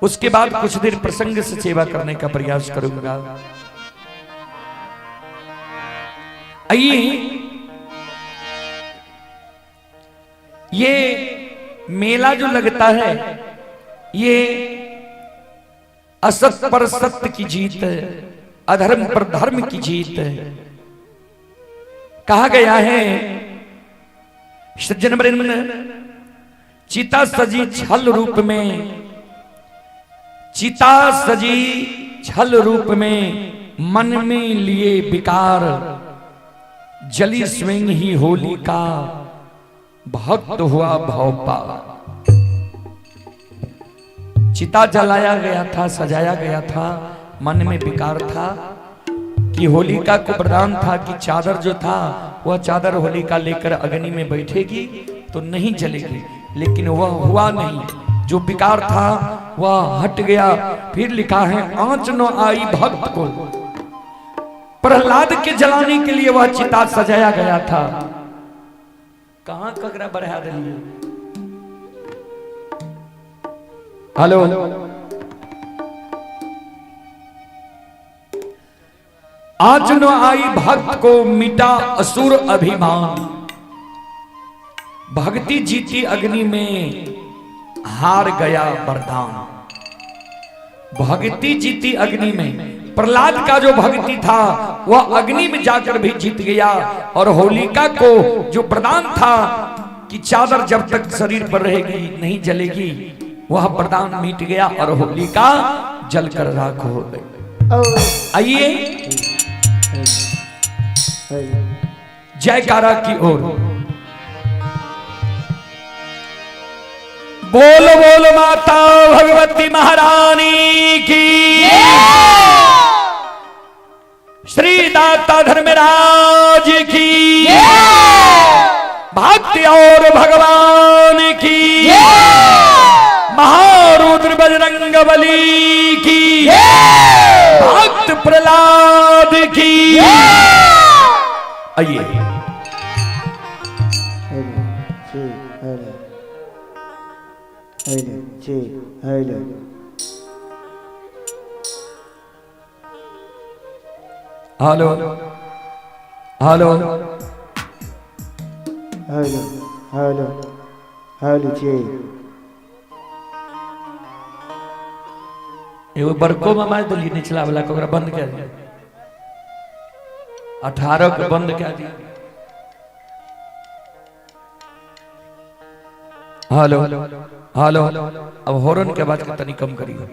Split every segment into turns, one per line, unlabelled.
उसके बाद कुछ देर प्रसंग से सेवा करने का प्रयास करूंगा। आइए, ये मेला जो लगता है ये असत पर सत्य की जीत है, अधर्म पर धर्म की जीत है। कहा गया है सज्जन वृंद, चिता सजी छल रूप में, चिता सजी छल रूप में, मन में लिए विकार, जली स्वयं ही होली का, भक्त हुआ भव पार। चिता जलाया गया था, सजाया गया था, मन में विकार था कि होलिका को वरदान था कि चादर जो था वह चादर होलिका लेकर अग्नि में बैठेगी तो नहीं जलेगी, लेकिन वह हुआ नहीं। जो विकार था वह हट गया। फिर लिखा है आंच न आई भक्त को। प्रहलाद के जलाने के लिए वह चिता सजाया गया था। कहां ककरा बढ़ा दिलिए? हेलो, आंच न आई भक्त को, मिटा असुर अभिमान, भक्ति जीती अग्नि में, हार गया वरदान। भक्ति जीती अग्नि में, प्रहलाद का जो भक्ति था वह अग्नि में जाकर भी जीत गया। और होलिका को जो वरदान था कि चादर जब तक शरीर पर रहेगी नहीं जलेगी, वह वरदान मिट गया और होलिका जलकर राख हो गई। आइए जयकारा की ओर। बोल बोल माता भगवती महारानी की, श्री दाता धर्मराज की, भक्ति और भगवान की, महारुद्र बजरंग बली की, भक्त प्रहलाद की। आइए।
Hello, hello, hello,
hello, hello,
hello, hello, hello जी।
एगो बड़को में मार दिलिए, निचला वाला के, ओकरा बंद कर दिया। 18 के बंद कर दिया। हेलो, हेलो, अब हॉर्न के आवाज के तनी कम करियो।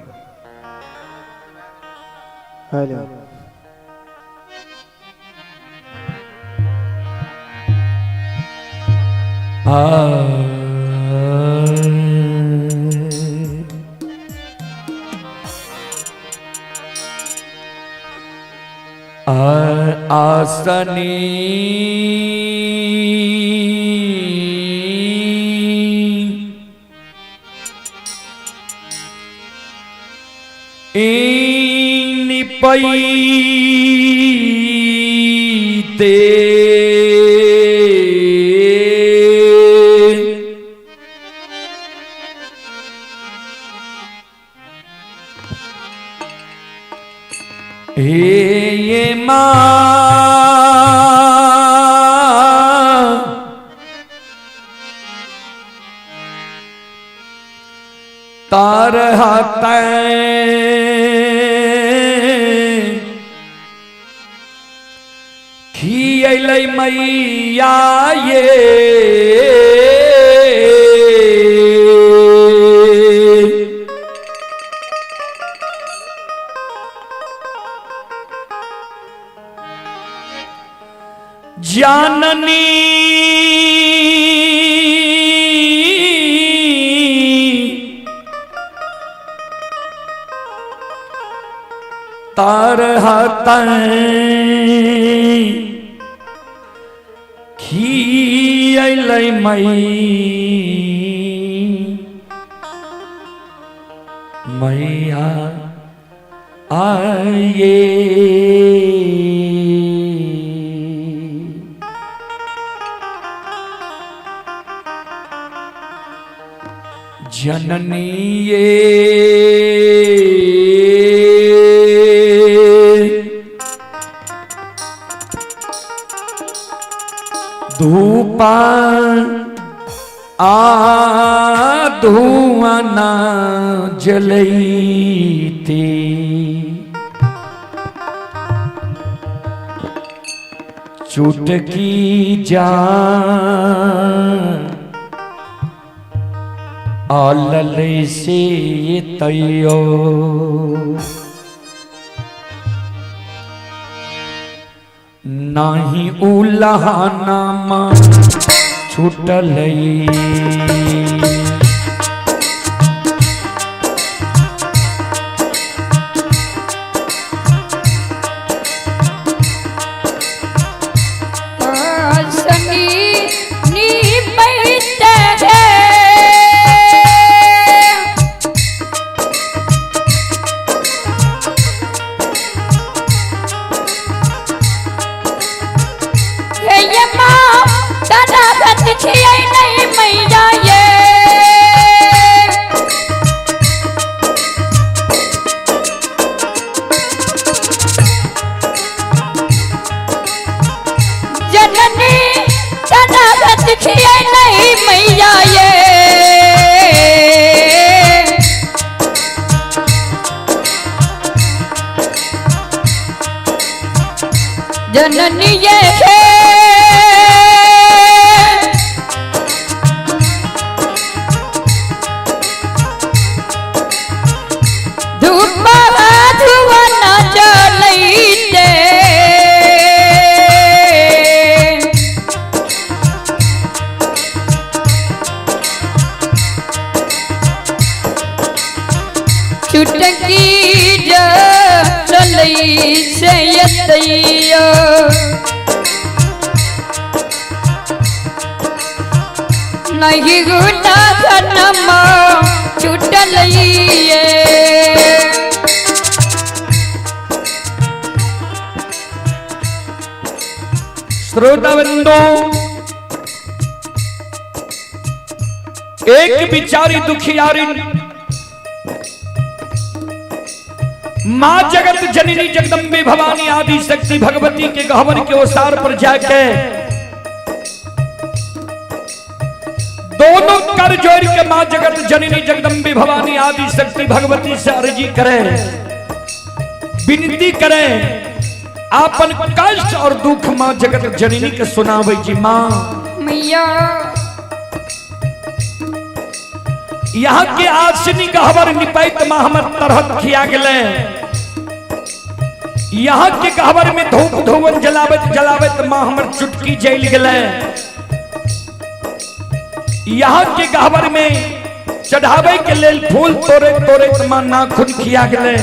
हेलो।
आसनी निपैते हे ये माँ तार खियलै मैया ये जाननी तार खियलै मैया आये। जननी ये धुआं ना जलैते। चुटकी जा आलल से तैयो नाही उलहाना छूटल।
जननी ये है धूप धुआं न जलैते। चुटकी जलै से यतैया नहीं गुना धनमा छुटलैये।
श्रोता बंधु, एक बिचारी दुखियारी मां जगत जननी जगदम्बे भवानी आदि शक्ति भगवती के गहवर के ओसार पर जाके दोनों कर जोड़ के मां जगत जननी जगदम्बे भवानी आदि शक्ति भगवती से अर्जी करें, विनती करें, आपन कष्ट और दुख मां जगत जननी के सुनावे जी। मां
मैया
यहाँ के आसनी गहवर निपैत मां हमर तरहत खिया गेले। यहाँ के गहवर में धूप धुवन जलावत जलावत मां हमर चुटकी जल गेले। यहाँ के गहवर में चढ़ावे के लेल फूल तोड़े तोड़े मां नाखून खिया गेले।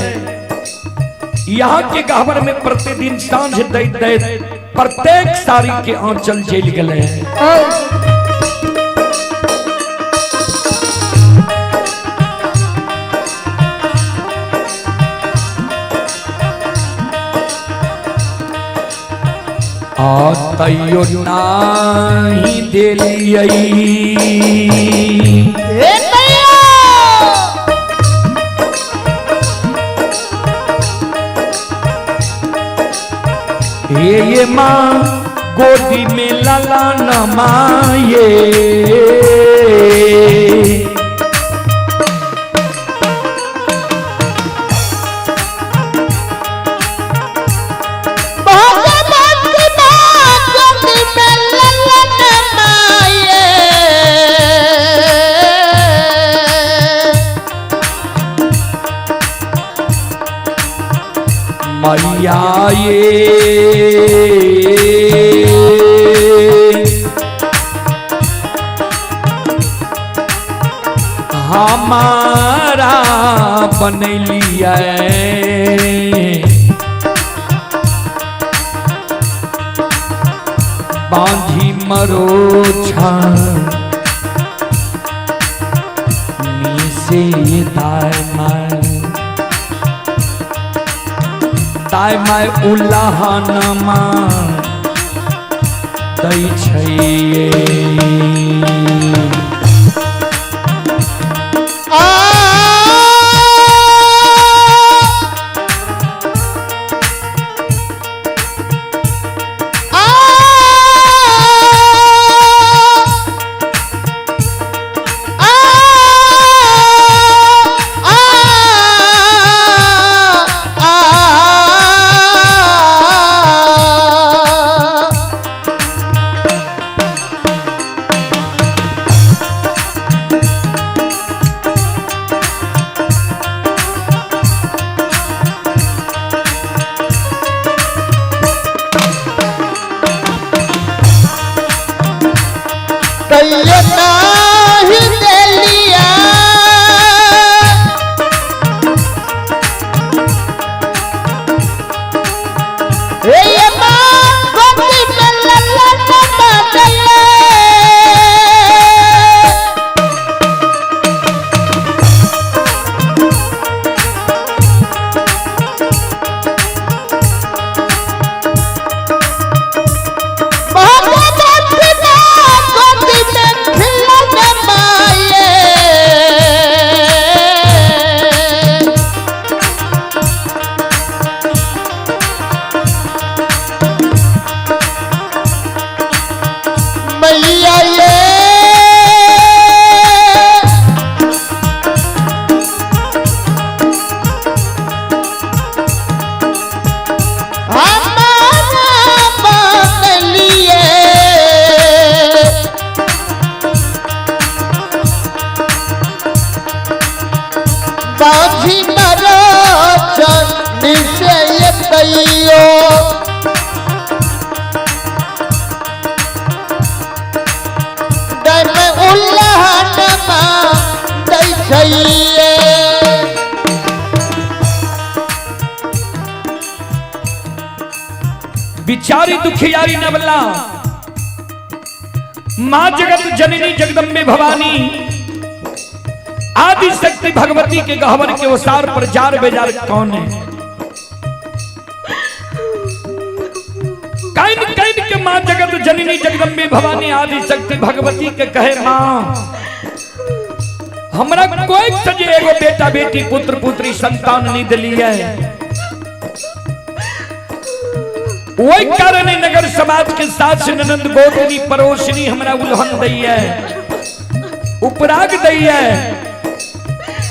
यहाँ के गहवर में प्रतिदिन सांझ दैत दैत प्रत्येक साड़ी के आंचल जल गेले। तैयो नाही देलियै ये माँ गोदी में लाला नमाये। मैया ये हमारा बनलिए बांधी मरोछा नीसे दाय माय दाय माय उल्लाहनमा दै छैये। बिचारी दुखियारी नवला माँ जगत जननी जगदम्बे भवानी आदि शक्ति भगवती के गहवर के ओसार पर जार बेजार कौन है? Can can के माँ जगत जननी जगदम्बे भवानी आदि शक्ति भगवती के कहे, माँ हमरा कोई सजे एगो बेटा बेटी पुत्र पुत्री संतान नहीं दिली है, वही कारण नगर समाज के सास ननंद गोतनी पड़ोसनी हमरा उल्हन दी है, उपराग दी है,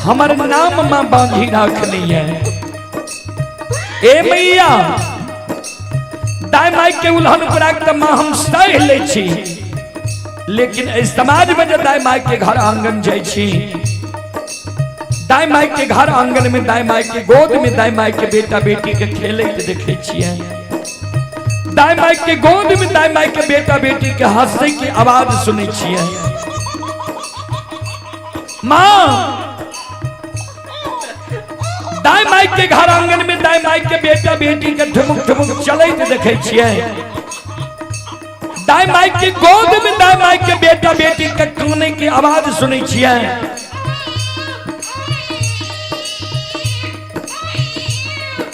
हमर नाम मां बांधी राखनी है। ए मैया, दाई माई के उल्हन उपराग त मां हम सह ले छी, लेकिन इस समाज में जब दाई माई के घर आंगन जाइ छी, दाई माई के घर आंगन में दाई माई के गोद में दाई माई के बेटा बेटी के खेले के देखे छियै, दाई माई के गोद में दाई माई के बेटा बेटी के हंसे के आवाज सुनै छियै। माँ दाई माई के घर आंगन में दाई माई के बेटा बेटी के ठुमुक ठुमुक चलैत देखे छियै, दाई माई के गोद में दाई माई के बेटा बेटी के काने के आवाज सुनै छियै।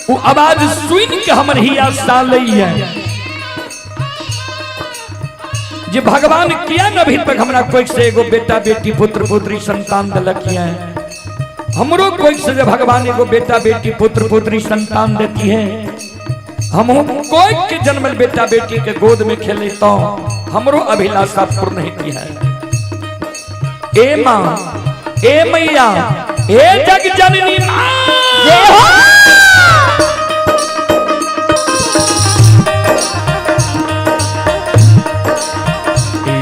वो आवाज सुन के हमर हिया सालैया जे भगवान किया न अभी तक हमरा कोई से एगो बेटा बेटी पुत्र पुत्री संतान दिलक है, हमरो कोई से जे भगवान एगो बेटा बेटी पुत्र पुत्री संतान देती है, हम कोई के जन्मल बेटा बेटी के गोद में खेले तो हमरो अभिलाषा पूर्ण होती है। ए माँ, ए मैया, ए जग जननी माँ,
जय हो।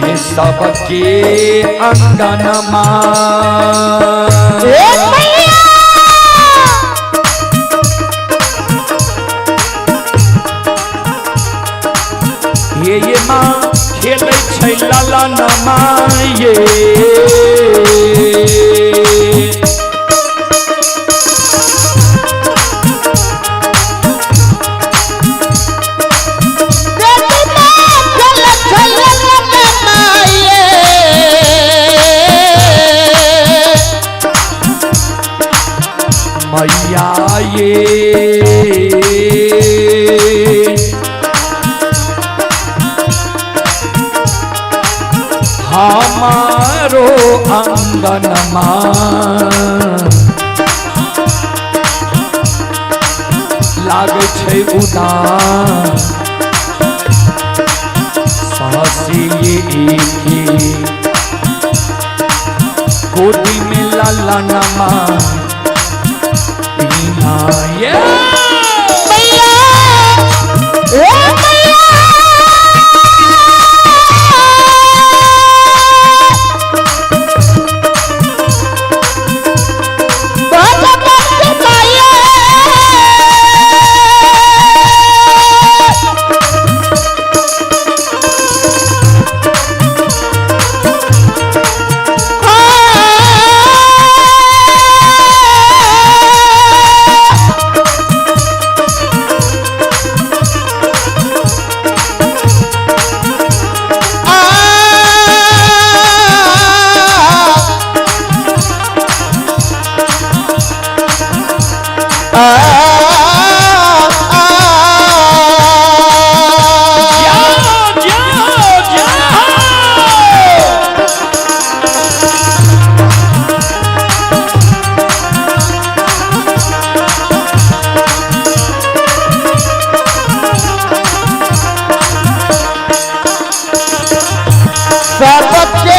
ये सबके अंगन माँ,
ए मैया,
ये माँ खेलै छै लाला नमा ये, मैया ये हमारो अंगनमा लागै छै उदास सासी के गोदी में लाला नमा पीना ये
मैया, ए मैया, बहुत माया,
जाओ जाओ जाओ।
सबके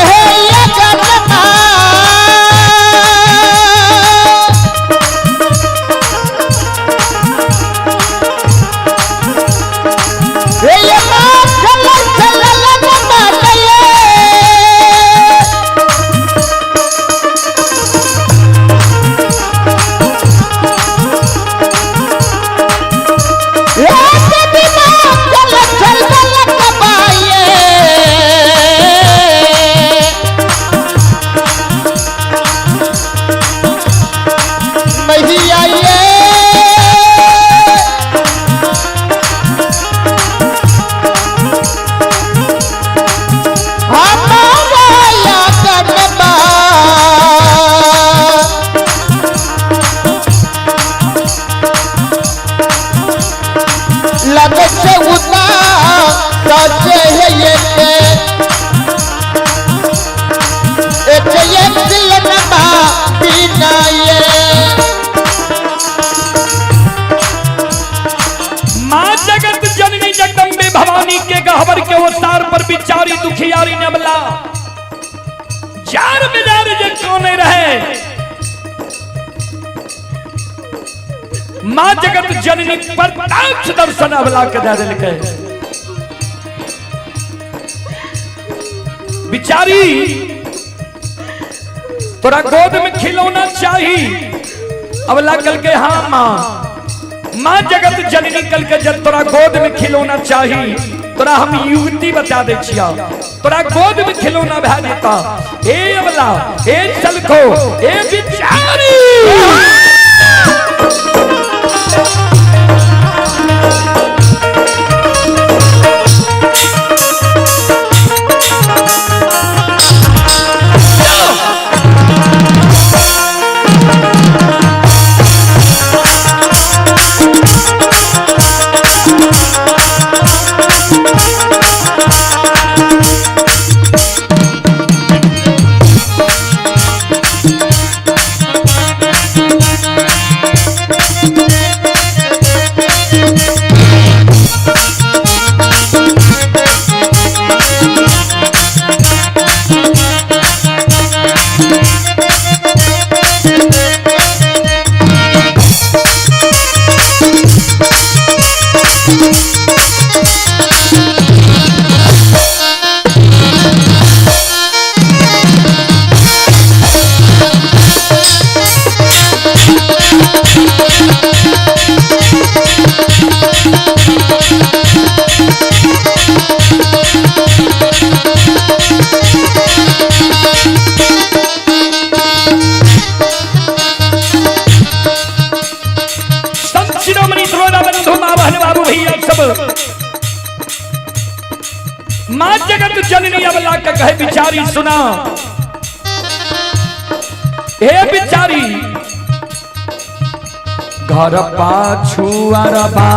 दुखियारी नबला जार बेजार जे कोने रहे। मां जगत जननी प्रत्यक्ष दर्शन अबला के दे दिलकै। बिचारी तोरा गोद में खिलौना चाही। अबला कल के हाँ मां, मां जगत जननी कल के जब तोरा गोद में खिलौना चाही तोरा हम युवती बता दे छिया, तोरा गोद में खिलौना भए जेता। ए अबला, ए चलखो, ए बिचारी। शिरोमणि द्रोणा बंधु माँ बहन बाबू भैया सब माँ जगत जननी अबला का कहे बिचारी सुना। हे बिचारी घर पाछू अरबा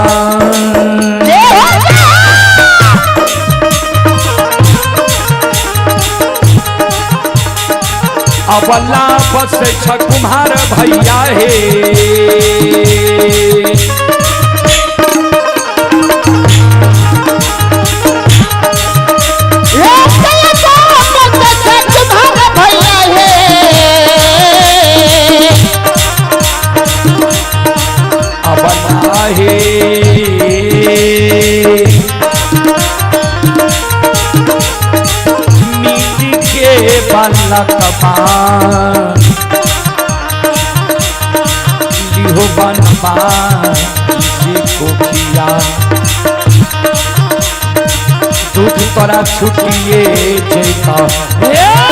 अबला बस छ कुम्हार भैया हे। अबला हे मीटी के बालकबा लिहो बनबा जे कोखिया दूध तोरा छुटिए जैता।
Yeah!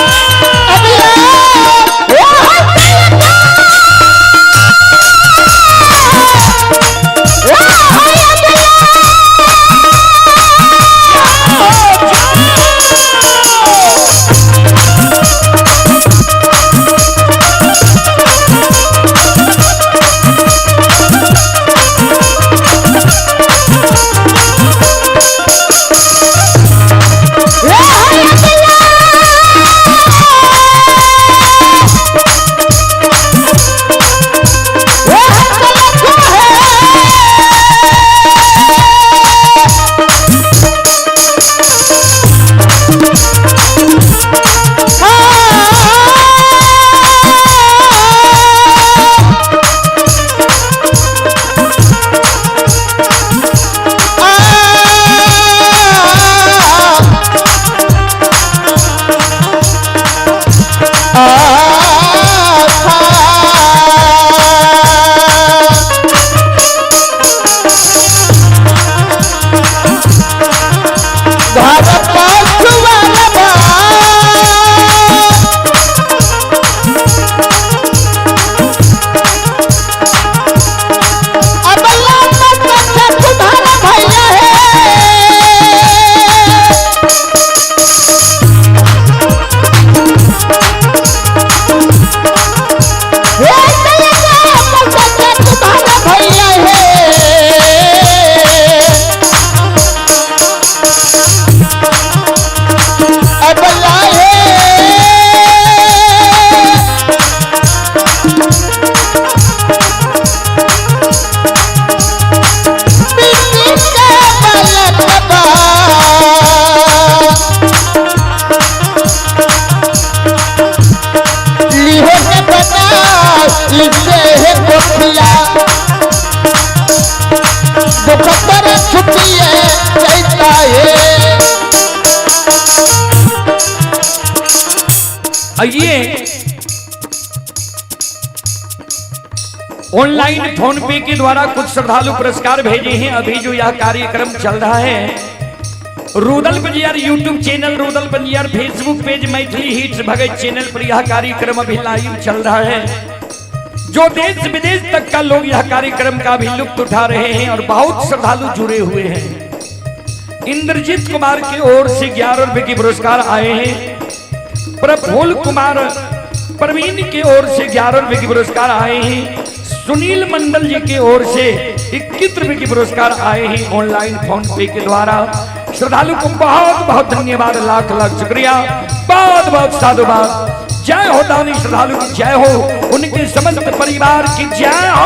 ऑनलाइन फोन पे के द्वारा कुछ श्रद्धालु पुरस्कार भेजे हैं। अभी जो यह कार्यक्रम चल रहा है, Rudal Panjiyar YouTube channel, Rudal Panjiyar Facebook page, Maithili hits Bhagat channel पर यह कार्यक्रम अभी लाइव चल रहा है। जो देश विदेश तक का लोग यह कार्यक्रम का भी लुत्फ उठा रहे हैं और बहुत श्रद्धालु जुड़े हुए हैं। इंद्रजीत कुमार की ओर से 11 रुपए के पुरस्कार आए हैं। प्रफुल्ल कुमार प्रवीण की ओर से 11 रुपए के पुरस्कार आए हैं। सुनील मंडल जी की ओर से 21 रुपए के पुरस्कार आए हैं ऑनलाइन फोन पे के द्वारा। श्रद्धालु को बहुत बहुत धन्यवाद, लाख लाख शुक्रिया, बहुत बहुत साधुवाद। जय हो दानी श्रद्धालु की जय हो, उनके समस्त परिवार की जय हो।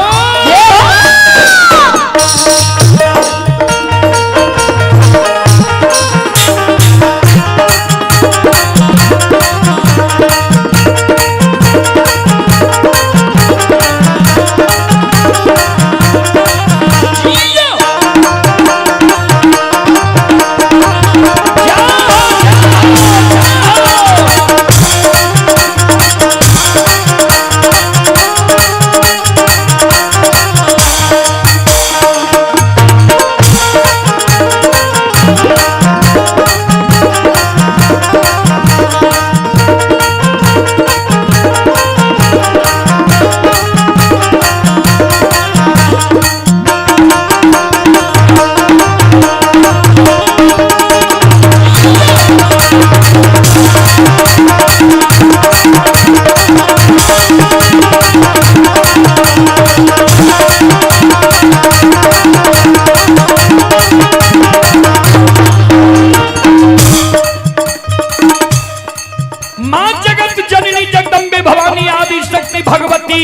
मां जगत जननी जगदम्बे भवानी आदि शक्ति भगवती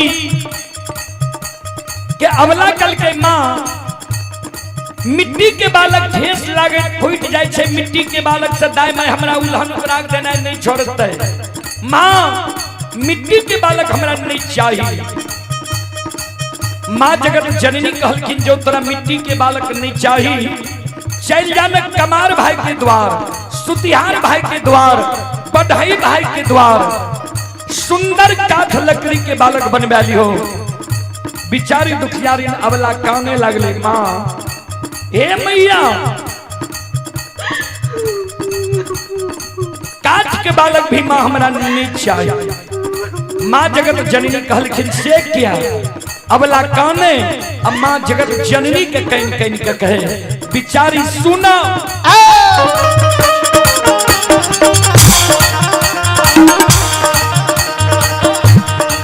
के अवला कल के मां मिट्टी के बालक ठेस लागे फूट जाए छे, मिट्टी के बालक से दाय माय हमरा उल्हन उपराग देना नहीं छोड़ते। मां मिट्टी के बालक हमरा नहीं चाहिए। मां जगत जननी कहलखिन जो तोरा मिट्टी के बालक नहीं चाहिए, चल जाने कमार भाई के द्वार, सुतिहार भाई के द्वार, बढ़ई भाई के द्वार, सुंदर काठ लकड़ी के बालक बनवा लिहो। बिचारी दुखियारी अबला काने लगले, मां हे मैया काठ के बालक भी मां हमरा नहीं चाहिए। मां जगत जननी कहलखिन से क्या? अबला काने, अब मां जगत जननी के can can के कहे, बिचारी सुना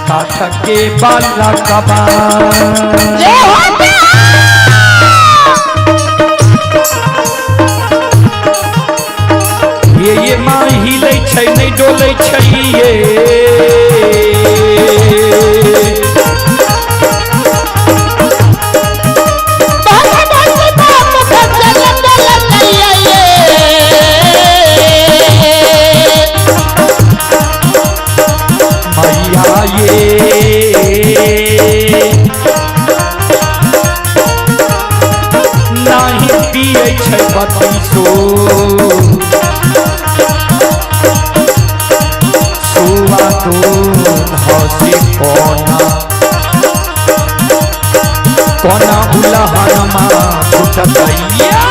काठ के बालकबा ये मां हिलै छै नहीं डोलै छै ये, मैया ये नाही पियै छै बतीसो सुआ दूध हसी कोना कोना उलहनमा फुटतैया।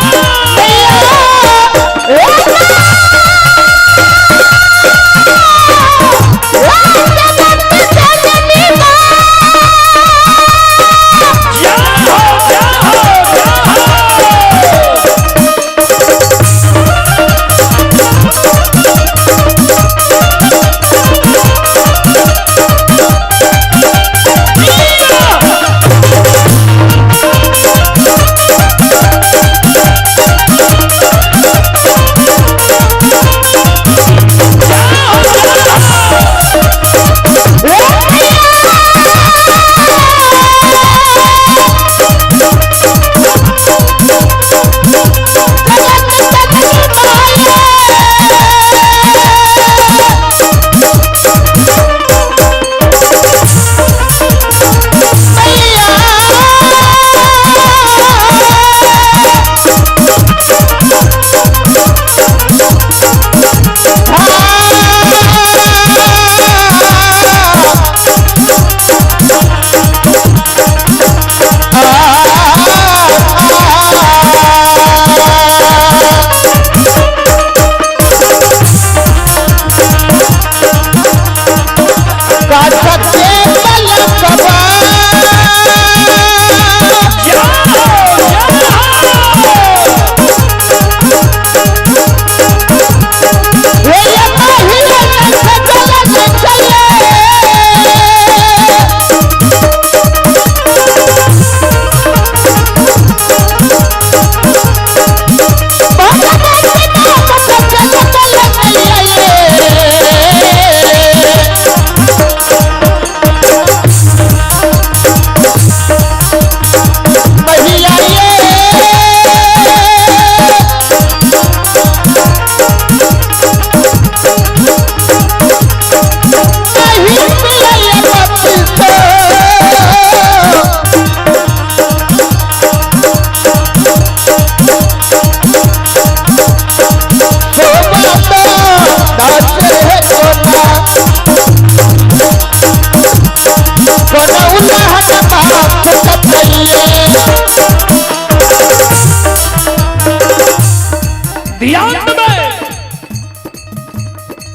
ध्यान देबै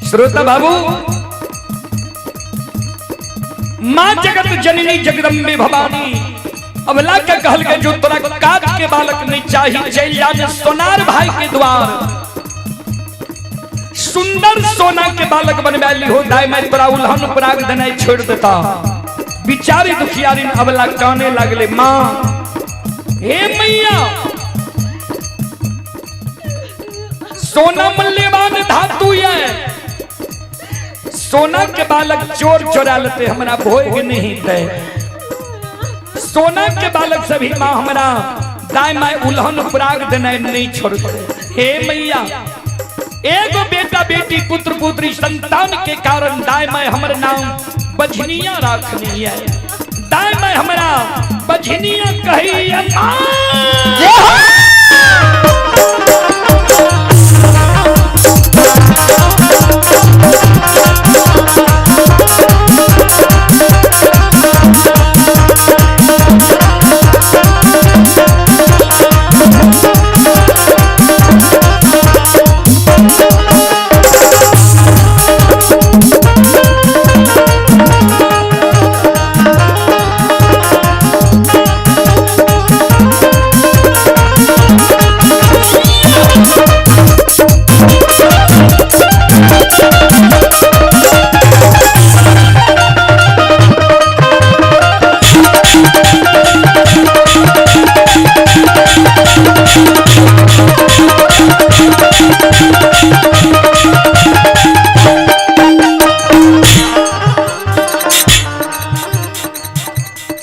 श्रोता बाबू, माँ जगत जननी जगदम्बे भवानी अबला के कहल के जो तोरा काट के बालक नहीं चाहिए, चल जा सोनार भाई के द्वार, सुंदर सोना के बालक बनवाली हो, दाई मैं तोरा उल्हन पराग देनाई छोड़ देता। बिचारी दुखियारी अबला काने लागले, माँ हे मैया सोना मूल्यवान धातु है, सोना के बालक चोर चोरा लेते हमरा भोग नहीं दे, सोना के बालक सभी माँ हमरा दाई माई उल्हन पराग देनाई नहीं छोड़ते। हे मैया एगो बेटा बेटी पुत्र पुत्री संतान के कारण दाई माई हमर नाम बझनिया राखनी है, दाई माई हमरा बझनिया कही है।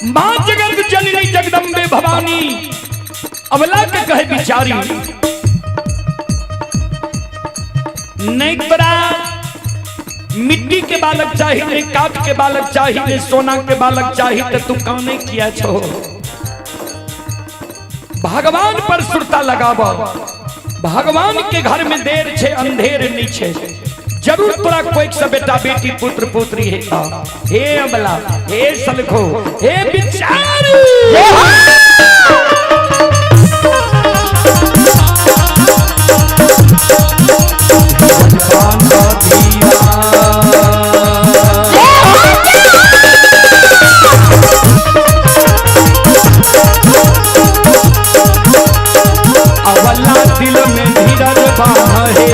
मां जगत जननी जगदम्बे भवानी अबला के कहे बिचारी, नहीं तोरा मिट्टी के बालक चाहिए, नहीं काठ के बालक चाहिए, नहीं सोना के बालक चाहिए, तो तू काने किया छो। भगवान पर सुरता लगाब, भगवान के घर में देर छे अंधेर नहीं छे, जरूर तोरा कोई से बेटा बेटी पुत्र पुत्री है। हे अबला, हे सलखो, हे बिचारी, अबला दिल में धीरज बाहे,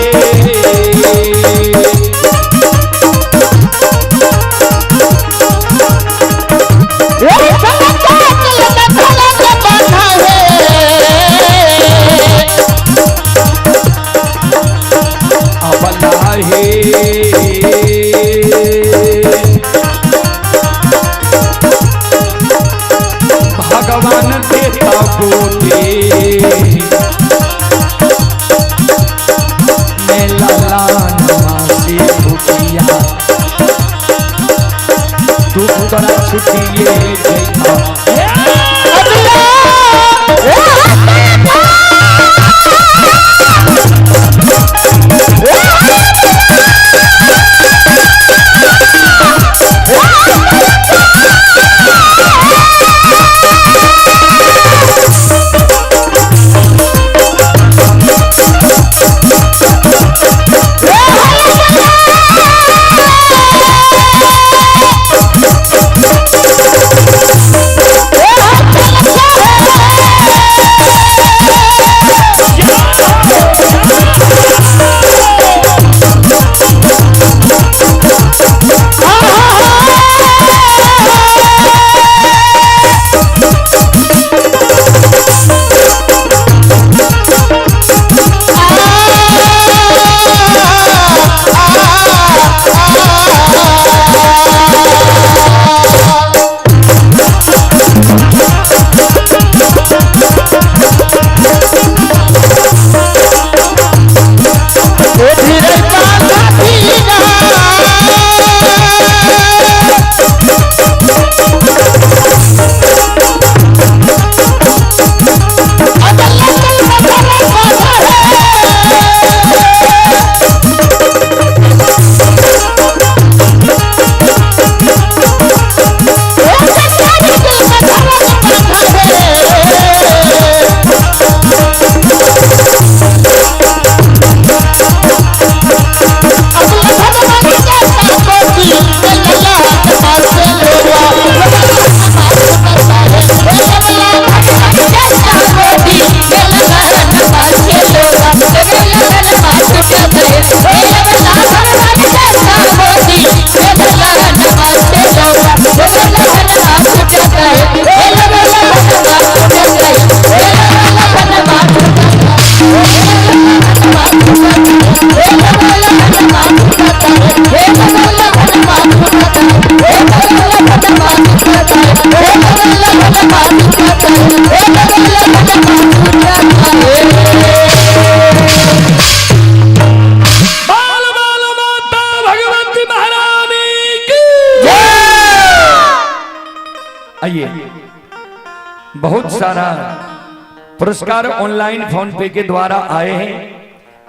अबला हे भगवान देता गोते, मैं लाला नवासी भुजिया दुख तोरा छुटिए जैता। बहुत सारा पुरस्कार ऑनलाइन फोन पे के द्वारा आए हैं।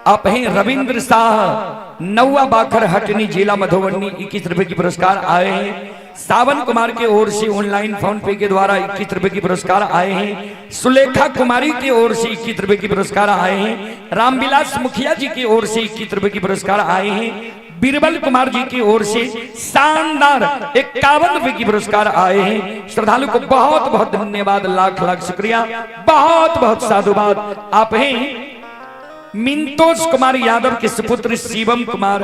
आप हैं रविंद्र शाह, नौवा बाखर हटनी, जिला मधुबनी, 21 रुपए की पुरस्कार आए हैं। सावन कुमार के ओर से ऑनलाइन फोन पे के द्वारा 21 रुपए की पुरस्कार आए हैं। सुलेखा कुमारी की ओर से 21 रुपए की पुरस्कार आए हैं। रामविलास मुखिया जी की ओर से 21 रुपए की पुरस्कार आए हैं। बीरबल कुमार जी की ओर से शानदार 51 रुपए की पुरस्कार आए हैं। श्रद्धालु को बहुत बहुत धन्यवाद, लाख लाख शुक्रिया, बहुत बहुत साधुवाद। आप हैं मिंतोष कुमार यादव के सुपुत्र शिवम कुमार,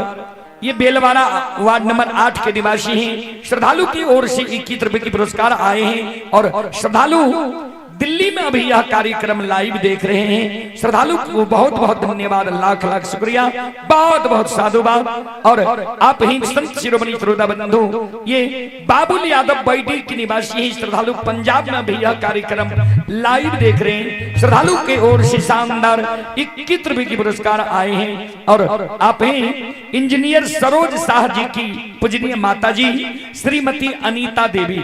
ये बेलवाड़ा वार्ड नंबर 8 के निवासी हैं। श्रद्धालु की ओर से 21 रुपए की पुरस्कार आए हैं और श्रद्धालु दिल्ली में अभी यह कार्यक्रम लाइव देख रहे हैं। श्रद्धालु को बहुत बहुत धन्यवाद, लाख लाख शुक्रिया, बहुत बहुत साधुवाद। और आप ही संत शिरोमणि श्रोता बंधु, ये बाबुल यादव बैडी के निवासी हैं। श्रद्धालु पंजाब में भी यह कार्यक्रम लाइव देख रहे हैं। श्रद्धालु के ओर से शानदार 21 रुपए की पुरस्कार आए हैं। और आप हैं इंजीनियर सरोज शाह जी की पूजनीय माता जी श्रीमती अनीता देवी,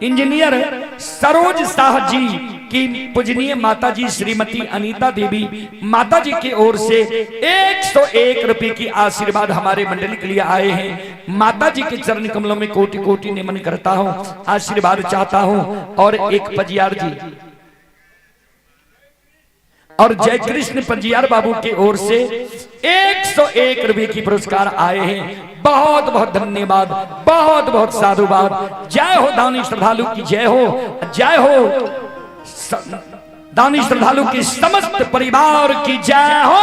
इंजीनियर सरोज शाह जी की पूजनीय माता जी श्रीमती अनीता देवी माता जी की ओर से 101 रुपए की आशीर्वाद हमारे मंडली के लिए आए हैं। माता जी के चरण कमलों में कोटि कोटि नमन करता हूं, आशीर्वाद चाहता हूं। और एक पजियार जी और जय कृष्ण पंजियार बाबू की ओर से 101 रुपए की पुरस्कार आए हैं। बहुत बहुत धन्यवाद, बहुत बहुत साधुवाद। जय हो दानी श्रद्धालु की जय हो, जय हो दानी श्रद्धालु की समस्त परिवार की जय हो,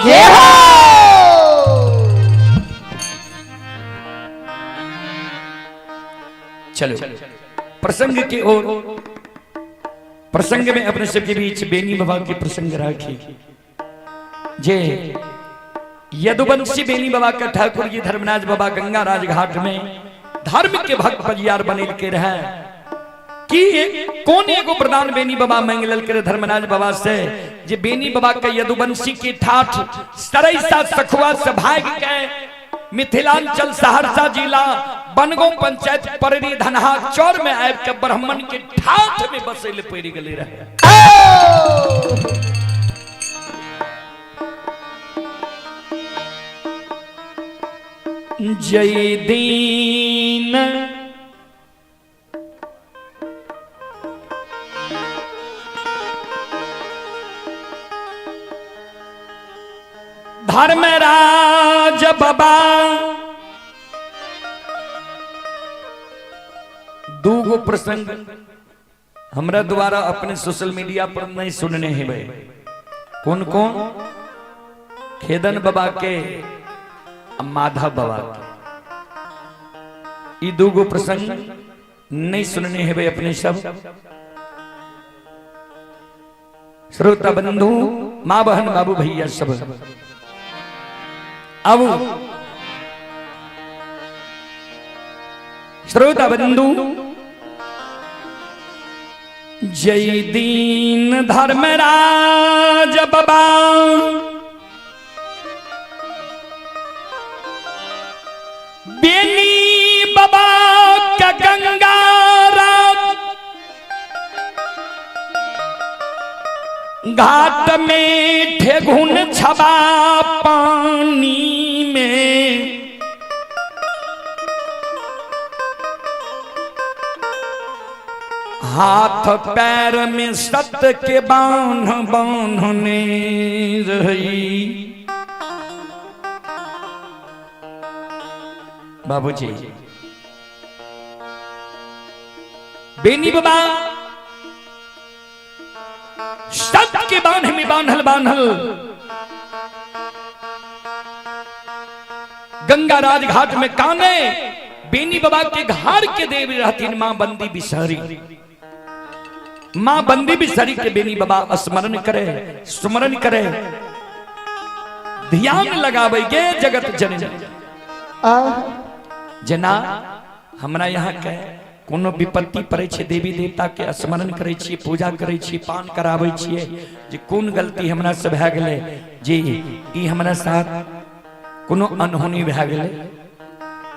जय हो।
चलो प्रसंग की ओर। प्रसंग में अपने सबके बीच बेनी बाबा के प्रसंग राखी। जे यदुवंशी बेनी बाबा का ठाकुर जी धर्मराज बाबा गंगा राज घाट में धर्म के भक्त पजियार बनिल के रहे कि कौन एगो वरदान बेनी बाबा मांगल के धर्मराज बाबा से, जे बेनी बाबा के यदुवंशी के ठाठ सरैसा सखुआ से भाग के मिथिलांचल सहरसा जिला बनगांव पंचायत पररी धनहा चौर में आबि के ब्राह्मण के ठाठ में बसै ले पड़ि गेलै रहे। जय दीन धर्मराज बाबा दूगो प्रसंग हमरा द्वारा अपने सोशल मीडिया पर नहीं सुनने हैं भाई। कौन कौन? खेदन बाबा के, माधव बाबा के, ई दूगो प्रसंग नहीं सुनने हैं भाई अपने सब श्रोता बंधु, माँ बहन बाबू भैया सब। अब श्रोता बंधु, जय दीन धर्मराज बाबा बेनी बाबा का गंगा राज घाट में ठेघुन छबा पानी में हाथ पैर में सत के बांध बांधने रही। बाबूजी बेनी बाबा सत के बांध में बांधल बांधल गंगा राज घाट में काने बेनी बाबा के घर के देव रहतीन मां बंदी बिसहरी। मां बंदी बिसहरी के बेनी बाबा स्मरण करे, सुमरण करे, ध्यान लगावे गे जगत जननी। जना हमरा यहाँ के कोनो विपत्ति पड़े छे देवी देवता के स्मरण करे छी, पूजा करे छी, पान करावे छिए जे कोन गलती हमरा से भए गेलै, जे ई हमरा साथ कोनो अनहोनी भए गेलै।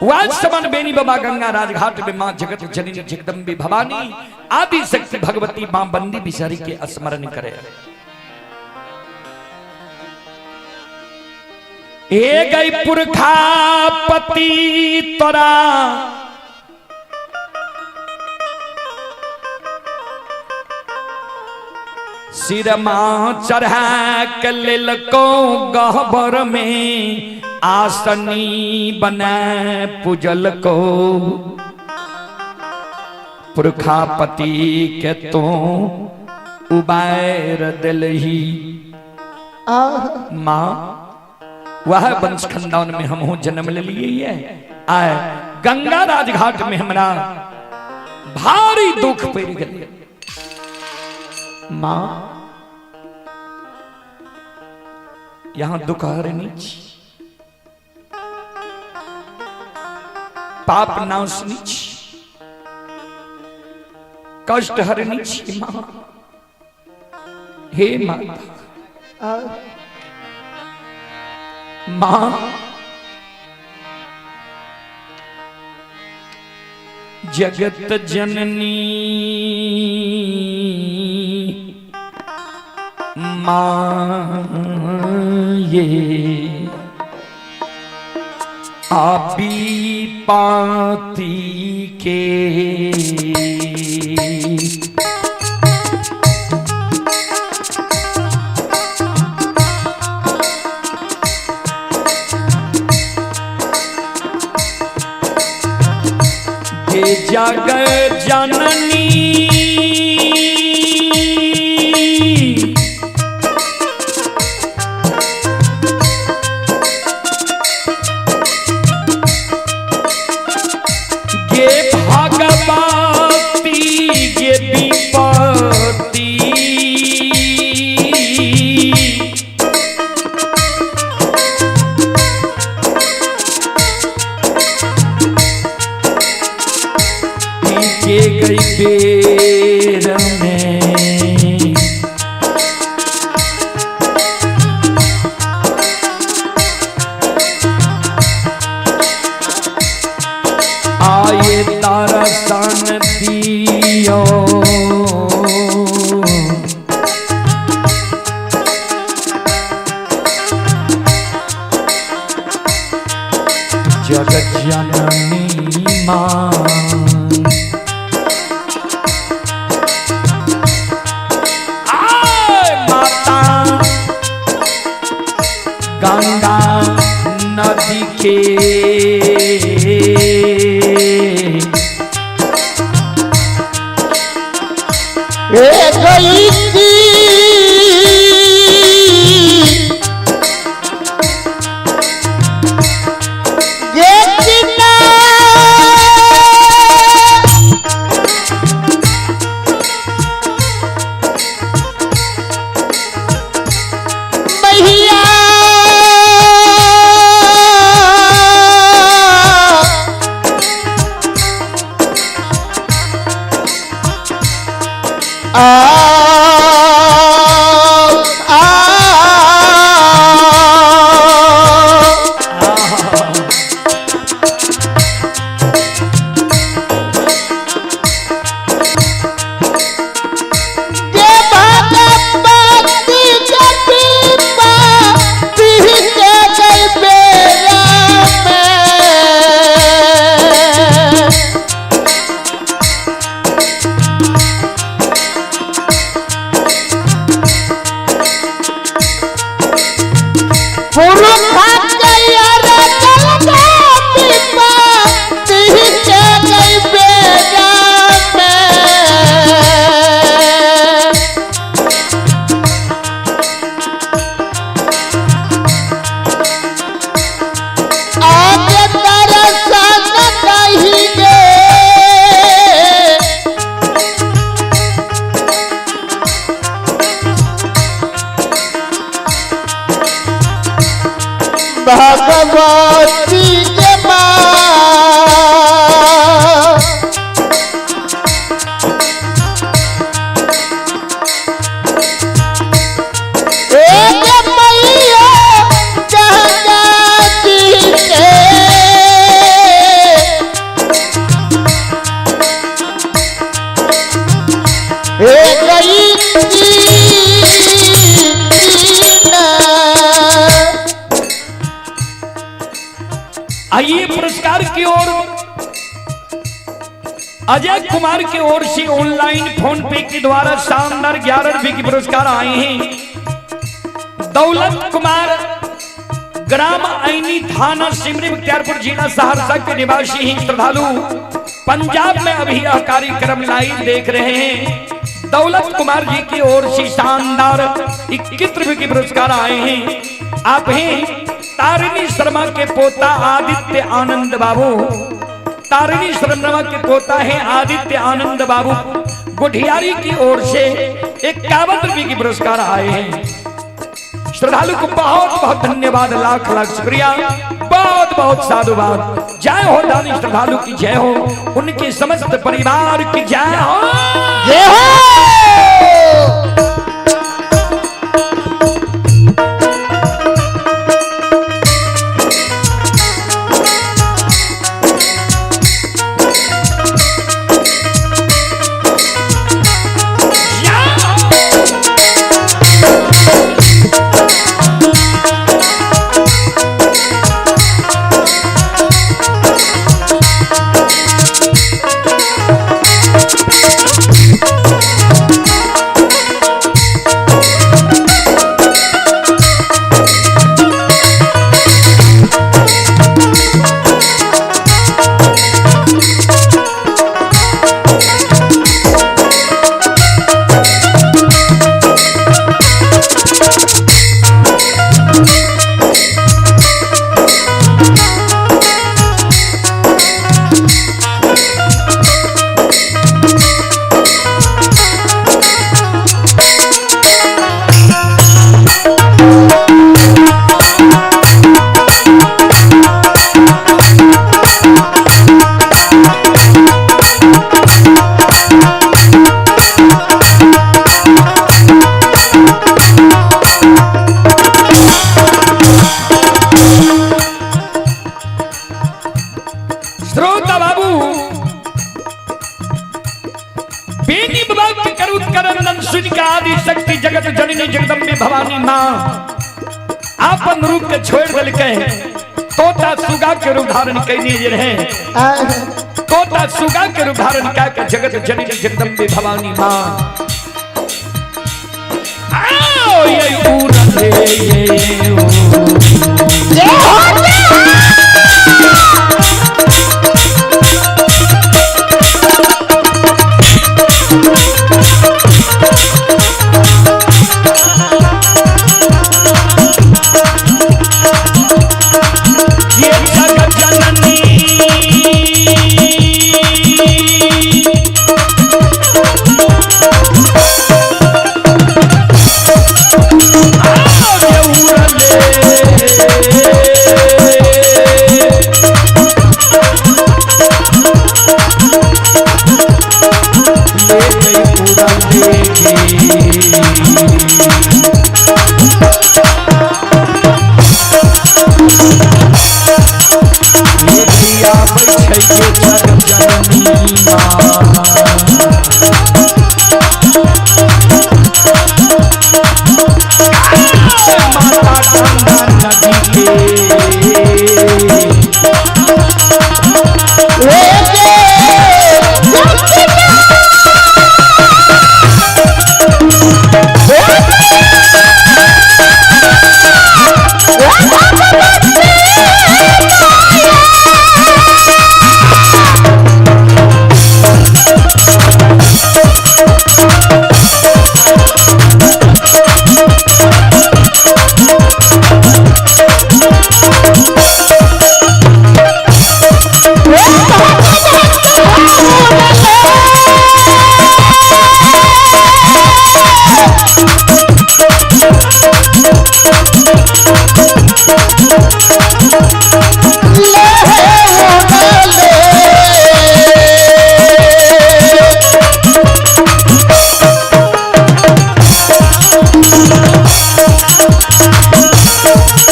वह समन बेनी बाबा गंगा राजघाट में मां जगत जननी जगदम्बे भवानी आदि शक्ति भगवती मां बंदी बिचारी के स्मरण करे। ए गई पुरखा पति तोरा सिरमा चढ़ा के लेलको गहबर में आसनी बना पूजल को पुरखापति के तो उबार दिलही। माँ वह वंश खानदान में हम हूं जन्म ले लिए आए गंगा राजघाट में हमरा भारी दुख पड़ गए। माँ यहां दुख हरनी छी, पाप नाशनी छी, कष्ट हरनी छी। माँ हे माता, माँ जगत जननी माँ ये आबी पाती के जग जननी गे भगवती गे विपत्ति के गई बेर में आए दर्शन दियो जगत जननी माँ। माता गंगा नदी के
ए गई थी भगवती के माँ एक मैया गंगा जी के। ना।
आइए पुरस्कार की ओर अजय कुमार की ओर से ऑनलाइन फोन पे के द्वारा शानदार 11 रुपए के पुरस्कार आए हैं। दौलत कुमार ग्राम ऐनी थाना सिमरी बख्तियारपुर जिला सहरसा के निवासी हैं श्रद्धालु। पंजाब में अभी यह कार्यक्रम लाइव देख रहे हैं। दौलत कुमार जी की ओर से शानदार 21 रुपए के पुरस्कार आए हैं। आप हैं तारिणी शर्मा के पोता आदित्य आनंद बाबू। तारिणी शर्मा के पोता है आदित्य आनंद बाबू गुढ़ियारी की ओर से 51 रुपए के पुरस्कार आए हैं। श्रद्धालु को बहुत बहुत धन्यवाद, लाख लाख शुक्रिया, बहुत बहुत साधुवाद। जय हो दानी श्रद्धालु की जय हो, उनके समस्त परिवार की जय हो।
जय हो।
श्रोता बाबू बेनी बाबा करुत करंदन सुन आदि शक्ति जगत जननी जगदम्बे भवानी माँ आपन रूप के छोड़ दिलके तोता सुगा के रूप धारण कैने जे रहे। तोता सुगा के रूप धारण क्या के जगत जननी जगदम्बे भवानी माँ आओ ये उड़े ये ओ।
जय हो।
ये जगत जननी आओ ये उड़ले ले गई पूरा ले दिया बैठे जग जननी माँ माता गंगा नदी के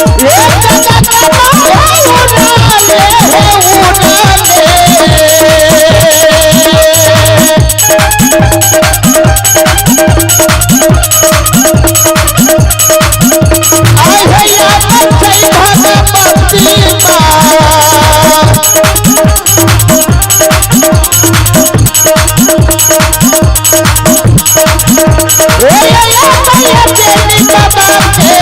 Yeah. बेनी बाबा के।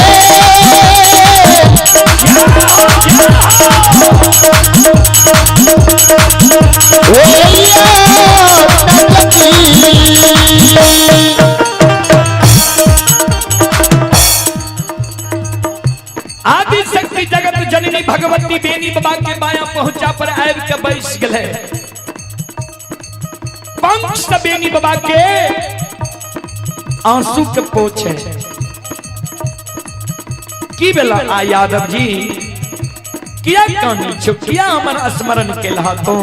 आदि शक्ति जगत जननी भगवती बेनी बाबा के बाया पहुंचा पर आबि के बैस गेलै। पंख से बेनी बाबा के आंसू के पोछे की बेला आ यादव जी किया कानी छो, किया हमर स्मरण केलहा तो?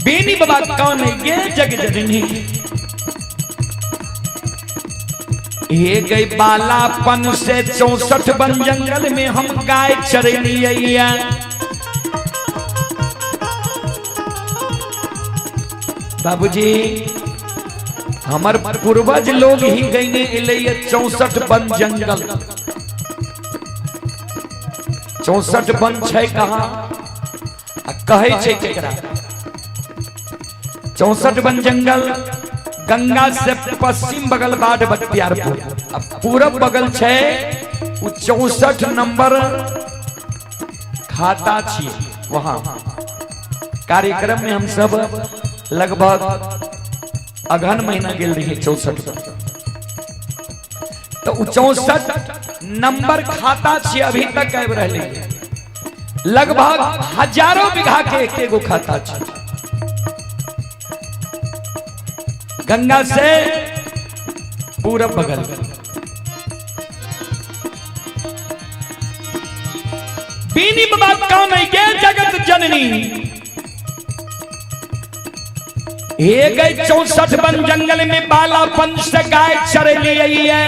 बेनी बाबा काने गे जग जननी, ये गई बालापन से 64 वन जंगल में हम गाय चरेलिए। बाबूजी हमर पूर्वज लोग ही गईने एलैया 64 वन जंगल। 64 वन छै कहाँ आ कहै छै केकरा? 64 वन जंगल गंगा से पश्चिम बगल बाढ़ बख्तियारपुर, अब पूरब बगल छै उ 64 नंबर खाता छियै। वहां कार्यक्रम में हम सब लगभग अगहन महीना गेल रहिए 64, तो उ 64 नंबर खाता छियै अभी तक आबि रहलै। लगभग हजारों बीघा के एक एगो खाता छै। गंगा से पूरब बगल बीनी बाबा काम है के जगत जननी, हे गए 64 वन जंगल में बालापन से गाय चर लिए।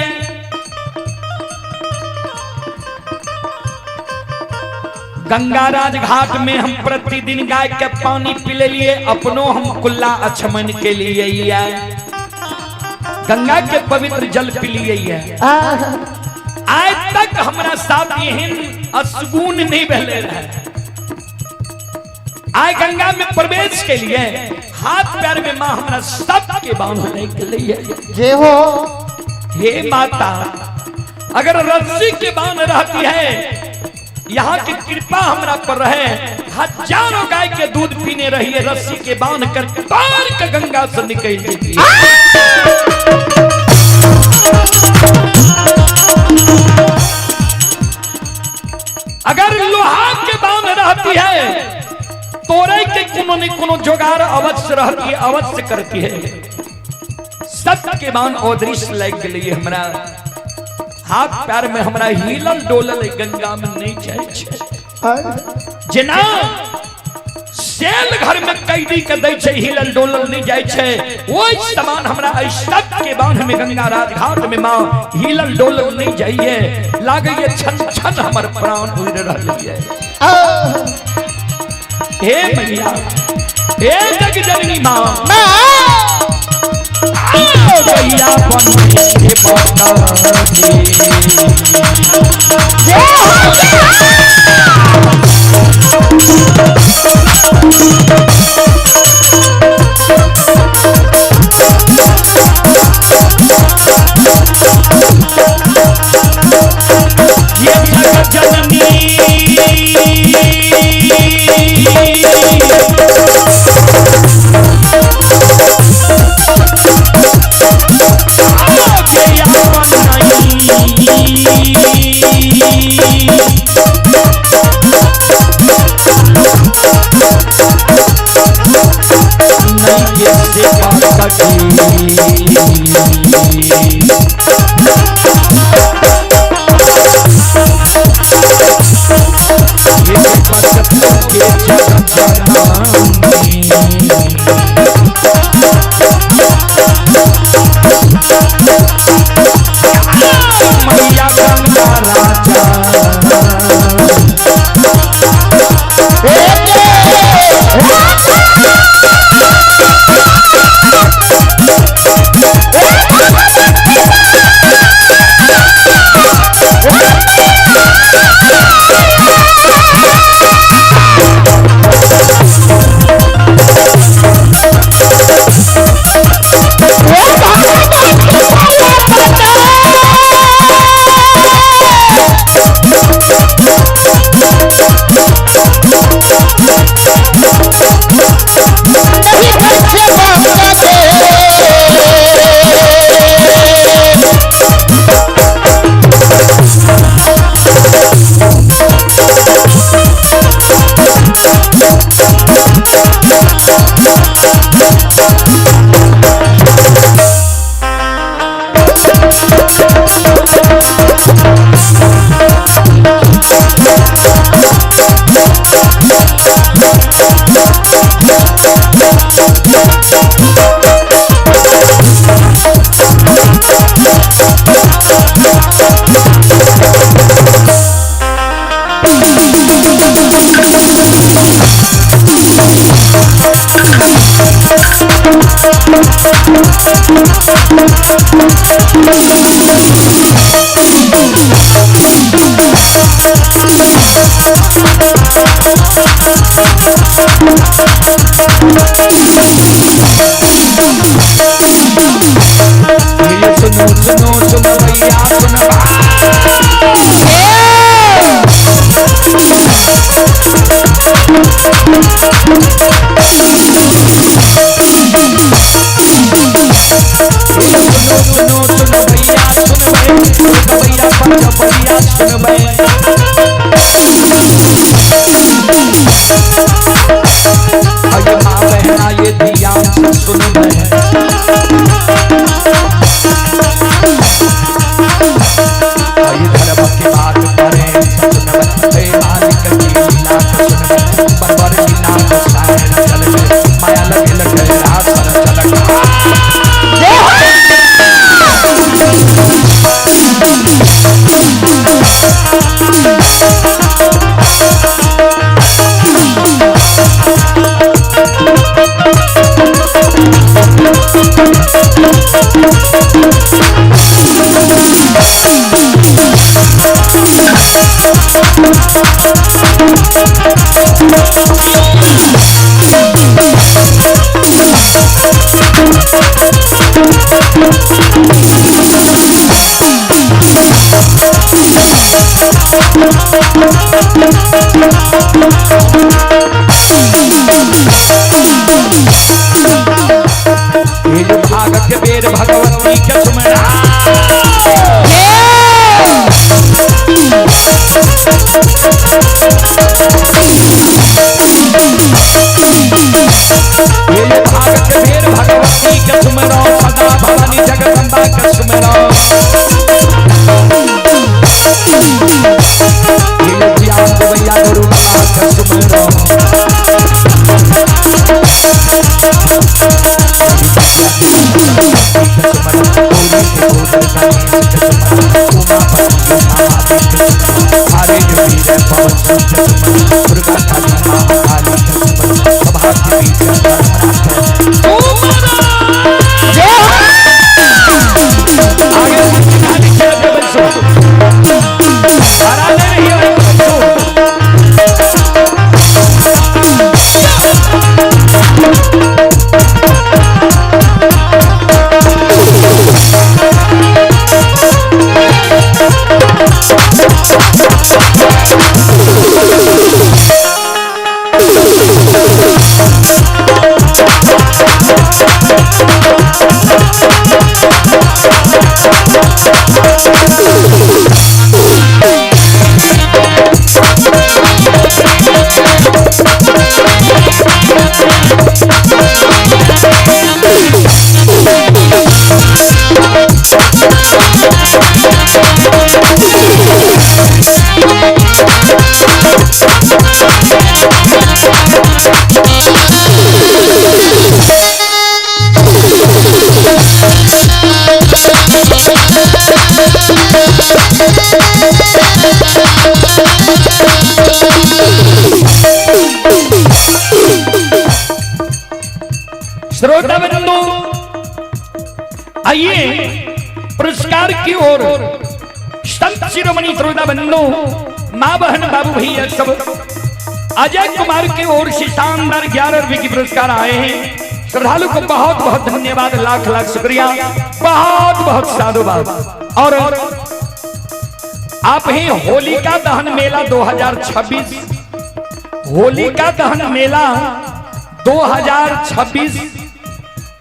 गंगा राज घाट में हम प्रतिदिन गाय के पानी पी लिए, अपनो हम कुल्ला अछमन के लिए गंगा के पवित्र जल पी लिए। आज तक हमरा साथ एहन असुकून नहीं भेले रहे। आय गंगा में प्रवेश के लिए हाथ पैर में मां हमरा सबके बांधने के लिए।
जय हो।
हे माता, अगर रस्सी के बांध रहती है, यहाँ की कृपा हमरा पर रहे, हजारों गाय के दूध पीने रही है, रस्सी के बांध कर तार के गंगा से निकल जाती है। अगर लोहा के बांध रहती है, तोरे के कोनो न कोनो जोगार अवश्य रहती है, अवश्य करती है। सत्य के बांध अदृश्य लग गई हमरा हाथ पैर में, हमरा हिलल डोलल गंगा में नहीं जाए छे। जेना सेल घर में कैदी के दै छे हिलल डोलल नहीं जाए छे, ओहि समान हमरा सत्य के बांध में गंगा राजघाट में मां हिलल डोलल नहीं जाइए। लागैए छन छन हमर प्राण उड़ रहल है। हे मैया, हे जग जननी मां, मैया बन के बता दे। ये जग जननी मैया गंगा राजा।
Oh,
ये सुनो सुनो सुनो भैया सुनो। सुनो सुनो सुनो भैया सुन बे, सुनो भैया पंच भैया सुन बे। अरे माँ बहना ये ध्यान से सुन बे। आई धर्म की बात करें सुन बे, हे मालिक की लीला को सुन बे, बरबर लीला को सायर चल गए, माया लगे लगे आसर चल गए। ये भाग के बेर भगवती के सुमरा। ये भाग के बेर भगवती के सुमरो, सदा भवानी जगदम्बा के सुमरो। ये ध्यान भैया गुरु बाबा के सुमरो। श्रोता बंधु, आइए पुरस्कार की ओर। संत शिरोमणि श्रोता बंधु, माँ बहन बाबू भैया सब अजय कुमार की ओर से शानदार 11 रुपए की पुरस्कार आए हैं। श्रद्धालु को बहुत बहुत धन्यवाद, लाख लाख शुक्रिया, बहुत बहुत साधुवाद। और आप ही होलिका दहन मेला 2026, होलिका दहन मेला 2026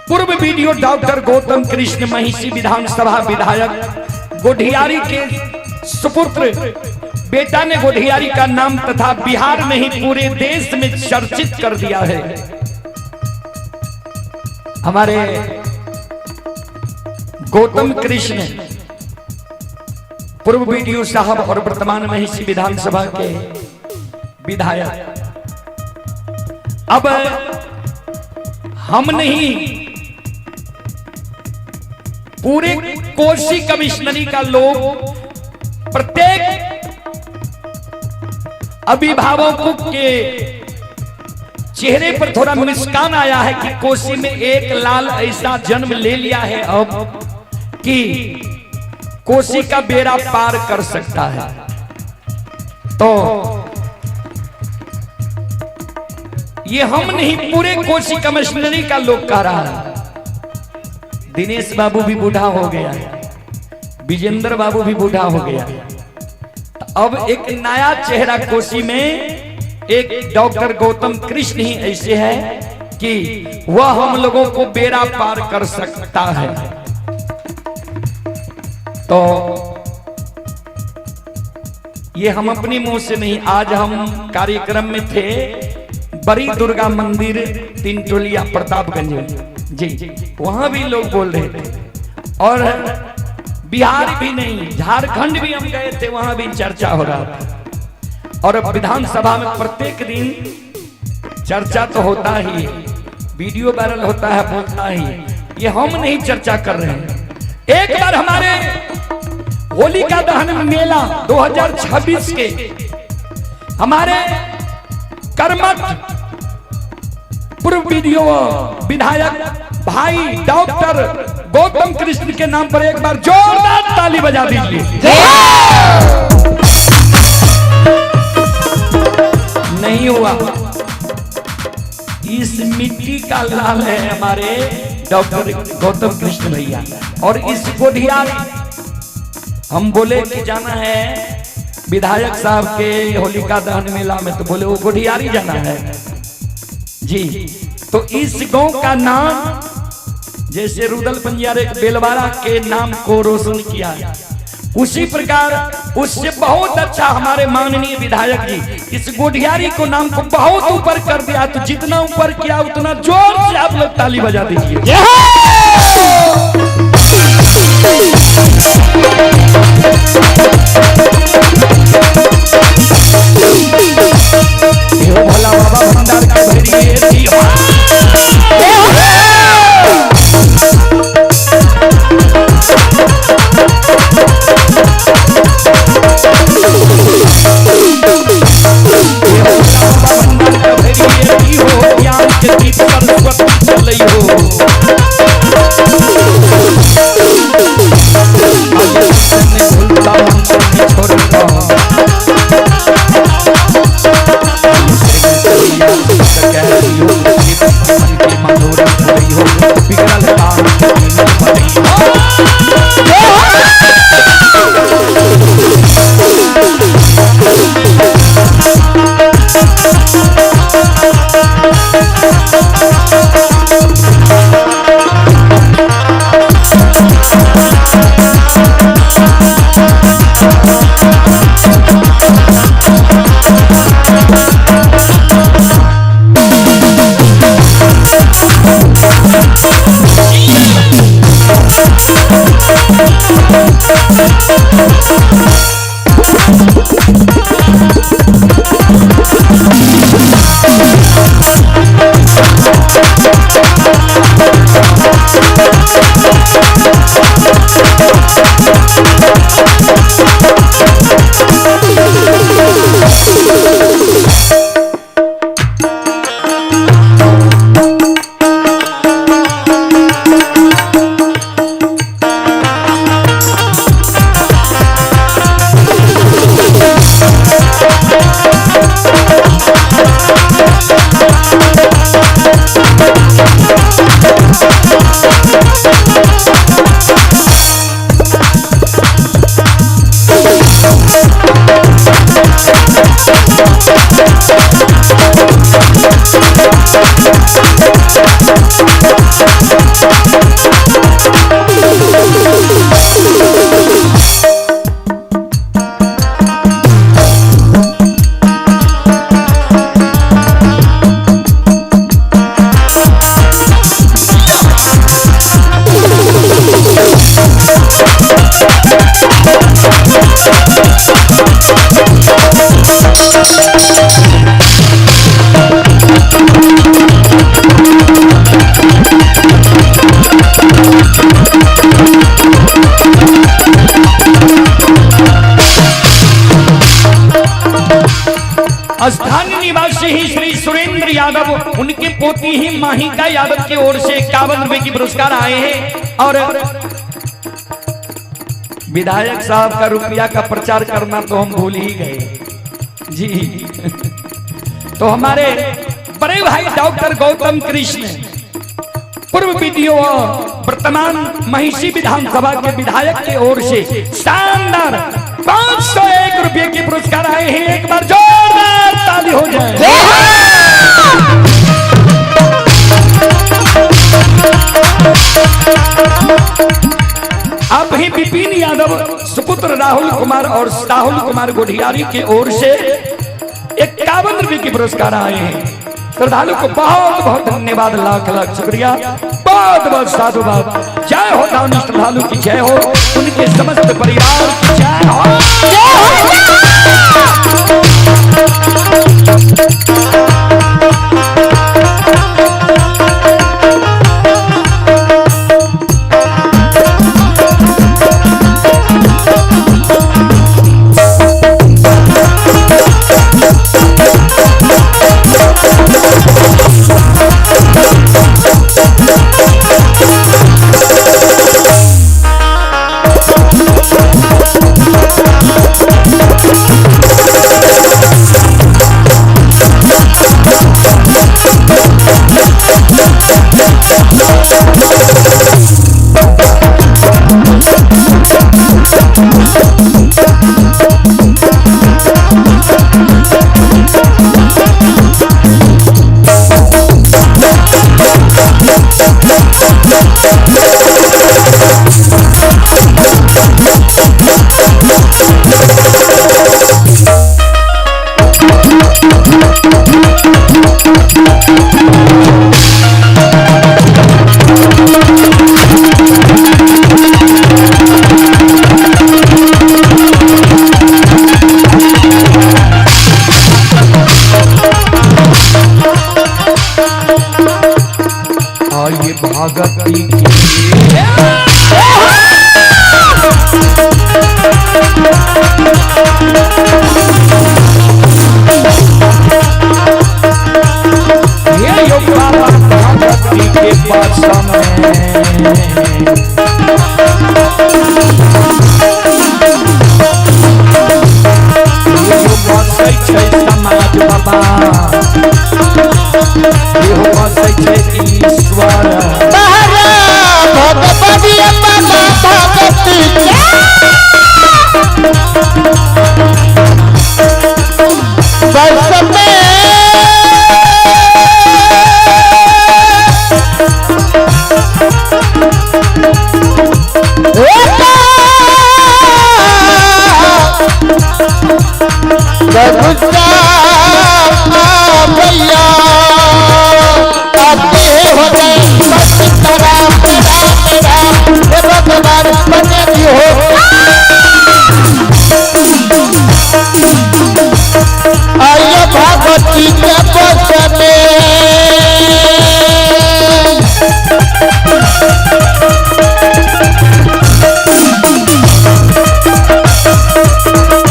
पूर्व वीडियो डॉक्टर गौतम कृष्ण महिषी विधानसभा विधायक गोढियारी के सुपुत्र बेटा ने गोढियारी का नाम तथा बिहार में ही पूरे देश में चर्चित कर दिया है। हमारे गौतम कृष्ण पूर्व वीडियो साहब और वर्तमान महिषी विधानसभा के विधायक। अब हम नहीं, पूरे कोसी कमिश्नरी का लोग, प्रत्येक अभिभावकों के चेहरे पर थोड़ा मुस्कान आया है कि कोसी में एक लाल ऐसा जन्म ले लिया है अब कि कोसी का बेड़ा पार कर सकता है। तो ये हम नहीं, पूरे कोसी कमिश्नरी का लोग कह रहा है। दिनेश बाबू भी बूढ़ा हो गया है, विजेंद्र बाबू भी बूढ़ा हो गया है। अब एक नया चेहरा कोसी में एक डॉक्टर गौतम कृष्ण ही ऐसे है कि वह हम लोगों को बेड़ा पार कर सकता है। तो ये हम अपने मुंह से नहीं, आज हम कार्यक्रम में थे बड़ी दुर्गा मंदिर तीन टोलिया प्रतापगंज में जी, वहां भी लोग बोल रहे थे। और बिहार भी नहीं, झारखंड भी हम गए थे, वहां भी चर्चा हो रहा था। और अब विधानसभा में प्रत्येक दिन चर्चा तो होता ही है, वीडियो वायरल होता है, बोलता ही है। ये हम नहीं चर्चा कर रहे हैं। एक बार हमारे होलिका दहन मेला 2026 के हमारे कर्मठ पूर्व वीडियो विधायक भाई डॉक्टर गौतम कृष्ण के नाम पर एक बार जोरदार ताली बजा दीजिए। नहीं हुआ, इस मिट्टी का लाल है हमारे डॉक्टर गौतम कृष्ण भैया। और इस कोठियार हम बोले कि जाना है विधायक साहब के होलिका दहन मेला में, तो बोले वो कोठियारी जाना है जी। तो इस गांव का नाम जैसे रुदल पंजियार एक बेलवाड़ा के नाम को रोशन किया है, उसी प्रकार उससे बहुत अच्छा हमारे माननीय विधायक जी इस गोढियारी को नाम को बहुत ऊपर कर दिया। तो जितना ऊपर किया उतना जोर से आप लोग ताली बजा दीजिए। भोला बाबा भंडार के भरिए बिगड़ल काम पोती ही माहिका यादव की ओर से 51 रुपए की पुरस्कार आए हैं। और विधायक साहब का रुपया का प्रचार करना तो हम भूल ही गए जी। तो हमारे बड़े भाई डॉक्टर गौतम कृष्ण, पूर्व बीडीओ वर्तमान महिषी विधानसभा के विधायक की ओर से शानदार 501 रुपए के पुरस्कार आए हैं। एक बार जोरदार ताली हो जाए। आप ही विपिन यादव सुपुत्र राहुल कुमार और साहुल कुमार गोढियारी की ओर से 51 रुपए के पुरस्कार आए हैं। श्रद्धालु को बहुत बहुत धन्यवाद, लाख लाख शुक्रिया, बहुत बहुत साधुवाद। जय हो दानी श्रद्धालु की जय हो, उनके समस्त परिवार की जय हो। आइए भगती की ये यो बाबा भगती के पास में ये यो बसै छै समाज बाबा, ये हो बसै छै ईश्वर।
भगवती बाबा भगती बस में भैया आते हो गए बस राम राम राम हे भगवान बने भी हो। आइए भगवती के बस में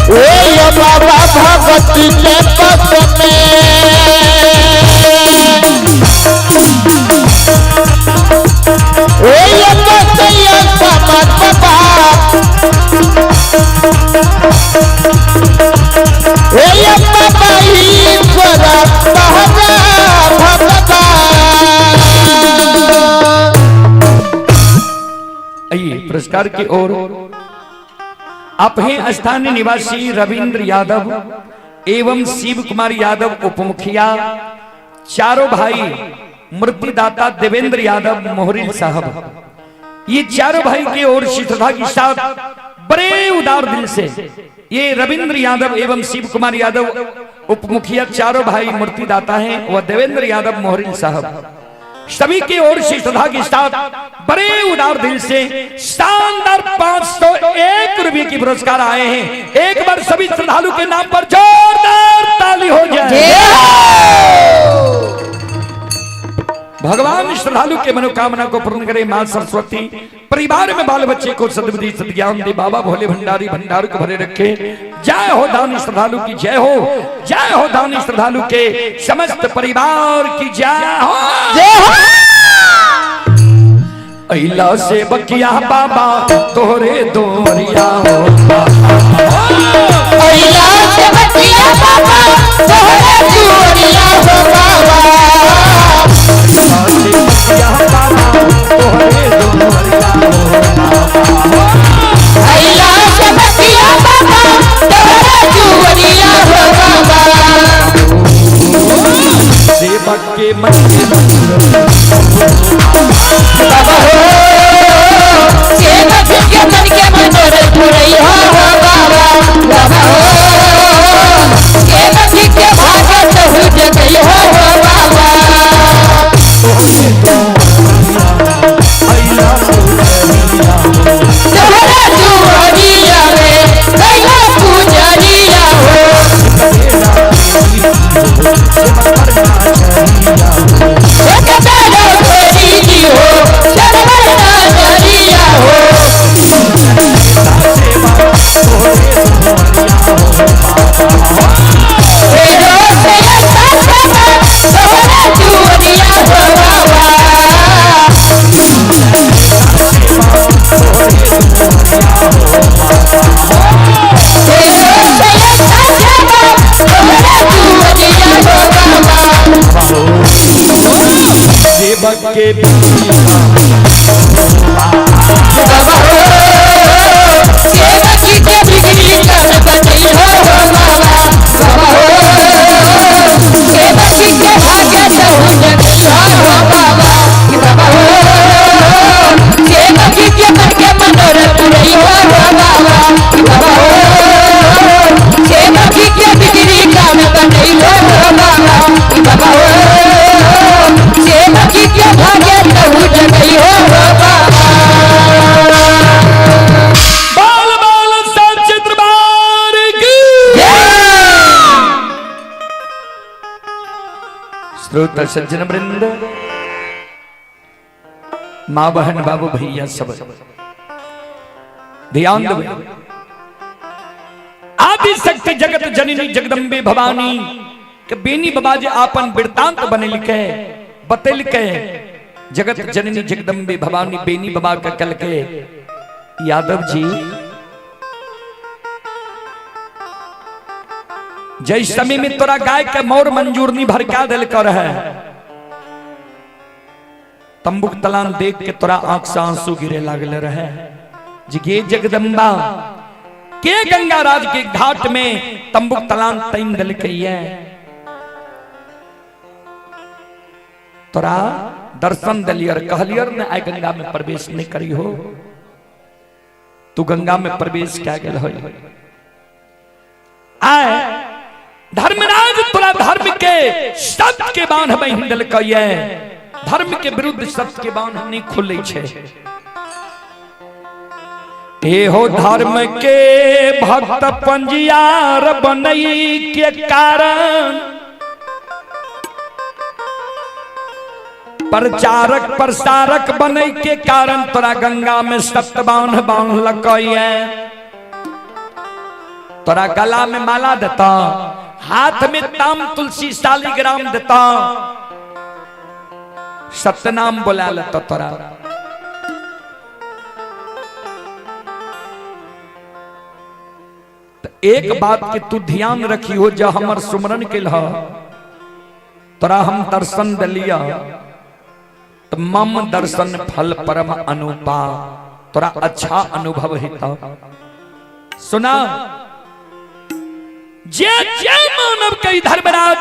ओ ये बाबा भगवती के बस में ओ ये बसैया समाज बाबा ओ ये बाबा ईश्वर सहजा भगवान।
आइए पुरस्कार की ओर। आप हैं स्थानीय निवासी रविंद्र यादव एवं शिव कुमार यादव उपमुखिया, चारों भाई मूर्तिदाता देवेंद्र यादव मोहरिल साहब, ये चारों भाई की ओर से श्रद्धा के साथ बड़े उदार दिल से ये रविंद्र यादव एवं शिव कुमार यादव उपमुखिया चारों भाई मूर्तिदाता हैं वह देवेंद्र यादव मोहरिल साहब, सभी की ओर से श्रद्धा के साथ बड़े उदार दिल से शानदार 501 रुपए की पुरस्कार आए हैं। एक बार सभी श्रद्धालु के नाम पर जोरदार ताली हो जाए। भगवान श्रद्धालु के मनोकामना को पूर्ण करे मां सरस्वती। परिवार में बाल बच्चे को सद्बुद्धि सद्ज्ञान दे। बाबा भोले भंडारी भंडार को भरे रखे। जय हो दानी श्रद्धालु की जय हो, जय हो दानी श्रद्धालु के समस्त परिवार की जय हो,
जय हो।
अइला से बकिया बाबा तोहरे दोरिया हो।
अइला से बकिया बाबा तोहरे दुआरिया हो बाबा।
अइला से बकिया बाबा तोहरे दोरिया हो बाबा।
अइला से बकिया बाबा तोहरे दुआरिया हो बाबा।
सेवक के मन के
बाबा हो, सेवक के मन के मनोरथ पुरैया हो बाबा। बाबा हो, सेवक के भागत हो जगैया हो बाबा।
अइला पुजरिया हो।
तोहरा दुआरिया रे कैला पुजरिया हो। एक बेरा गोरी जी हो, सरवर नजरिया हो। फेरो से ऐसा सेवा तोहरा दुआरिया हो बाबा। फेरो से ऐसा सेवा तोहरा दुआरिया हो बाबा।
सेवक के
बाबा हो, सेवक के बिगड़ी कर बचई हो बाबा। बाबा हो, सेवक के भाग्य सहु जगई हो बाबा। बाबा हो, सेवक के मन के मनोरथ पुरई हो बाबा। बाबा हो, सेवक के बिगड़ी कर बचई हो बाबा। बाबा हो, सेवक के भाग्य सहु जगई हो बाबा।
बाल बाल सच्चे दरबार की। श्रोता सज्जन वृंद, माँ बहन बाबू भैया सब ध्यान दो। आदि शक्ति जगत जननी जगदम्बे भवानी के बेनी बाबा जी आपन वृत्तांत बनेलके बतेलके। जगत जननी जगदम्बे भवानी बेनी बाबा के कल के यादव जी जय समय में तोरा गाय के मोर मंजूर नहीं भड़का दिल कर है, तंबुक तलान देख के तोरा आंख से आंसू गिरे लागले रहे। जिगे जगदम्बा के गंगा राज के घाट में तंबुक तलान तैन दिल के है, तोरा दर्शन दिलियर कहलियर ने आय गंगा में प्रवेश नहीं करी हो, तू गंगा में प्रवेश क्या गेल हो। आय धर्मराज तोरा धर्म के सत्य के बांध बहिन दिल के, धर्म के विरुद्ध सत्य के बांध नहीं खुले छे। एहो धर्म के भक्त पंजियार बनई के कारण प्रचारक प्रसारक बनई के कारण तोरा गंगा में सत्य बांध बांध लकैया, तोरा गला में माला देता, हाथ में ताम तुलसी शालिग्राम देता, सत्यनाम बोला लेता तोरा। तो एक बात के तू ध्यान रखी हो, जब हमर सुमरन के लह तोरा हम दर्शन दिलिया तो मम दर्शन फल परम अनुपा, तोरा अच्छा अनुभव हेता। सुना जे जे मानव के धर्मराज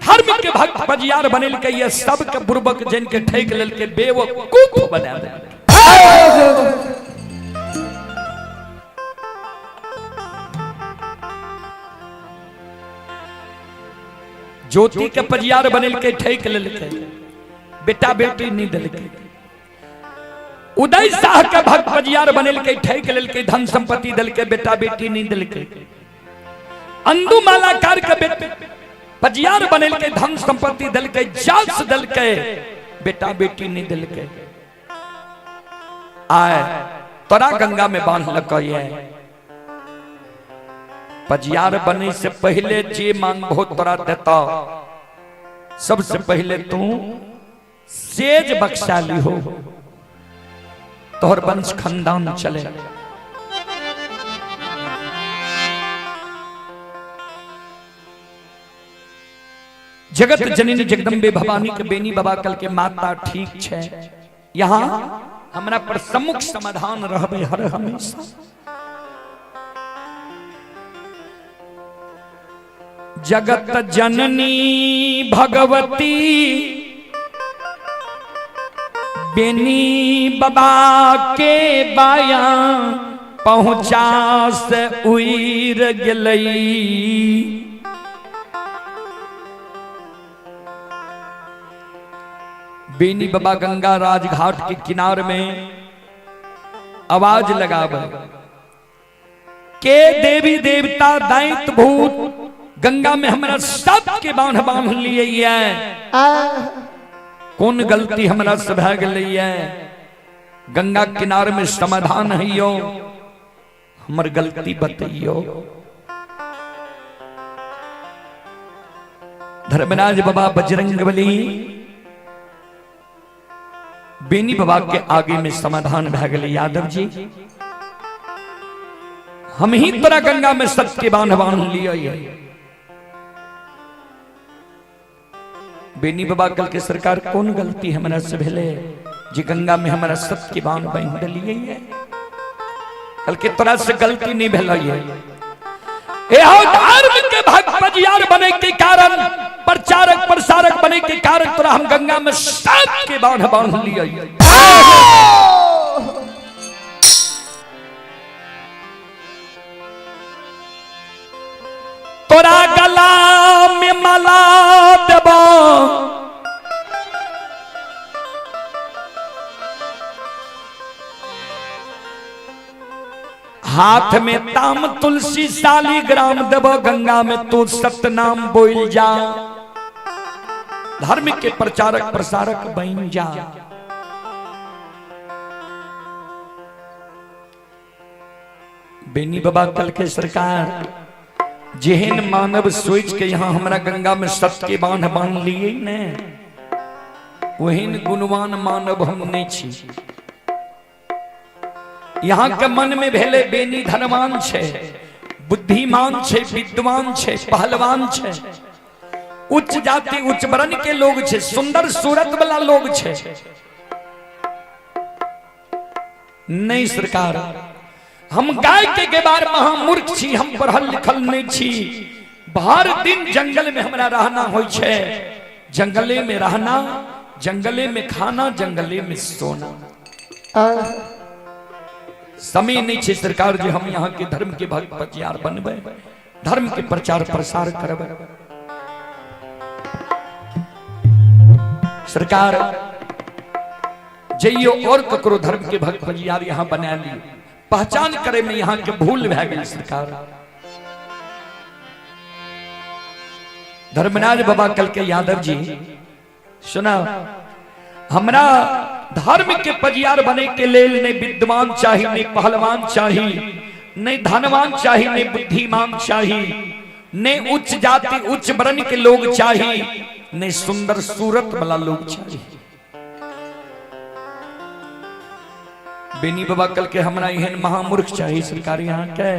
धर्म के भक्त बजियार बनेल के ये सब के बुर्बक जन के ठेक लेल के बेवकूफ बना दे। ज्योति के पजियार बनेल के ठेक लेल के बेटा बेटी नहीं दिल के। उदय शाह के भक्त पजियार बनेल के ठेक लेल के धन संपत्ति दिल के बेटा बेटी नहीं दिल के। अंदू मालाकार के पजियार बनेल के धन संपत्ति दिल के जास दिल के बेटा बेटी नहीं दिल के। आय तोरा गंगा में बांधलक ये। पजियार बने से पहले जे मांगबो तोरा देता, सबसे पहले तू सेज बख्शा ली हो, तोहर वंश खानदान चले। जगत जननी जगदम्बे भवानी के बेनी बाबा कल के माता ठीक छे, यहाँ हमरा पर सम्मुख समाधान रहबे हर हमेशा। जगत जननी भगवती बेनी बाबा के बाया पहुंचा से उइर गेलई। बेनी बाबा गंगा राजघाट के किनार में आवाज लगावे के देवी देवता दैत भूत गंगा में हमरा सब के बांध बांध लिए है, कौन गलती हमरा से भए गेलै है, गंगा किनार में समाधान है यो, हमर गलती बतैयो। धर्मराज बाबा बजरंगबली बेनी बाबा के आगे में समाधान भए गेलै। यादव जी हम ही तोरा गंगा में सबके बांध बांध लिए। बेनी बाबा कल के सरकार कौन गलती हमरा से भेले जे गंगा में हमरा सबके बांध बांध दिलिए है, कल के तोरा से गलती नहीं भेलै है। एहो धर्म के भक्त पजियार बने के कारण, प्रचारक प्रसारक बने के कारण तोरा हम गंगा में सबके बांध बांध लिए। तोरा गला में माला देबो, हाथ में ताम तुलसी शालिग्राम देबो, गंगा में तू सतनाम बोल जा, धर्म के प्रचारक प्रसारक बन जा। बेनी बाबा कल के सरकार जेहन मानव सोच के यहाँ हमरा गंगा में सत्य के बांध बांध लिए ने, वहीन गुणवान मानव हम नहीं छी। यहाँ के मन में भेले बेनी धनवान छे, बुद्धिमान छे, विद्वान छे, पहलवान छे, उच्च जाति उच्च वर्ण के लोग छे, सुंदर सूरत वाला लोग छे। नहीं सरकार, हम गाय के गेबार महामूर्ख छी, हम पढ़ल लिखल नहीं छी, भर दिन जंगल में हमरा रहना होइ छे, जंगले में रहना, जंगले में खाना, जंगले में सोना। समय नहीं छे सरकार जी हम यहाँ के धर्म के भक्त पजियार बनबे, धर्म के प्रचार प्रसार करबे। सरकार जइयो और ककरो धर्म के भक्त पजियार यहाँ बना ली, पहचान करे में यहाँ के भूल भए गेल सरकार। धर्मराज बाबा कल के यादव जी सुना, हमरा धर्म के पजियार बने के लेल नहीं विद्वान चाहिए, नहीं पहलवान चाहिए, नहीं धनवान चाहिए, नहीं बुद्धिमान चाहिए, नहीं उच्च जाति उच्च वर्ण के लोग चाहिए, नहीं सुंदर सूरत वाला लोग चाहिए। बेनी बाबा कल के हमरा एहन महामूर्ख चाहिए सरकार यहाँ के,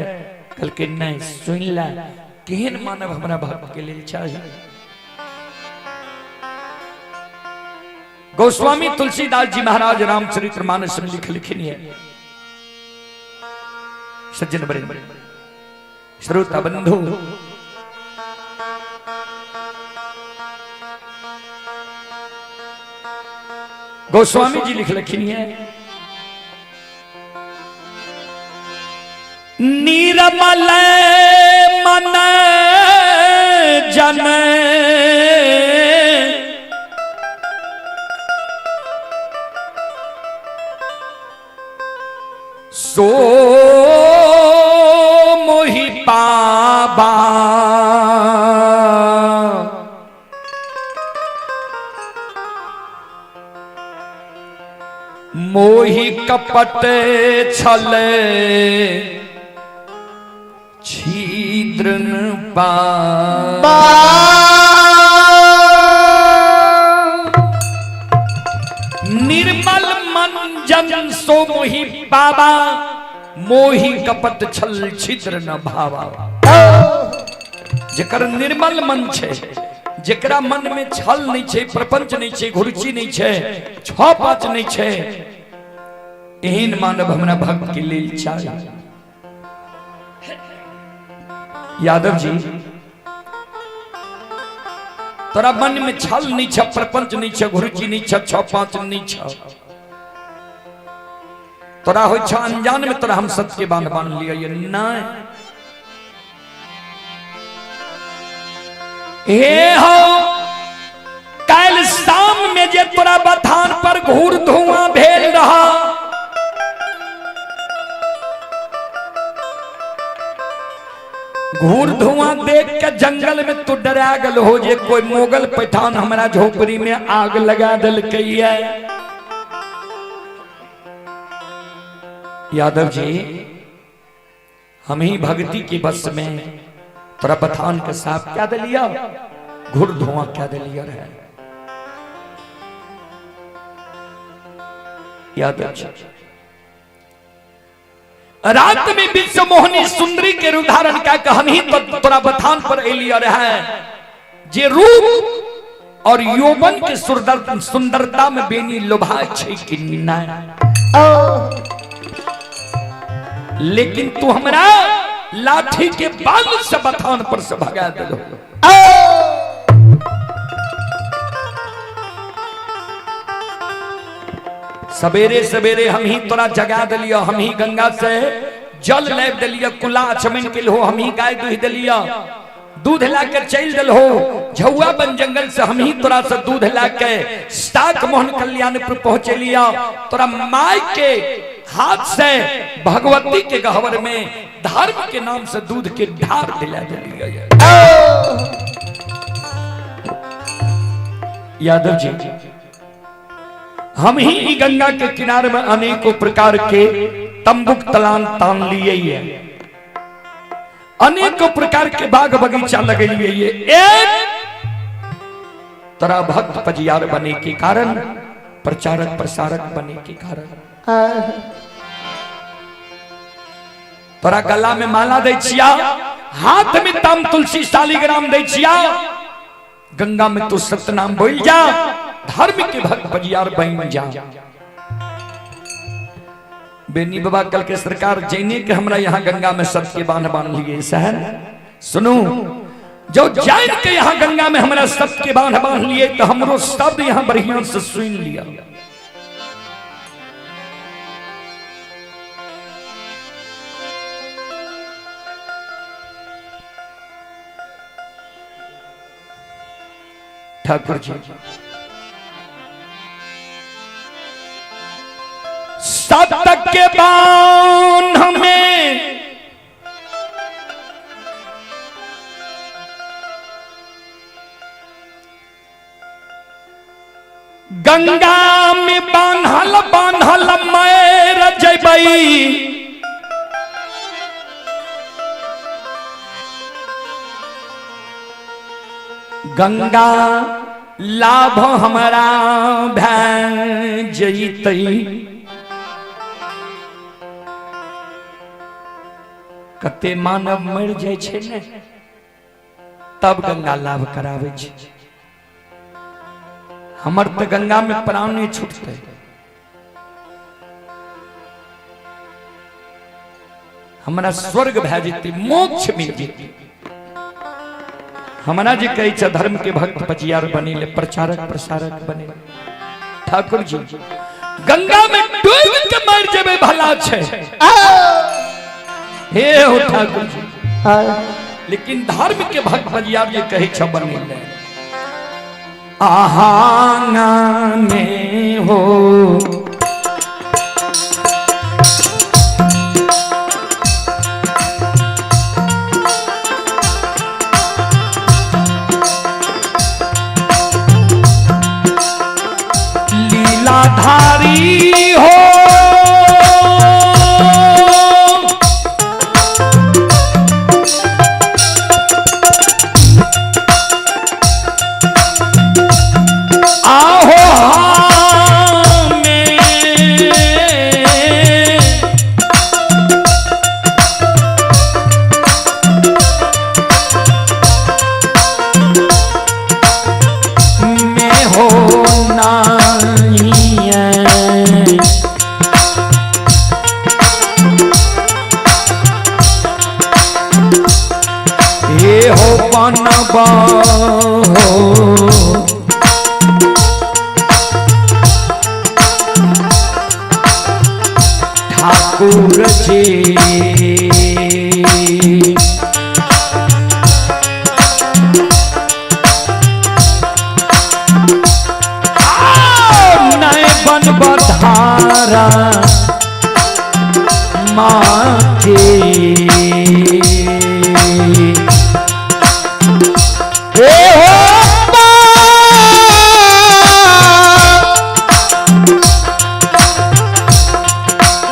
कल के नहीं सुन ला केहन मानव हमरा भक्त के लेल चाहिए। गोस्वामी तुलसीदास जी महाराज रामचरित्र मानस में लिख लिखनी है। सज्जन बड़े श्रोता बंधु, गोस्वामी जी लिख लिखनी है, नीरमल मन जन सो मोहि पाबा, मोहि कपट छल छिद्र न पा निर्मल मन जन सो मोहि पावा, मोहि कपट छल छिद्र न भावा। जेकर निर्मल मन छै, जेकरा मन में छल नहीं छै, प्रपंच नहीं छै, घुरची नहीं छै, छह पांच नहीं छै, एहन मानव हमरा भक्त के लेल चाही। यादव जी, तोरा मन में छल नहीं छ, प्रपंच नहीं छ, घुरची नहीं छ, छह पांच नहीं छ, तोरा हो छ अनजान में तोरा हम सत्य के बांध बांध लिया ये नहीं। हे हो काल शाम में जे तोरा बथान पर घूर धुआं भेल रहा, घूर धुआं देख के जंगल में तू डरा गल हो जे कोई मुगल पठान हमरा झोपड़ी में आग लगा दिलकै। यादव जी, हम ही भक्ति के बस में तोरा बथान के साफ क्या दिलिया, घूर धुआं क्या दिलिया रहे। यादव जी, रात में विश्व मोहनी सुंदरी के रूप धारण क्या हम ही तो तोरा बथान पर एलिया रहे, जे रूप और यौवन के सुंदरता में बेनी लोभा छै कि नहीं, लेकिन तू हमरा लाठी के बाल से बथान पर से भगा दिलो। सवेरे सवेरे हम ही तोरा जगा दिलियो, हम ही गंगा से जल लाबि दिलियो, कुला आचमन के हो, हम ही गाय दुहि दिलियो, दूध ला के चल दिल हो, झौआ बन जंगल से हम ही तोरा से दूध ला के साक मोहन कल्याणपुर पहुंचे लिया, तोरा माय के हाथ से भगवती के गहवर में धर्म के नाम से दूध के ढार दिला दिलियो। यादव जी, हम ही गंगा के किनारे में अनेकों प्रकार के तंबुक तलान तान लिए है, अनेकों प्रकार के बाग बगीचा लगे लिए, एक तरह भक्त पजियार बने के कारण, प्रचारक प्रसारक बने के कारण, तोरा गला में माला दै छिया, हाथ में ताम तुलसी शालिग्राम दै छिया, गंगा में तू सतनाम बोल जा, धर्म के भक्त बजियार बन जा। बेनी बाबा कल के सरकार जैने के हमरा यहाँ गंगा में सत के बांध बांध लिए सहन सुनू, जो जैन के यहाँ गंगा में हमरा सत के बांध बांध लिए तो हमरो शब्द यहाँ बढ़िया से सुन लिया। ठाकुर जी, सत के बांध में गंगा में बांधल बांधल मैर जबई, गंगा लाभ हमारा भै जइतई। कते मानव मर जाय छै ने तब गंगा लाभ करावे छै, हमर तो गंगा में प्राण नहीं छूटते। हमरा स्वर्ग भै जेतै, मोक्ष मिल जेतै। हमरा जे कहै छै धर्म के भक्त पजियार बने ले, प्रचारक प्रसारक बने। ठाकुर जी, गंगा में डूब के मर जेबै भला छै। हे हो ठाकुर जी, लेकिन धर्म के भक्त पजियार जे कहै छै बने ले, आहाना में हो लीलाधारी हो, बनबा हो। ठाकुर जी नए बनबा धारा माँ के।
ए हो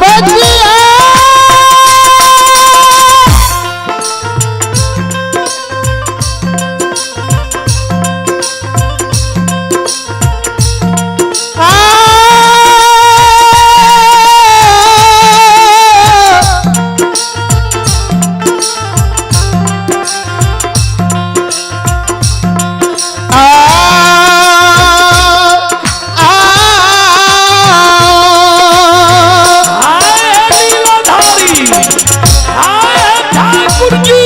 बजिया
हाय लीलाधारी, हाय ठाकुर जी।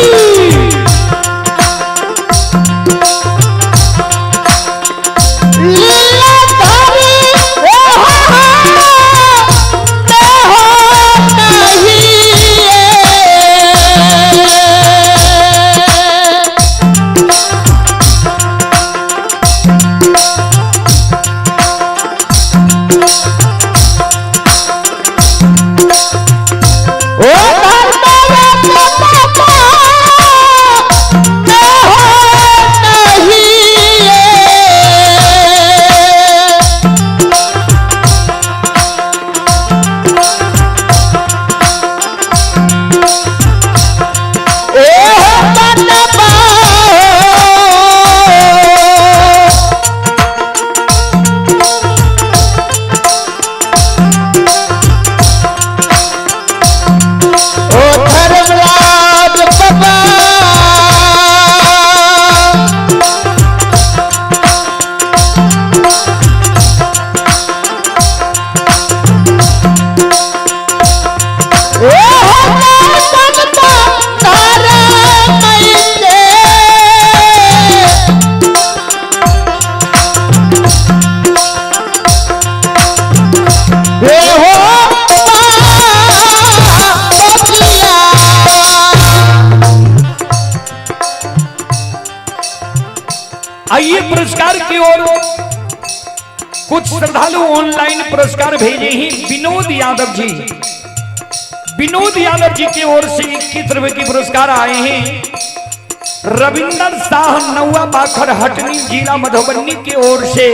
धर्मराज बाबा ए हो बनता तारा मैते। ए हो बजिया।
आइए पुरस्कार की ओर कुछ श्रद्धालु ऑनलाइन पुरस्कार भेजे हैं। विनोद यादव जी, विनोद यादव जी की ओर से 21 रुपए के पुरस्कार आए हैं। रविंदर शाह नौवा बाखर हटनी जिला मधुबनी की ओर से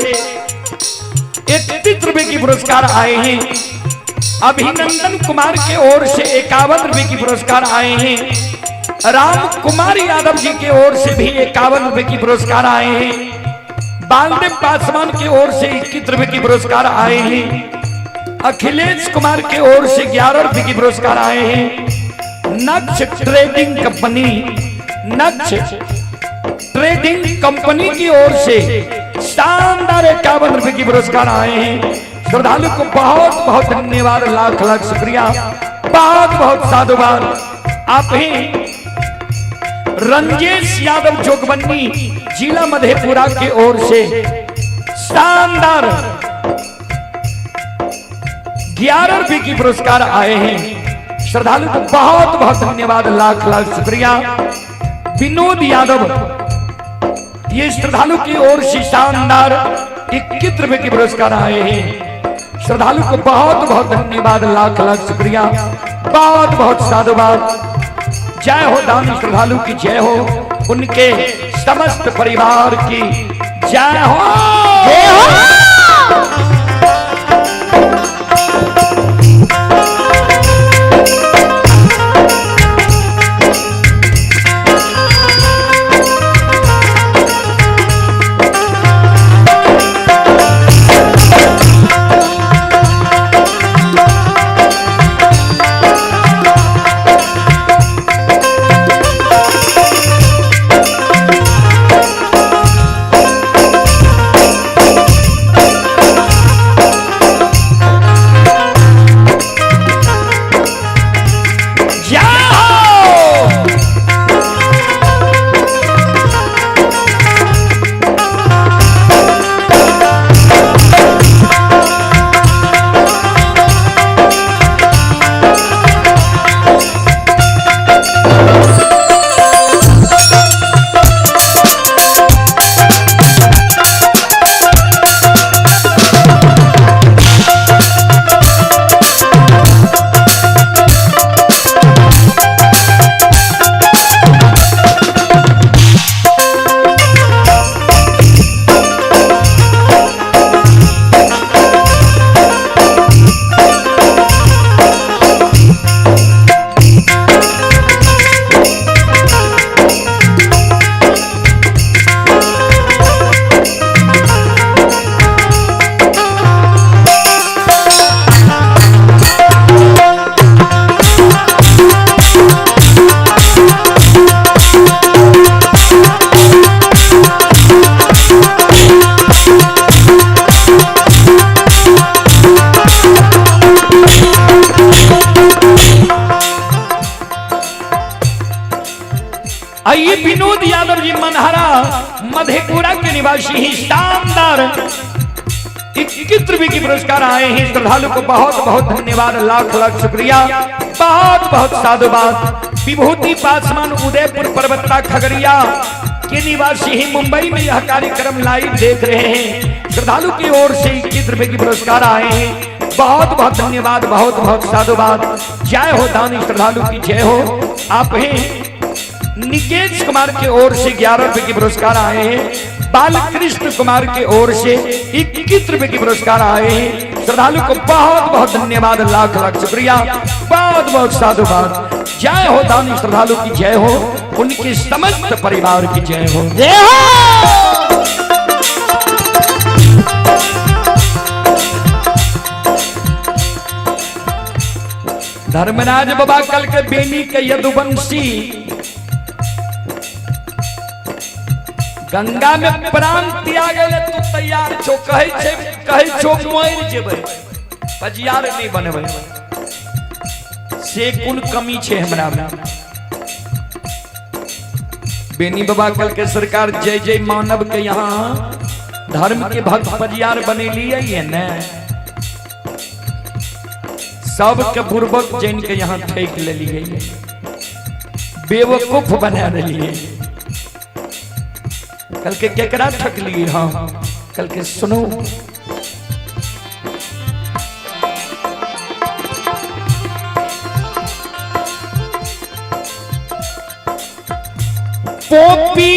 31 रुपए की पुरस्कार आए हैं। अभिनंदन कुमार के ओर से 51 रुपए की पुरस्कार आए हैं। राम कुमार यादव जी की ओर से भी 51 रुपए की पुरस्कार आए हैं। बालदेव पासवान की ओर से 21 रुपए की पुरस्कार आए हैं। अखिलेश कुमार की ओर से 11 रुपए की पुरस्कार आए हैं। Naksh trading company, Naksh trading company की ओर से शानदार 51 रुपए की पुरस्कार आए हैं। श्रद्धालु को बहुत बहुत धन्यवाद, लाख लाख शुक्रिया, बहुत बहुत साधुवाद। आप ही रंजेश यादव जोगबन्नी जिला मधेपुरा की ओर से शानदार 11 रुपए की पुरस्कार आए हैं। श्रद्धालु को बहुत बहुत धन्यवाद, लाख लाख शुक्रिया। विनोद यादव ये श्रद्धालु की ओर से शानदार 21 रुपए के पुरस्कार आए हैं। श्रद्धालु को बहुत बहुत धन्यवाद, लाख लाख शुक्रिया, बहुत बहुत साधुवाद। जय हो दानी श्रद्धालु की जय हो, उनके समस्त परिवार की जय हो।
जय हो।
आइए विनोद यादव जी मनहरा मधेपुरा के निवासी ही शानदार 21 रुपए की पुरस्कार आए हैं। श्रद्धालु को बहुत बहुत धन्यवाद, लाख लाख शुक्रिया, बहुत बहुत साधुवाद। विभूति पासवान उदयपुर परबत्ता खगड़िया के निवासी ही मुंबई में यह कार्यक्रम लाइव देख रहे हैं। श्रद्धालु की ओर से 21 रुपए की पुरस्कार आए हैं। बहुत बहुत धन्यवाद, बहुत बहुत साधुवाद। जय हो दानी श्रद्धालु की जय हो। आप हैं निकेश कुमार के ओर से 11 रुपए के पुरस्कार आए हैं। बालकृष्ण कुमार के ओर से 21 रुपए के पुरस्कार आए हैं। श्रद्धालु को बहुत बहुत धन्यवाद, लाख लाख शुक्रिया, बहुत बहुत साधुवाद। जय हो दानी श्रद्धालु की जय हो, उनके समस्त परिवार की जय हो।
जय हो।
धर्मराज बाबा कल के बेनी के यदुवंशी गंगा में प्राण त्याग ले तू तैयार छो, कहै छे कहै छो मरि जेबै, पजियार नहीं बनबै, से कोन कमी छे हमरा में। बेनी बाबा कल के सरकार जय जय मानव के यहाँ धर्म के भक्त पजियार बनेलिए है ने, सबके बुर्बक जैन के यहाँ ठेक लेलिए, बेवकूफ बना दिलिए। कल के केकरा ठकलिए हम? कल के सुनो, पोपी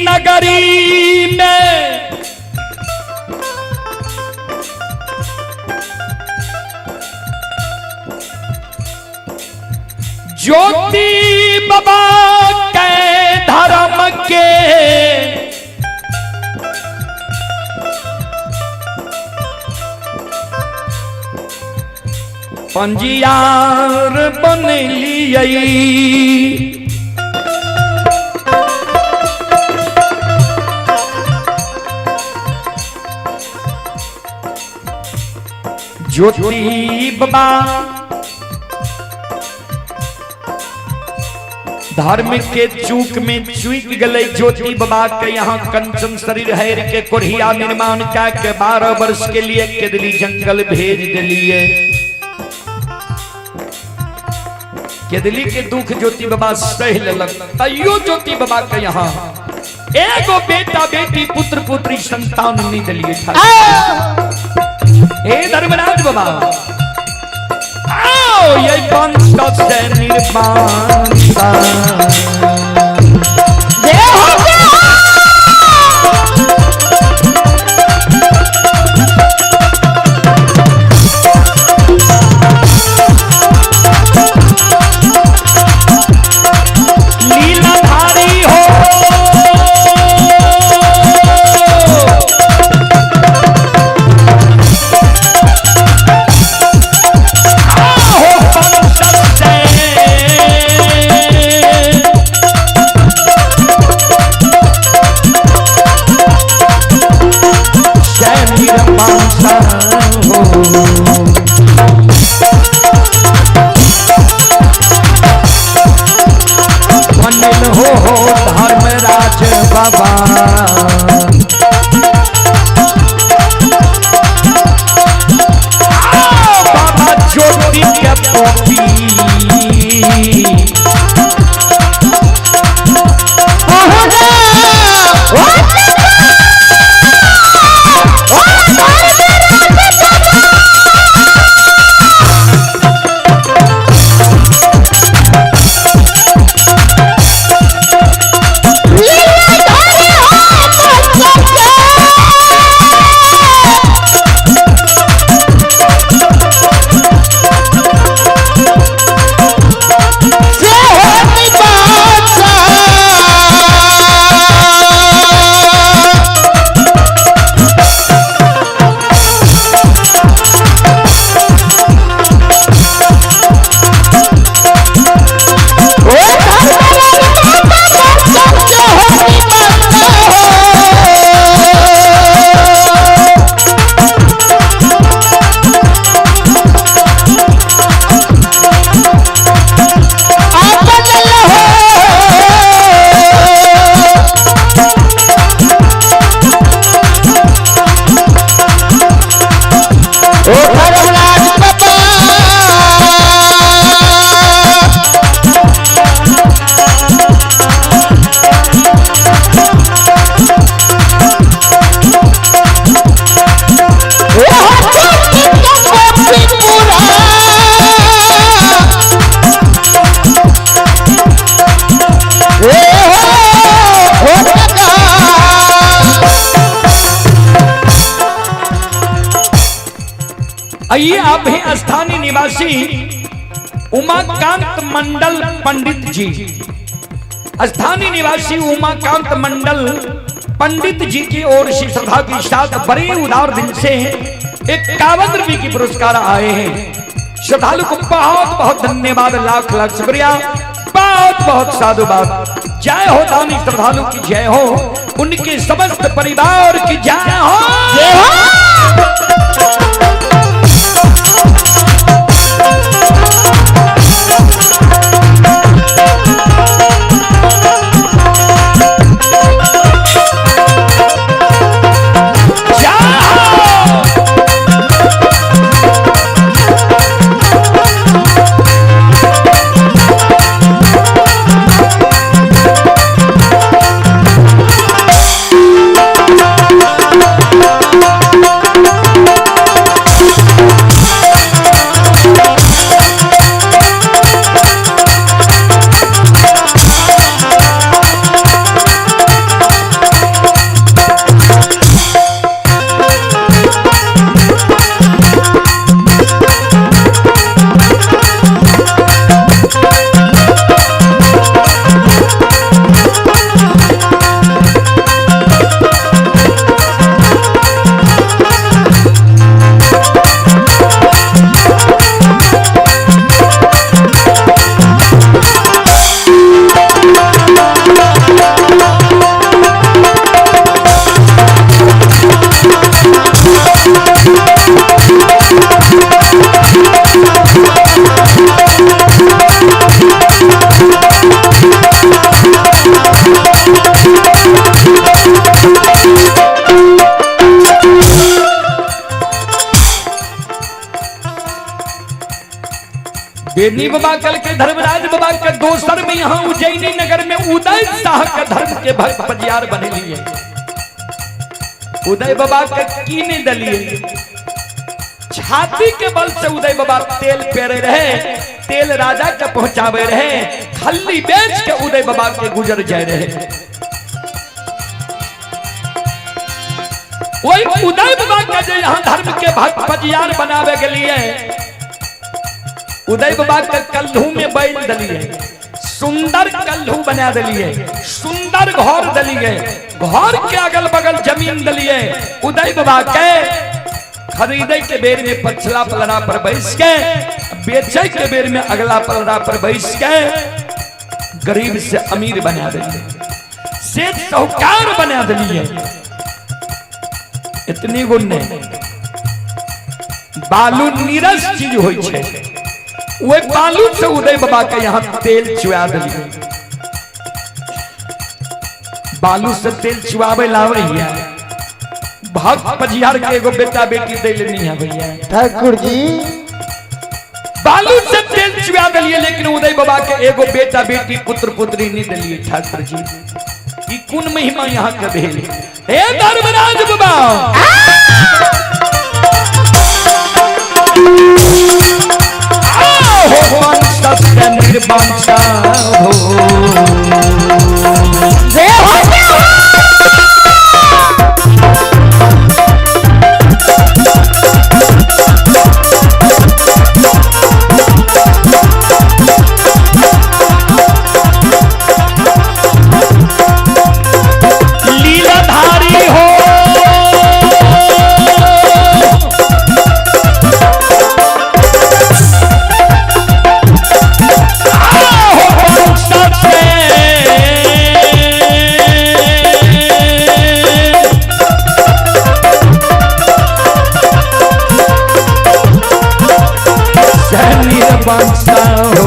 नगरी में ज्योति बाबा के धर्म के पंजियार बन लिये। ज्योति बाबा धर्म के चूक में चूक गले ज्योति बाबा के यहाँ कंचन शरीर हैर के कोढ़िया निर्माण क्या के 12 वर्ष के लिए केदली जंगल भेज दिलिए। केदली के दुख ज्योति बाबा सह लेलक, तैयो ज्योति बाबा के यहाँ एगो बेटा बेटी पुत्र पुत्री संतान नहीं दिलिए। हे धर्मराज बाबा आओ ये पंच से निर्माण।
जय हो जय हो।
लीलाधारी हो आहो पंच से जय निर्माण हो। बनल हो धर्मराज बाबा आओ बाबा ज्योति के पोपी।
लीलाधारी हो।
आइए आप हैं स्थानीय निवासी उमाकांत मंडल पंडित जी, स्थानीय निवासी उमाकांत मंडल पंडित जी की ओर से श्रद्धा के साथ बड़े उदार दिल से 51 रुपए की पुरस्कार आए हैं। श्रद्धालु को बहुत बहुत धन्यवाद, लाख लाख शुक्रिया, बहुत बहुत साधुवाद। जय हो दानी श्रद्धालु की जय हो, उनके समस्त परिवार की जय हो।
जय हो।
जय हो। बेनी बाबा कल के धर्मराज बाबा के दोसर में यहाँ उज्जैनी नगर में उदय शाह के धर्म के भक्त पजियार बने लिए। उदय बाबा के की नहीं दलिए, छाती के बल से उदय बाबा तेल पेरे रहे, तेल राजा के पहुंचावे रहे, खल्ली बेच के उदय बाबा के गुजर जाए रहे। वही उदय बाबा के जो यहाँ धर्म के भक्त पजियार बनावे के लिए उदय बाबा के कल्हू में बैल दलिए, सुंदर कल्हू बना दलिए, सुंदर घर दलिए, घर के अगल बगल जमीन दलिए। उदय बाबा के खरीदे के बेर में पछला पलड़ा पर बैस के, बेचे के बेर में अगला पलड़ा पर बैस के गरीब से अमीर बना दिए, सेठ साहूकार बना दिए। इतनी गुण नहीं, बालू नीरस चीज होई छे, वे बालू से उदय बाबा के यहाँ तेल चुआ दिए। बालू से तेल चुआवे लावे हिया, भक्त पजियार के एगो बेटा बेटी दे लेनी है भैया।
ठाकुर जी
बालू से तेल चुआ दिलिए, लेकिन उदय बाबा के एगो बेटा बेटी पुत्र पुत्री नहीं दिलिए। ठाकुर जी ई कुन महिमा यहाँ के भेल? हे धर्मराज बाबा, हो वंश से निर्वंश हो,
जय हो जय हो।
लीलाधारी हो, हो वंश से निर्वंश हो।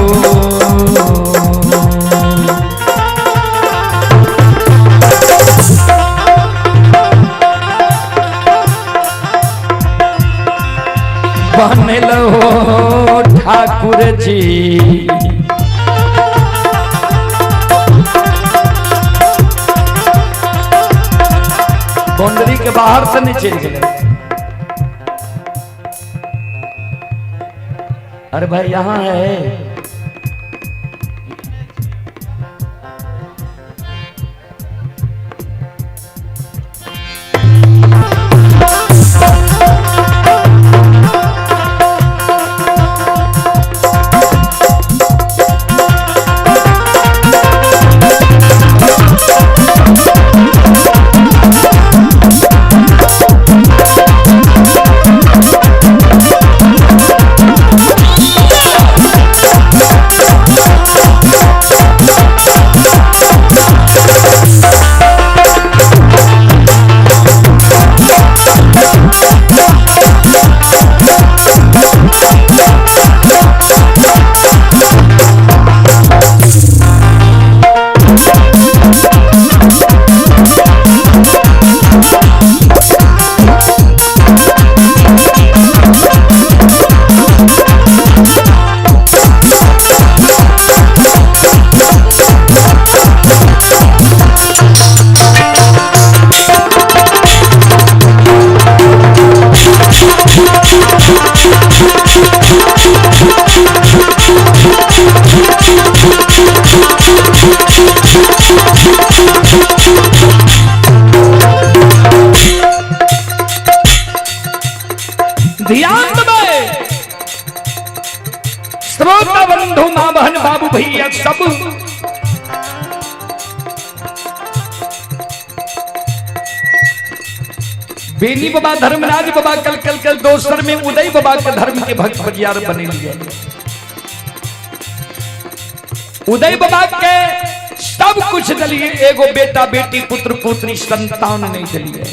बनल हो ठाकुर जी, बाउंड्री के बाहर से नहीं चल गए। अरे भाई यहाँ है, बेनी बाबा धर्मराज बाबा कल कल कल दोसर में उदय बाबा के धर्म के भक्त बजियार बने लिए। उदय बाबा के सब कुछ दिलिए, एगो बेटा बेटी पुत्र पुत्री संतान नहीं दिलिए।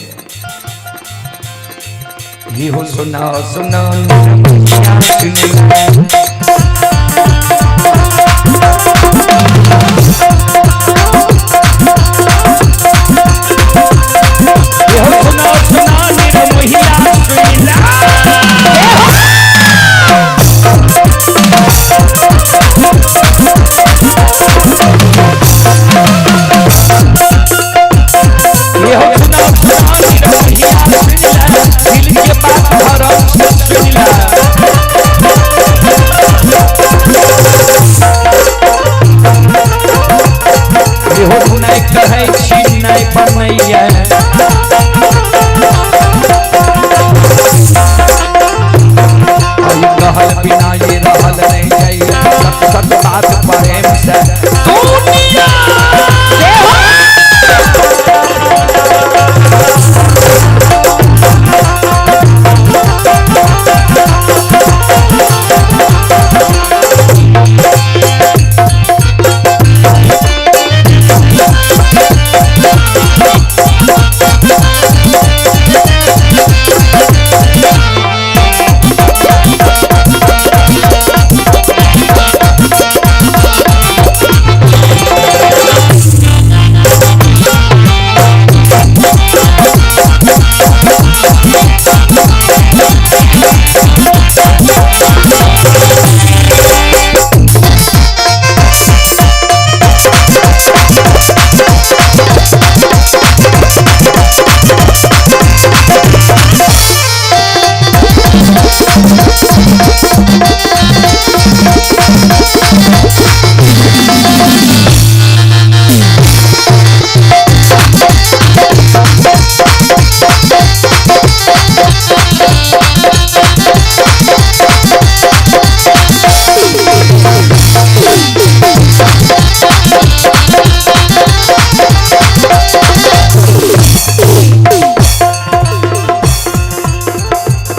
ये हो सुना सुना ये हो सुना सुना निरमोहिया सुनिला। ये हो सुना सुना निरमोहिया सुनिला, दिल के बात भरम से सुनिला। ये हो नहीं कहै छी नहीं बनैया, आई कहल बिना ये रहल नहीं जाइए, सत सत बात प्रेम से दुनिया।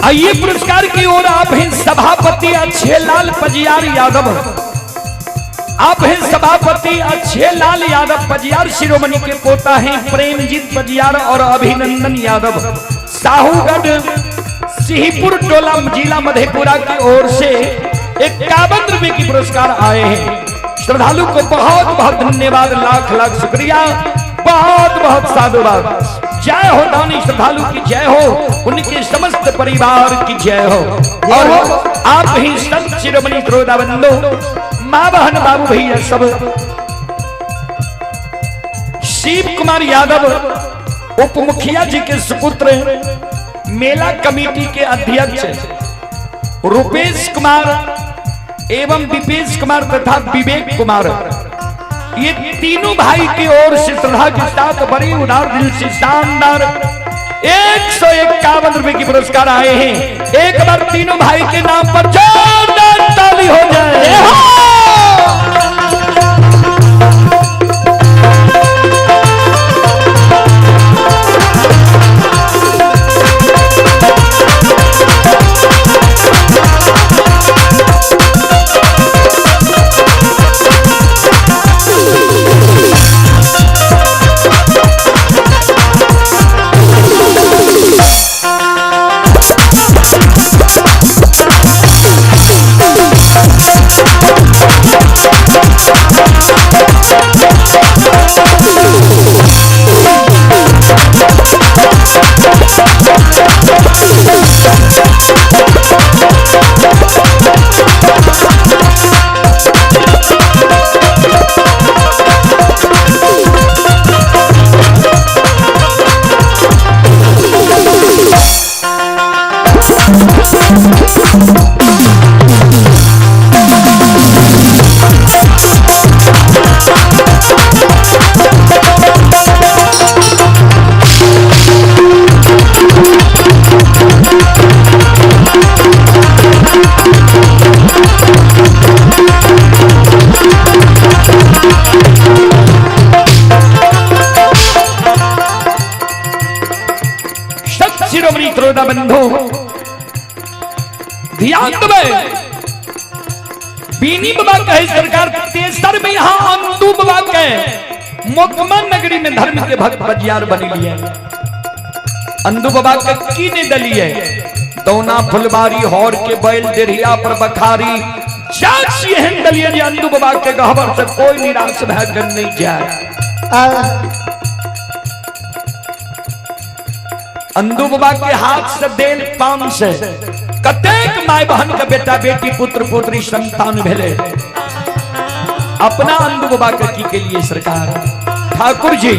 आइए पुरस्कार की ओर आप हैं सभापति अच्छे लाल पजियार यादव, आप हैं सभापति अच्छे लाल यादव पजियार शिरोमणि के पोता हैं प्रेमजीत पजियार और अभिनंदन यादव, साहूगढ़ सिंहपुर टोला जिला मधेपुरा की ओर से 51 रुपए की पुरस्कार आए हैं। श्रद्धालु को बहुत बहुत धन्यवाद, लाख लाख शुक्रिया, बहुत बहुत साधुवाद। जय हो दानी श्रद्धालु की जय हो, उनके समस्त परिवार की जय हो। और आप ही संत शिरोमणि श्रोता बंधु, माँ बहन बाबू भैया सब, शिव कुमार यादव उप मुखिया जी के सुपुत्र, मेला कमेटी के अध्यक्ष रुपेश कुमार एवं दीपेश कुमार तथा विवेक कुमार, ये तीनों भाई की ओर से श्रद्धा के साथ बड़ी उदार दिल से शानदार 151 रुपए की पुरस्कार आए हैं। एक बार तीनों भाई के नाम पर जोरदार ताली हो जाए। श्रोता बंधु ध्यान देबै। बीनी बाबा कहे सरकार तेसर में यहां अंदू बाबा के मोकमा नगरी में धर्म के भक्त बजियार बनी लिए। अंदू बाबा के की ने दलिए दौना फुलबारी हौर के बैल देरिया पर बखारी जाची एहन दलिए जे अंदू बाबा के गहबर से कोई निराश भय कर नहीं जाए। अंदू बाबा के हाथ से देल पान से कतेक my बहन के बेटा बेटी पुत्र पुत्री संतान भेले। अपना अंदू बाबा के की के लिए सरकार ठाकुर जी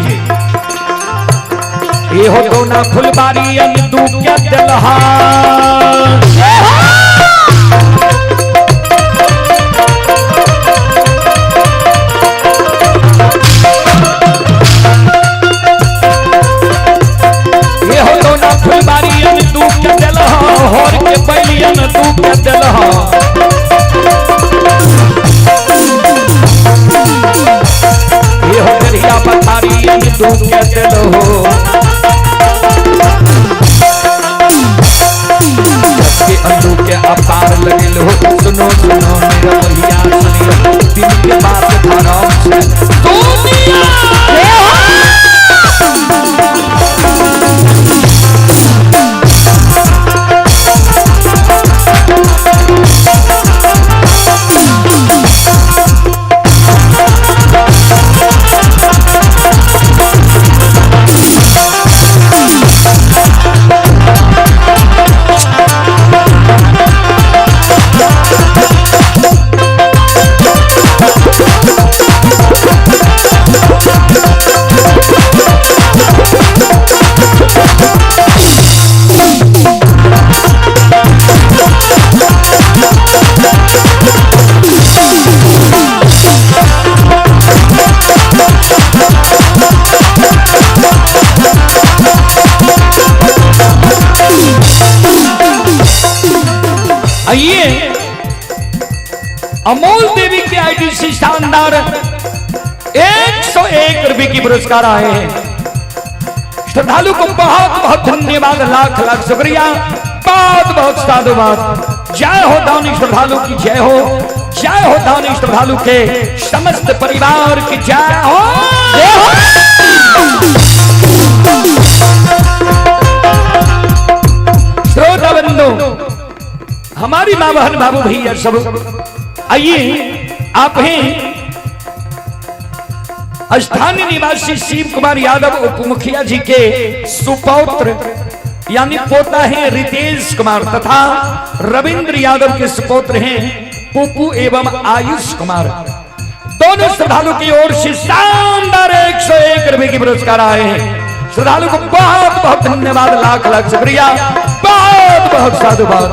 ये हो दोना फुलबारी अंदू क्या दलहा ये हो दोना फुलबारी अंदू क्या दलहा होर के बैलियन तू क्या दलहा ये हो दरिया पथारी अंदू क्या दलहो। अंदू के अपार लगे हो सुनो सुनो मेरा भैया सुनियो दिन के बात धराम से दुनिया। आइए अमोल देवी के आईडी से शानदार 101 रुपए की पुरस्कार आए हैं। श्रद्धालु को बहुत बहुत धन्यवाद, लाख लाख शुक्रिया, बहुत बहुत साधुवाद। जय हो दानी श्रद्धालु की जय हो, जय हो दानी श्रद्धालु के समस्त परिवार की जय हो, जय हो। श्रोता बंधु हमारी माँ बहन बाबू भैया सब आइए आप हैं स्थानीय निवासी शिव कुमार यादव उप मुखिया जी के सुपौत्र यानी पोता हैं रितेश कुमार तथा रविंद्र यादव के सुपौत्र हैं पुपू एवं आयुष कुमार। दोनों श्रद्धालु की ओर से शानदार 101 रुपए की पुरस्कार आए हैं। श्रद्धालु को बहुत बहुत धन्यवाद, लाख लाख शुक्रिया, बहुत बहुत साधुवाद।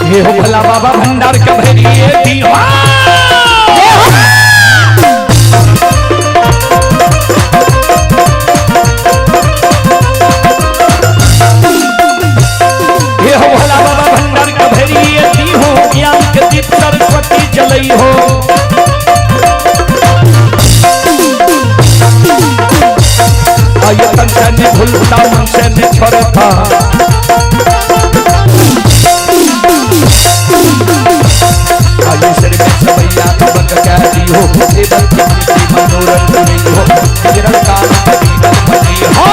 ये हो भला बाबा भंडार का भरिए दीवान। ये हो भला बाबा भंडार का भरिए दी हो ज्ञान के दीप सरस्वती जलई हो। आयतन से ने भूलता मन से ने छोड़ता हो मनोरंजन हो हो।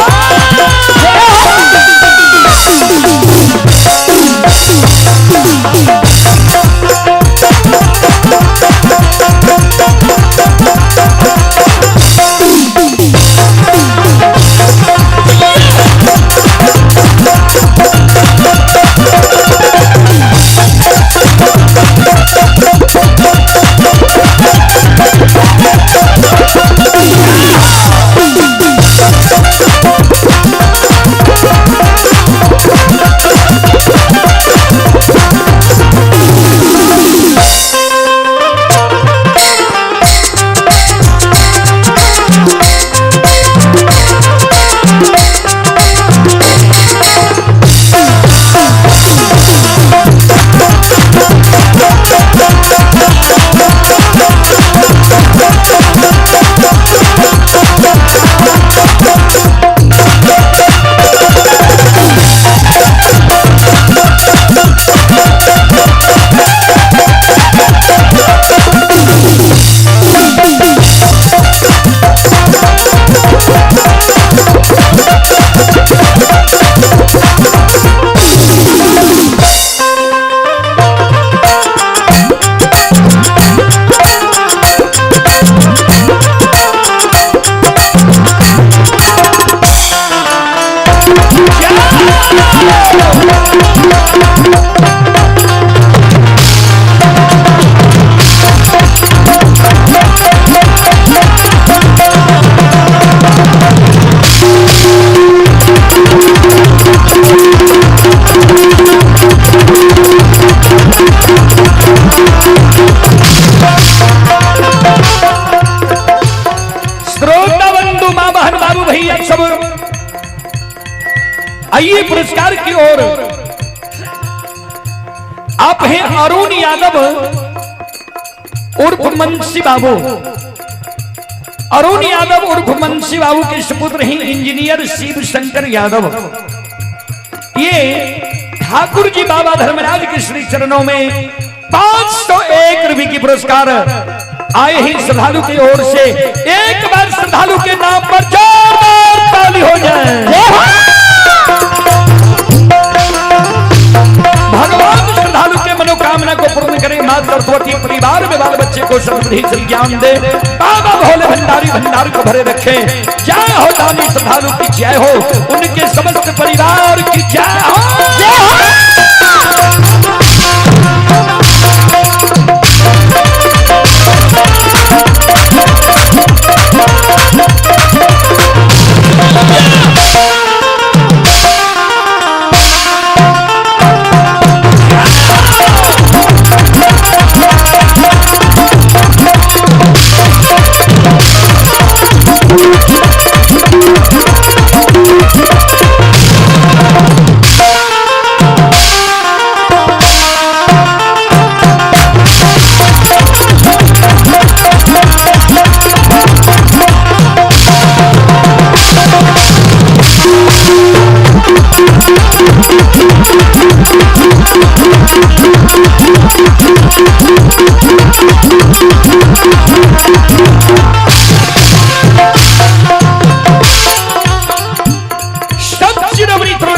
श्रोता बंधु, माँ बहन, बाबू भैया सब, आइए पुरस्कार की ओर। आप हैं अरुण यादव उर्फ मुंशी बाबू। अरुण यादव उर्फ मुंशी बाबू के सुपुत्र हैं इंजीनियर शिव शंकर यादव। ये ठाकुर जी बाबा धर्मराज के श्री चरणों में 501 रुपए की पुरस्कार आए ही श्रद्धालु की ओर से। एक बार श्रद्धालु के नाम पर जोरदार ताली हो जाए। भगवान श्रद्धालु के मनोकामना को पूर्ण करें। मां सरस्वती परिवार में बाल बच्चे को समृद्धि से ज्ञान दे। बाबा भोले भंडारी भंडार को भरे रखे। जय हो दानी श्रद्धालु की जय हो, उनके समस्त परिवार की जय हो। जय हो।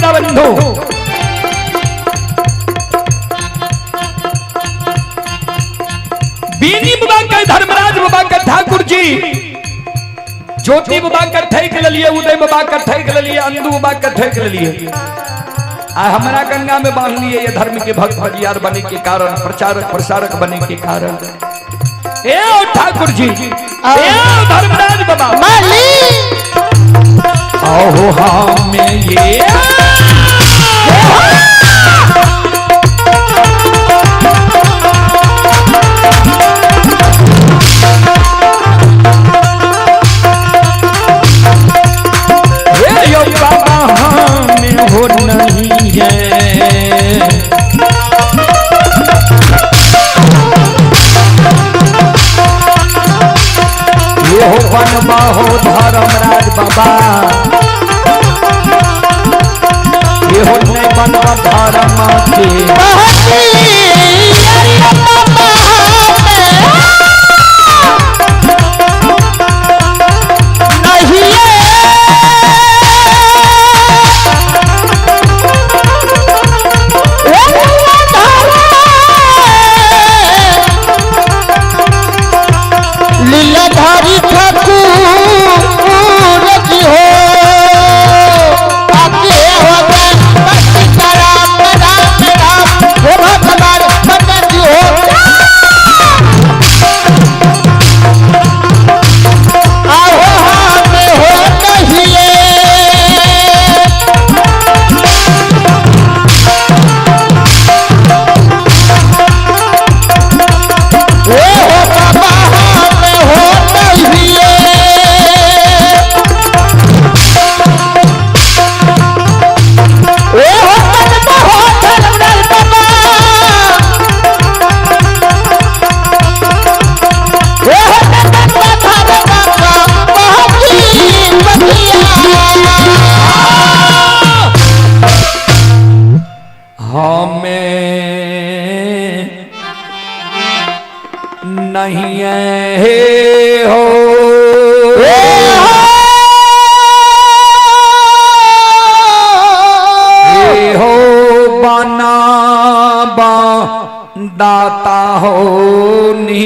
बंधु, बीनी बाबा के धर्मराज बाबा के ठाकुर जी, ज्योति बाबा के ठेक लिए, उदय बाबा के ठेक लिए, अंदू बाबा के ठेक लिए, आ हमारा गंगा में बांध लिए। ये धर्म के भक्त भजियार बने के कारण, प्रचारक प्रसारक बने के कारण। ए ओ ठाकुर जी, ए ओ धर्मराज बाबा आओ हमें ये यो बाबा हमें हो नहीं है। ये हो बनबा हो धर्मराज बाबा, ये हो नहीं बनवा धर्म के।
लीलाधारी ठाकुर जी हो आके हो गए राम राम राम हो भगवान बन जी हो। आओ हमें हो नहीं। ओ हो बाबा हमें हो नहीं। ओ हो बाबा हो धर्मराज बाबा, ओ हो धर्मराज बाबा बहुत बढ़िया।
हमें नहीं है हो हे हो बना बा दाता हो नी।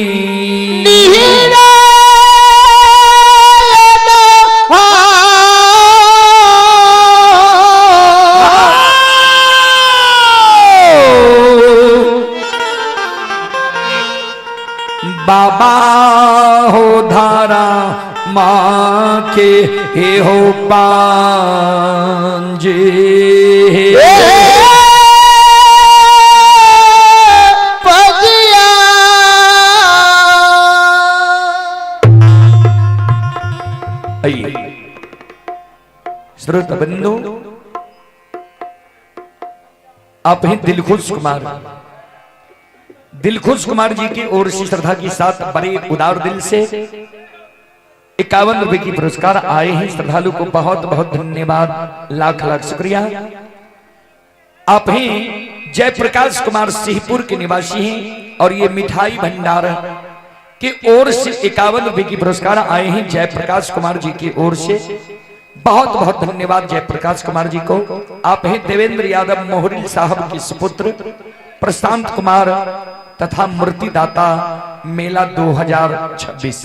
हे हो पांजे।
पजिया।
आइए श्रोता बंधु, आप हैं दिलखुश कुमार। दिलखुश कुमार जी की ओर से श्रद्धा के साथ बड़े उदार दिल से 51 रुपए की पुरस्कार आए हैं। श्रद्धालु को बहुत बहुत धन्यवाद, लाख लाख शुक्रिया। आप हैं जयप्रकाश कुमार सिंहपुर के निवासी हैं और ये मिठाई भंडार की ओर से 51 रुपए की पुरस्कार आए हैं जयप्रकाश कुमार जी की ओर से। बहुत बहुत धन्यवाद जयप्रकाश कुमार जी को। आप हैं देवेंद्र यादव मोहरिल साहब के सुपुत्र प्रशांत कुमार तथा मूर्तिदाता मेला 2026।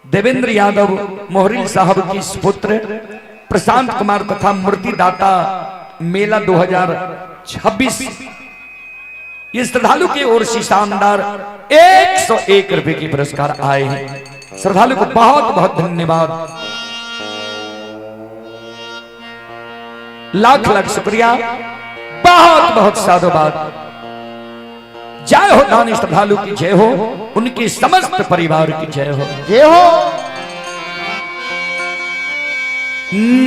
देवेंद्र यादव मोहरिल साहब की सुपुत्र प्रशांत कुमार तथा मूर्तिदाता मेला 2026 ये श्रद्धालु की ओर से शानदार 101 रुपए की पुरस्कार आए हैं। श्रद्धालु को बहुत बहुत धन्यवाद, लाख लाख शुक्रिया, बहुत बहुत साधुवाद। जय हो दानी श्रद्धालु की जय हो, उनके समस्त परिवार की जय हो।
जय हो।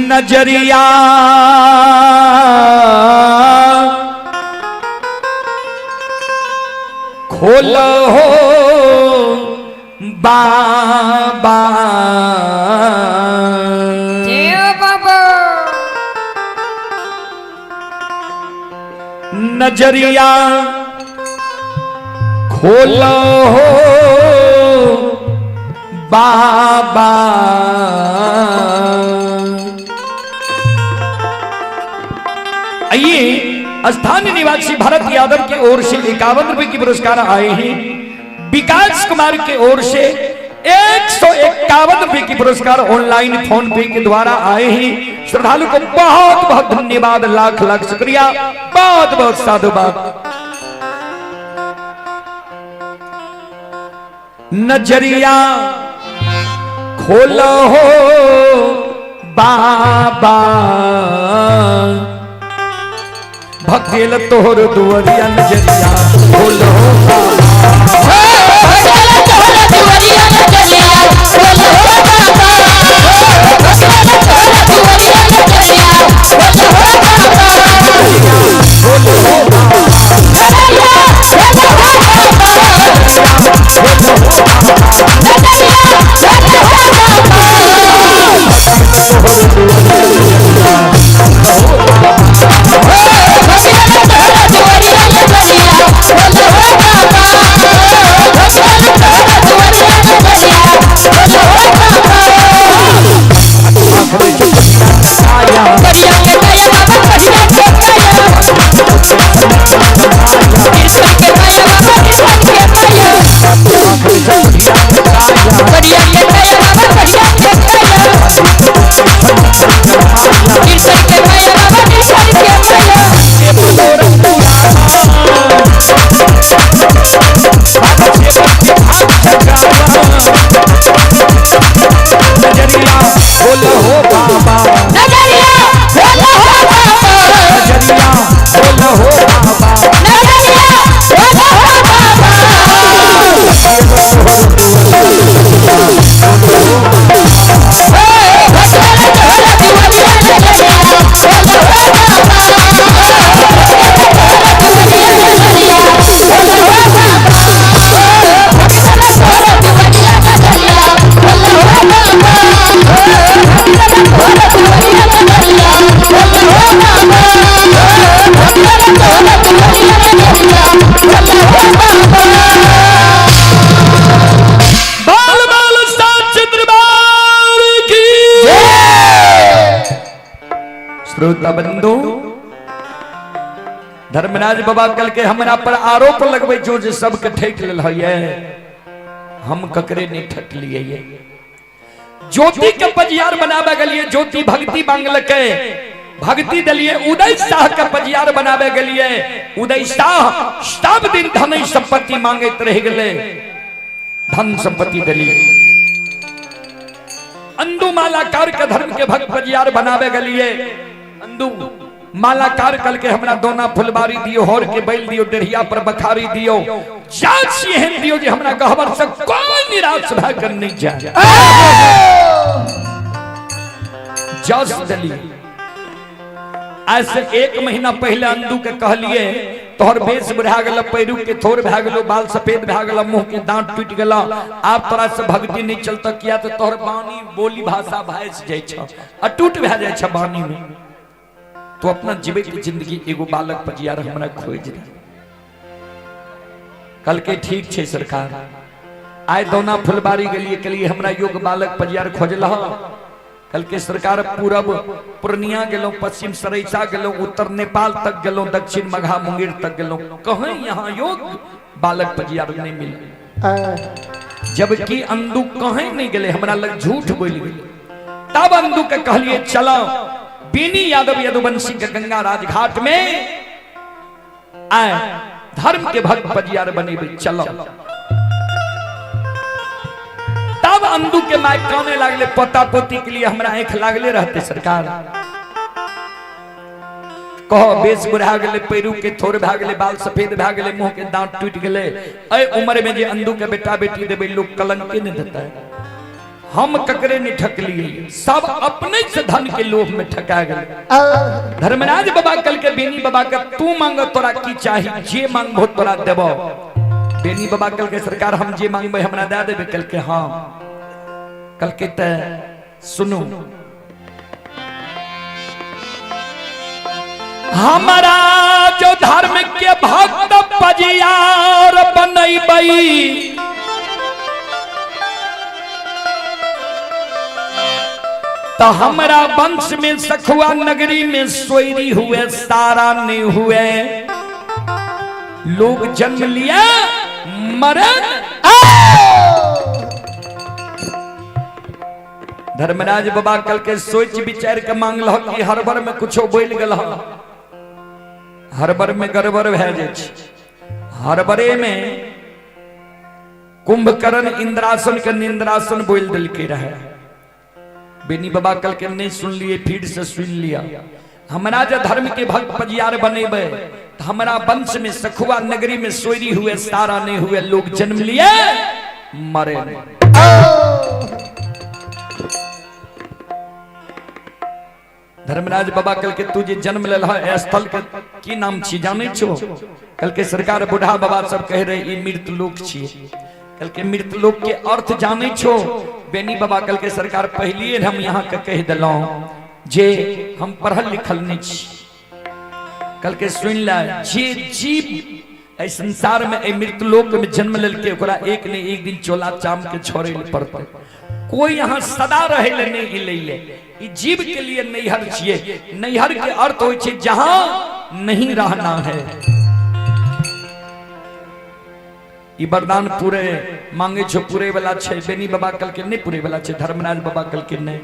नजरिया खोलो हो बाबा,
जय हो बाबा।
नजरिया खोलो हो बाबा। आइए स्थानीय निवासी भरत यादव की ओर से 51 रुपए की पुरस्कार आए हैं। विकास कुमार की ओर से 151 रुपए की पुरस्कार ऑनलाइन फोन पे के द्वारा आए हैं। श्रद्धालु को बहुत बहुत धन्यवाद, लाख लाख शुक्रिया, बहुत बहुत साधुवाद। नजरिया खोलो हो बाबा, भक्तिल तोहर दुआरिया नजरिया खोलो हो बाबा। खोलो हो बाबा, आया नजरिया खोलो हो बाबा, नजरिया खोलो हो बाबा। बाल बाल साच दरबार की। श्रोता बंधु, धर्मराज बाबा कल के हमरा पर आरोप लगबे जो जे सबके ठेक लेल है, हम ककरे नहीं ठक लिए। ज्योति के पजियार बनावे गेलिए, ज्योति भक्ति मांगलके, भक्ति दिलिए। उदय शाह के पजियार बनावे गेलिए, उदय शाह सब दिन धन संपत्ति मांगैत रह गेले, धन संपत्ति दिलिए। अंदू मालाकार के धर्म के भक्त बजियार बनावे गलिए। अंदू मालाकार कल के हमरा दोना फुलबारी दियो, होर के बैल दियो, डेढ़िया पर बखारी दियो, जात एहन दियो जे हमरा गहबर से कोई निराश भए कर नहीं जाए। जस दिली। आज से 1 महीना पहले अंदू के कहलिए तोहर बेस बढ़ा गेल, पैरू के थोर भए गेलो, बाल सफेद भए गेल, मुंह के दांत टूट गेल, आब तोरा से भक्ति नहीं चलता किया तो तोहर बानी बोली भाषा भाइस जाय छ, अटूट भए जाय छ बानी में। तो अपना जीवित जिंदगी एगो बालक पजियार हमरा खोज दे। कल के ठीक छे सरकार, आय दोना फुलबारी गेलिए, कहलिए हमरा योग बालक पजियार खोजल। कल के सरकार पूरब पूर्णिया गेलो, पश्चिम सरैसा गेलो, उत्तर नेपाल तक गेलो, दक्षिण मघा मुंगेर तक गेलो, कहीं यहाँ योग बालक पजियार नहीं मिले। जबकि अंदू कहीं नहीं गेले, हमरा लग झूठ बोल गेले। तब अंदू के कहलिए चलो बीनी यादव यदुवंशी के गंगा राजघाट में आए धर्म के भक्त पजियार बनेबे, चलो। तब अंदू के my काने लागले, पोता पोती के लिए हमरा आंख लागले रहते सरकार। कहो बेस बुढ़ा गेले, पैरू के थोर भए गेले, बाल सफेद भए गेले, मुंह के दांत टूट गेले, ए उम्र में जे अंदू के बेटा बेटी देबे लोग कलंक नहीं देता है। हम ककरे नहीं ठकलिए, सब अपने से धन के लोभ में ठका गए। धर्मराज बाबा कल के बेनी बाबा के तू मांग तोरा की चाही, जे मांगबो तोरा देबो। बेनी बाबा कल के सरकार हम जे मांगबे हमरा दे देबे। कल के हाँ। कल के त सुनू, हमारा जो धर्म के भक्त पजियार बनैबई तो हमारा वंश में सखुआ नगरी में सोयरी हुए, सारा नहीं हुए, लोग जन्म लिया मरे। धर्मराज बाबा कल के सोच विचार के मांगल कि हरबर में कुछो बोल गल, हरबर में गड़बड़ भए जाइ छै। हरबरे में कुंभकर्ण इंद्रासन के निंद्रासन बोल दिलके रहे। बेनी बाबा कल के नहीं सुन लिए, फिर से सुन लिया। हमरा जे धर्म के भक्त पजियार बनेबे तो हमारा वंश में सखुआ नगरी में सोयरी हुए, सारा नहीं हुए, लोग जन्म लिए मरे। धर्मराज बाबा कल के तू जे जन्म लेल है स्थल के की नाम छी जाने छो? कल के सरकार बूढ़ा बाबा सब कह रहे ई मृत लोक छी। कल के मृत लोक के अर्थ जाने छो? बेनी बाबा कल के सरकार पहलिए हम यहाँ के कह दिलौं जे हम पढ़ल लिखल नहीं छी। कल के सुन ला, जे जीव एहि संसार में एहि मृत लोक में जन्म लेलके ओकरा एक ने एक दिन चोला चाम के छोड़े ले पड़ते। कोई यहाँ सदा रहे ले नहीं अलै, ई जीव के लिए नैहर छिए। नैहर के अर्थ होइ छै जहां नहीं रहना है। ई वरदान पूरे मांगे छो पूरे वाला छै। बेनी बाबा कल के नहीं पूरे वाला छै, धर्मराज बाबा कल के नहीं।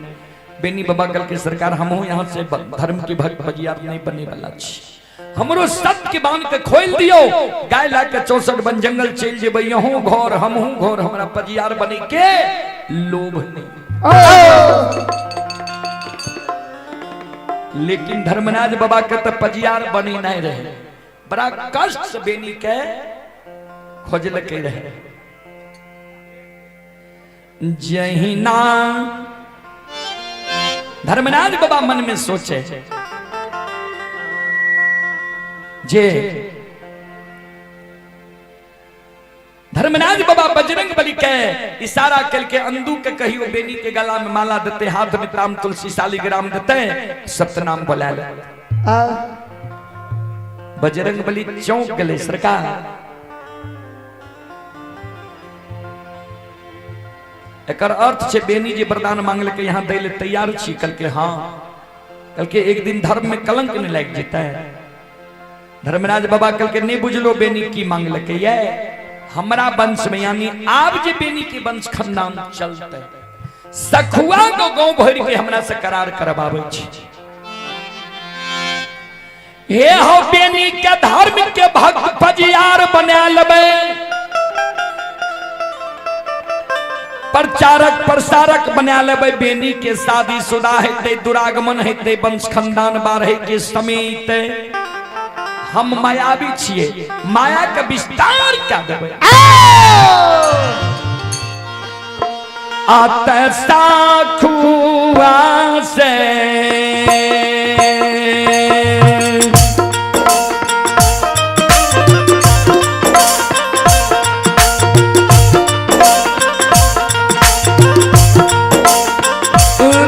बेनी बाबा कल के सरकार हमहू यहाँ से धर्म के भक्त बजियार नहीं बने वाला छी, हमरो सत्य के बांध के खोल दियो, गाय ला के 64 वन जंगल चल जेबै, यहूं घर हमहू घर, हमरा पजियार बने के लोभ नहीं। लेकिन धर्मराज बाबा के तो पजियार बने नहीं रहे, बड़ा कष्ट से बेनी के खोजलके रहे। जहिना धर्मराज बाबा मन में सोचे जे धर्मराज बाबा बजरंग बली के इशारा कल के अंदू के कहियो बेनी के गला में माला देते, हाथ में ताम तुलसी शालिग्राम देते, सतनाम बोला ले। बजरंग बली चौंक गए सरकार, एकर अर्थ छे बेनी जे वरदान मांगल के यहाँ दै ले तैयार छी। कल के हाँ, कल के एक दिन धर्म में कलंक नहीं लाग जेतै। धर्मराज बाबा कल के नहीं बुझलो बेनी की मांगल के, ये हमरा वंश में यानी आब जे बेनी के वंश खानदान चलते सखुआ को गांव भर के हमरा से करार करबाबै छी। हे हो बेनी के धर्म के भक्त पजियार बना लेबै, प्रचारक प्रसारक बना लेबै। बेनी के शादी शुदा हेतै, दुरागमन हेतै, वंश खानदान बाढ़े के समय एतै। हम मायावी छियै, माया के विस्तार क्या देबै। आत साखुआ से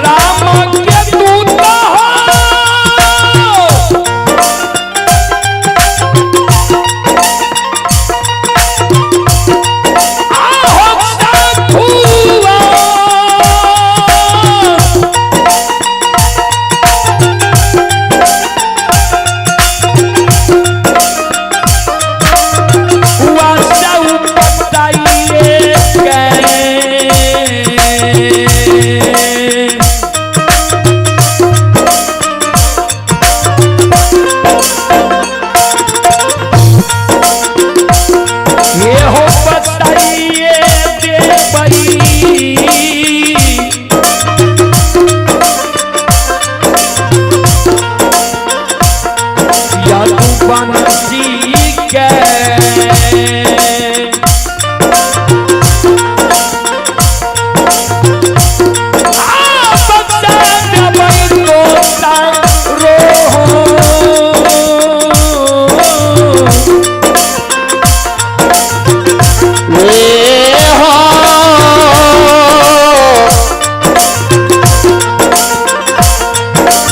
राम के दूत हो, आहो साखुआ वासु बताइए गए। ये हो बताइए देवई यदुवंशी के। आ बता देबै तोता रोहो।
ए हो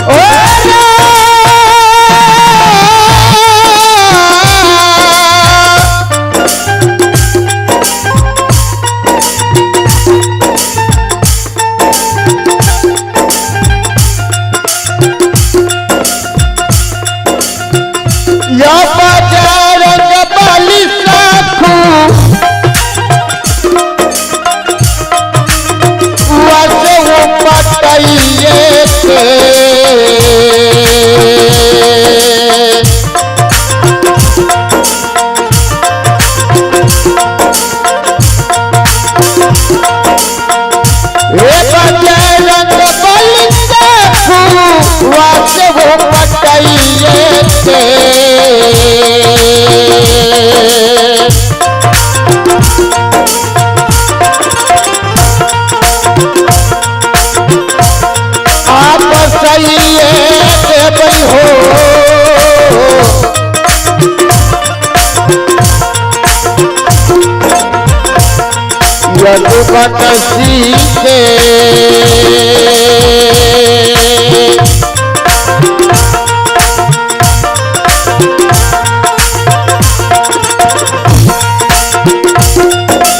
ओ रे। या बजरंग बली साखू वसु पटैये के। ए बजरंग बली साखू वसु पटैये के। आप सही देवई हो। यदुवंशी के।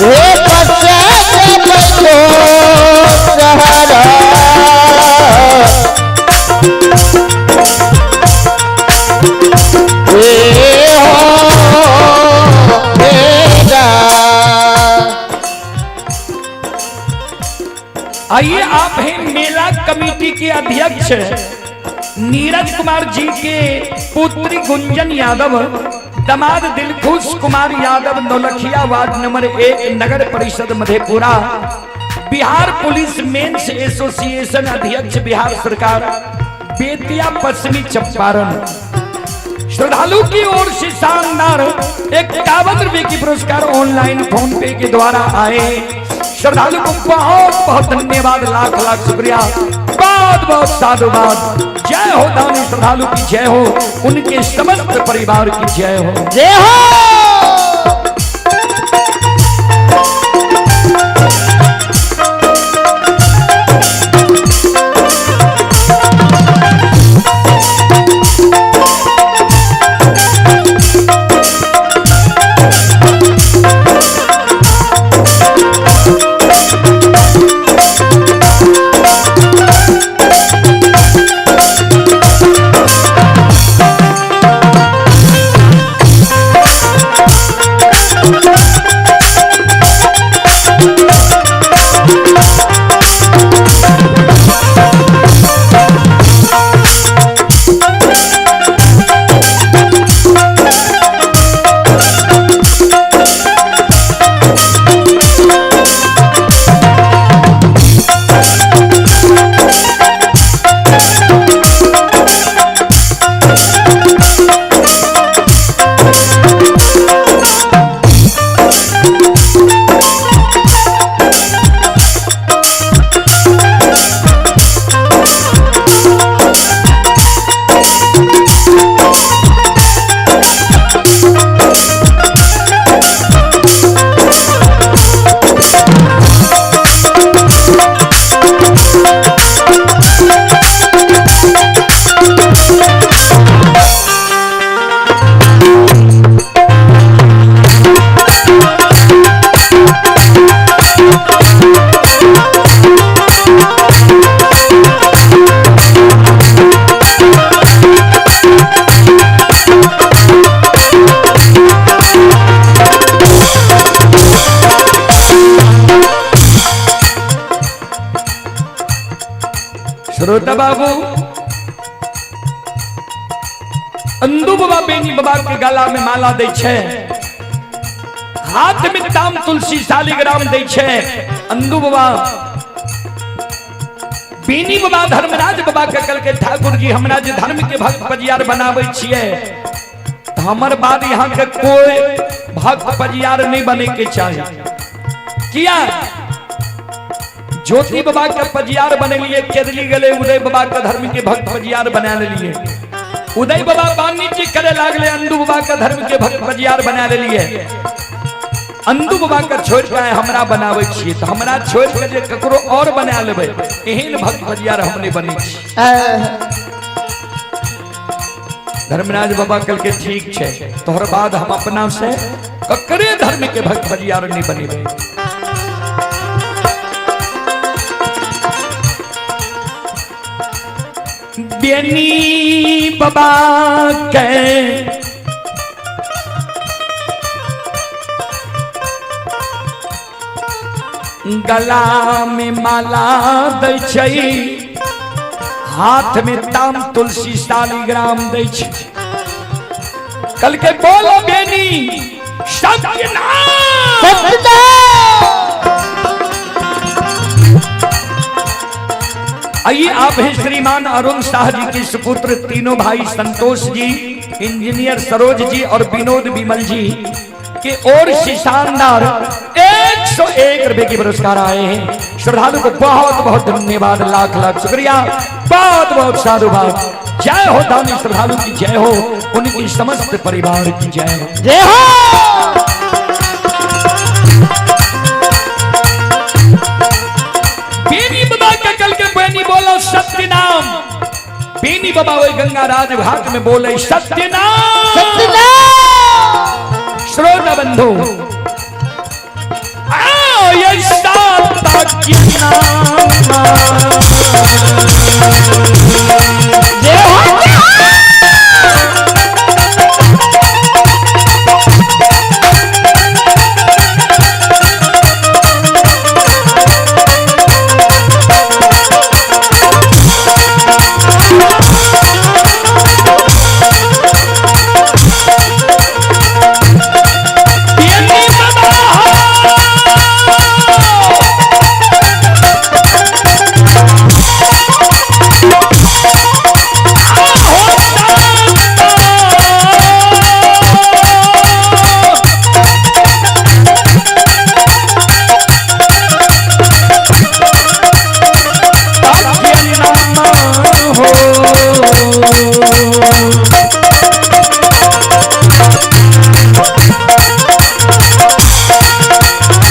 हे बसे देवई हो सहारा। ए हो मेरा।
आइए आप हैं मेला कमेटी के अध्यक्ष नीरज कुमार जी के पुत्री गुंजन यादव, दामाद दिलखुश कुमार यादव, नौलखिया वार्ड नंबर 1, नगर परिषद Madhepura, Bihar police men's association अध्यक्ष, बिहार सरकार, बेतिया पश्चिमी चंपारण। श्रद्धालु की ओर से शानदार 51 रुपए की पुरस्कार ऑनलाइन फोन पे के द्वारा आए। श्रद्धालु को बहुत बहुत धन्यवाद, लाख लाख शुक्रिया, बहुत बहुत साधुवाद। जय हो दानी श्रद्धालु की जय हो, उनके समस्त परिवार की जय हो।
जय हो।
श्रोता बाबू, अंदू बाबा बेनी बाबा के गला में माला दै छै, हाथ में ताम तुलसी शालिग्राम दै छै। अंदू बाबा बेनी बाबा धर्मराज बाबा के कल के ठाकुर जी हमरा जे धर्म के भक्त पजियार बनाबै छियै, त हमर बाद यहाँ के कोई भक्त पजियार नहीं बने के चाही। किया ज्योति बाबा के पजियार बनेलिए, केदली गेले उदय बाबा के धर्म के भक्त पजियार बना लेलिए। उदय बाबा वाणिज्य करे लागले, अंदू बाबा के धर्म के भक्त पजियार बना लेलिए। अंदू बाबा के छोड़ के हमरा बनाबै छियै, त हमरा छोड़ के जे ककरो और बना लेबै, एहन भक्त पजियार हम नहीं बनै छी। धर्मराज बाबा कल के ठीक छै, तोहर बाद हम अपना से ककरे धर्म के भक्त पजियार नहीं बनेबै। बेनी बाबा के गला में माला दै छै, हाथ में ताम तुलसी शालिग्राम दै छै। कल के बोलो बेनी सत्यनाम। आइए आप हैं श्रीमान अरुण शाह जी के सुपुत्र तीनों भाई संतोष जी, इंजीनियर सरोज जी और विनोद विमल जी के ओर से शानदार 101 रुपए की पुरस्कार आए हैं। श्रद्धालु को बहुत बहुत धन्यवाद, लाख लाख शुक्रिया, बहुत बहुत साधुवाद। जय हो दानी श्रद्धालु की जय हो, उनकी समस्त परिवार की जय हो।
जय हो।
बेनी बाबा का कल के बेनी बोलो सत्यनाम। बेनी बाबा वही गंगा राज घाट में बोले सत्यनाम।
सत्यनाम।
श्रोता बंधु, आओ ये साता की नाम।
जय हो।
बेनी बाबा हो।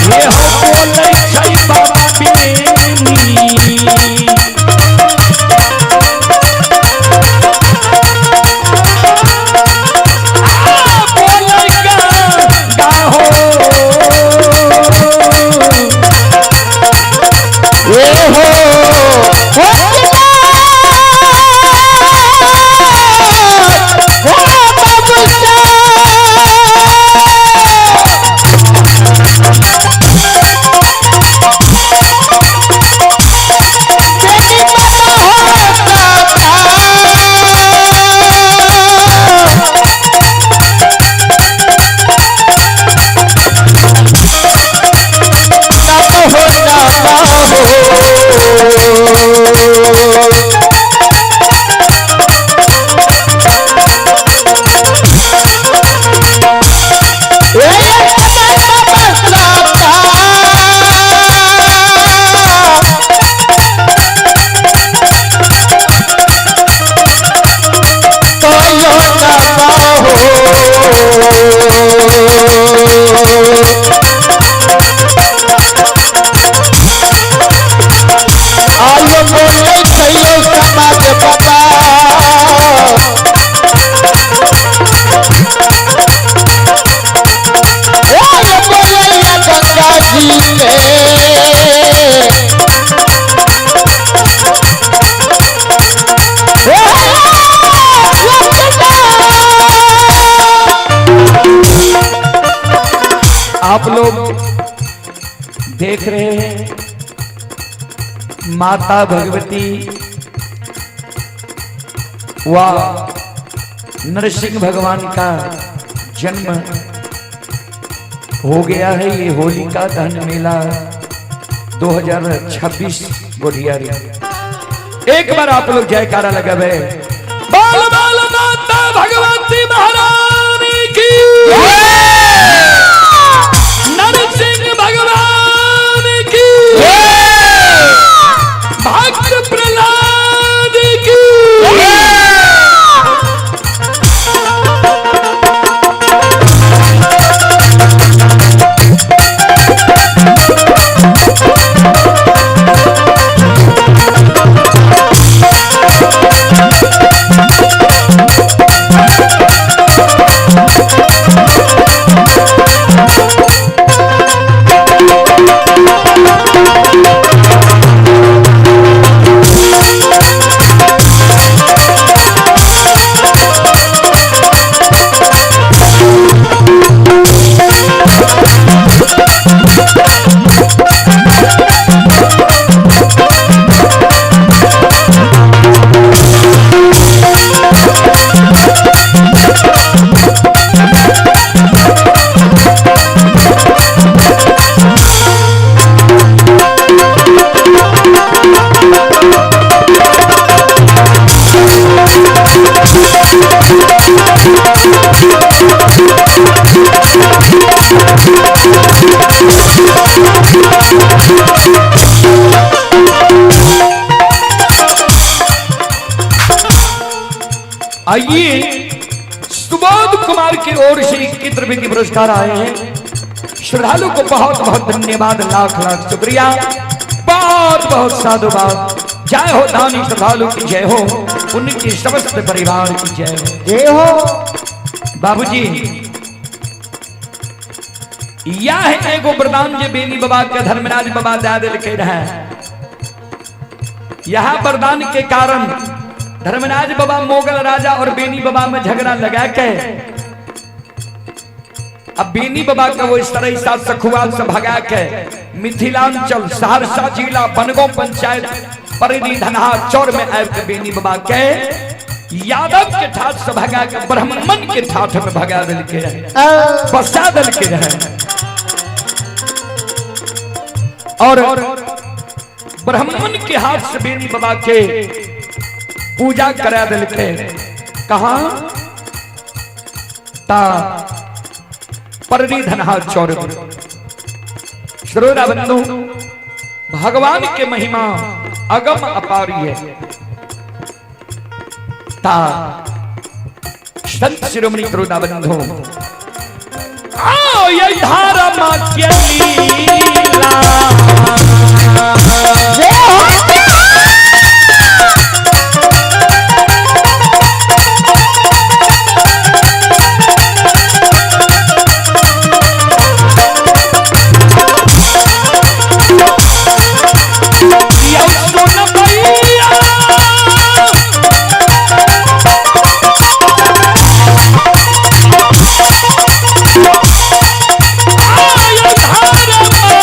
ये हो बोलै छै बाबा बेनी। आ बोलै गंगा हो।
ये हो। आयो बोले सैयो समाज बाबा। आयो बोले गंगा जी के।
आप लोग देख रहे हैं माता भगवती वह नरसिंह भगवान का जन्म हो गया है। ये होलिका दहन मेला 2026 गोरियारी। एक बार आप लोग जयकारा लगावे, बाल बाल माता भगवती महारानी की, नरसिंह भगवान की, भक्त प्रहलाद की। आइए, सुबोध कुमार की ओर से 21 रुपए के पुरस्कार आए हैं। श्रद्धालु को बहुत बहुत धन्यवाद, लाख लाख शुक्रिया, बहुत बहुत साधुवाद। जय हो दानी श्रद्धालु की जय हो, उनके समस्त परिवार की जय हो।
जय हो।
बाबूजी, यह एगो वरदान जे बेनी बाबा के धर्मराज बाबा दे दिल रहे। यह वरदान के कारण धर्मराज बाबा मोगल राजा और बेनी बाबा में झगड़ा लगा के अब बेनी बाबा का वो इस तरह साथ सखुआल से भगा के मिथिलांचल सहरसा जिला बनगांव पंचायत परिधि धनहा चौर में आब के बेनी बाबा के यादव के ठाठ से भगा के ब्राह्मण के ठाठ में भगा दिल के रहे, बसा दिल के रहे और ब्राह्मण के हाथ से बेनी बाबा के पूजा करा दिल के। कहा ता पररी धनहा चौर। श्रोता बंधु, भगवान के महिमा अगम अपारी है। ता संत शिरोमणि श्रोता बंधु, आओ ये धारा मां के लीला।
जय हो।
यौ सुन भैया, आयो धारा मां।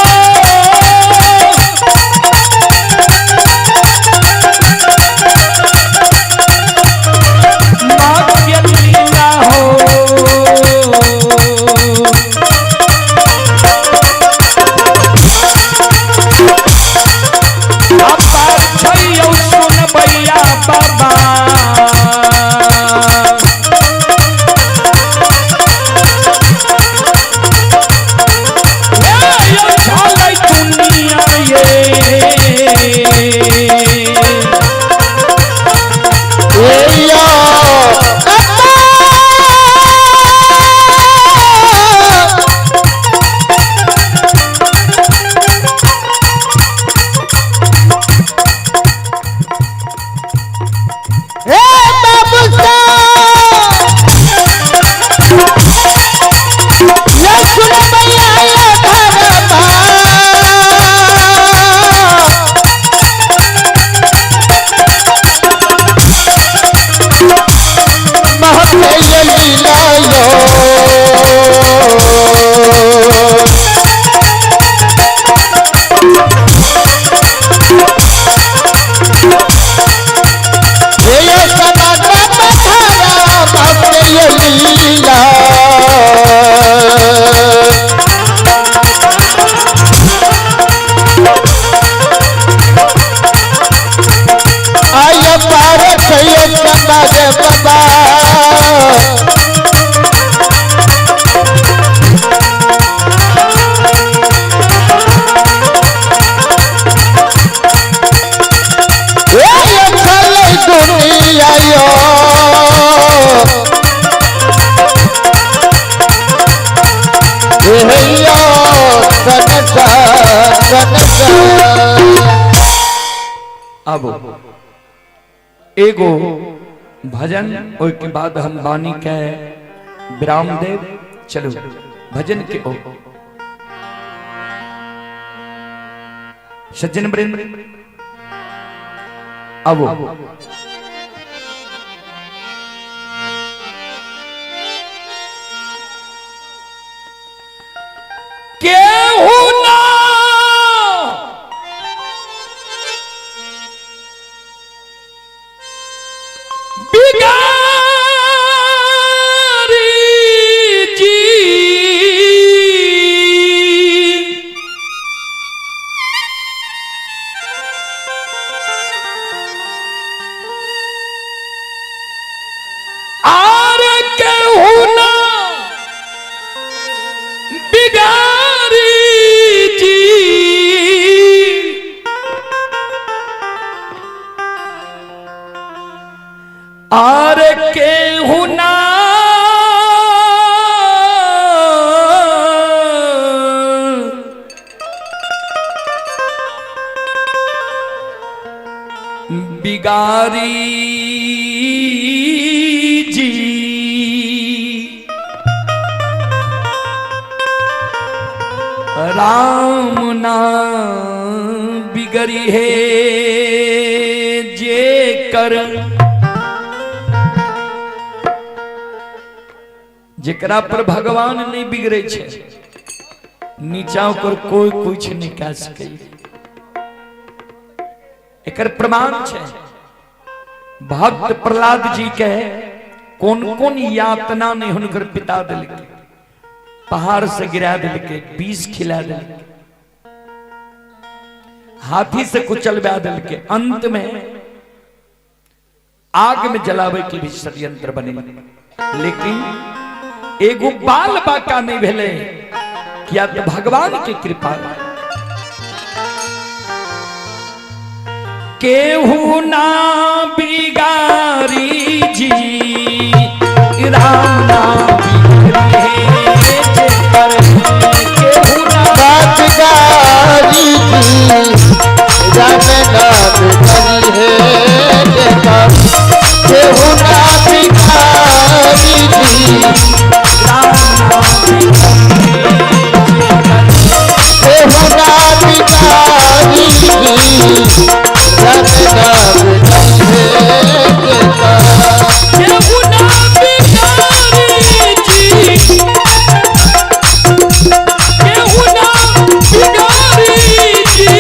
एगो भजन, ओहिके बाद हम वाणी के विराम देव। चलो भजन के ओ सज्जन वृंद आवो। केहू ना बिगारी जी, आर केहू ना बिगारी जी, आर केहू ना बिगारी जी, राम ना बिगड़ी है जे कर, जेकरा पर भगवान नहीं बिगड़े छे नीचा ओकर कोई कुछ नहीं कह सके। एकर प्रमाण छे भक्त प्रहलाद जी के कौन कौन यातना नहीं हुनकर पिता दिलके, पहाड़ से गिरा दिलके, विष खिला दिलके, हाथी से कुचलवा दिलके, अंत में आग में जलावे के भी षड्यंत्र बने, लेकिन एगो बाल बाका नहीं भेले, किया तो भगवान की कृपा। केहू ना बिगारी जी, राम ना बिगड़े पर, केहू ना
बिगारी जी, राम ना बिगड़ी है पर, केहू ना बिगारी जी,
राम ना बिगड़े पर,
केहू ना बिगारी जी, राम ना बिगड़ी है पर,
केहू ना बिगारी जी, केहू ना बिगारी जी,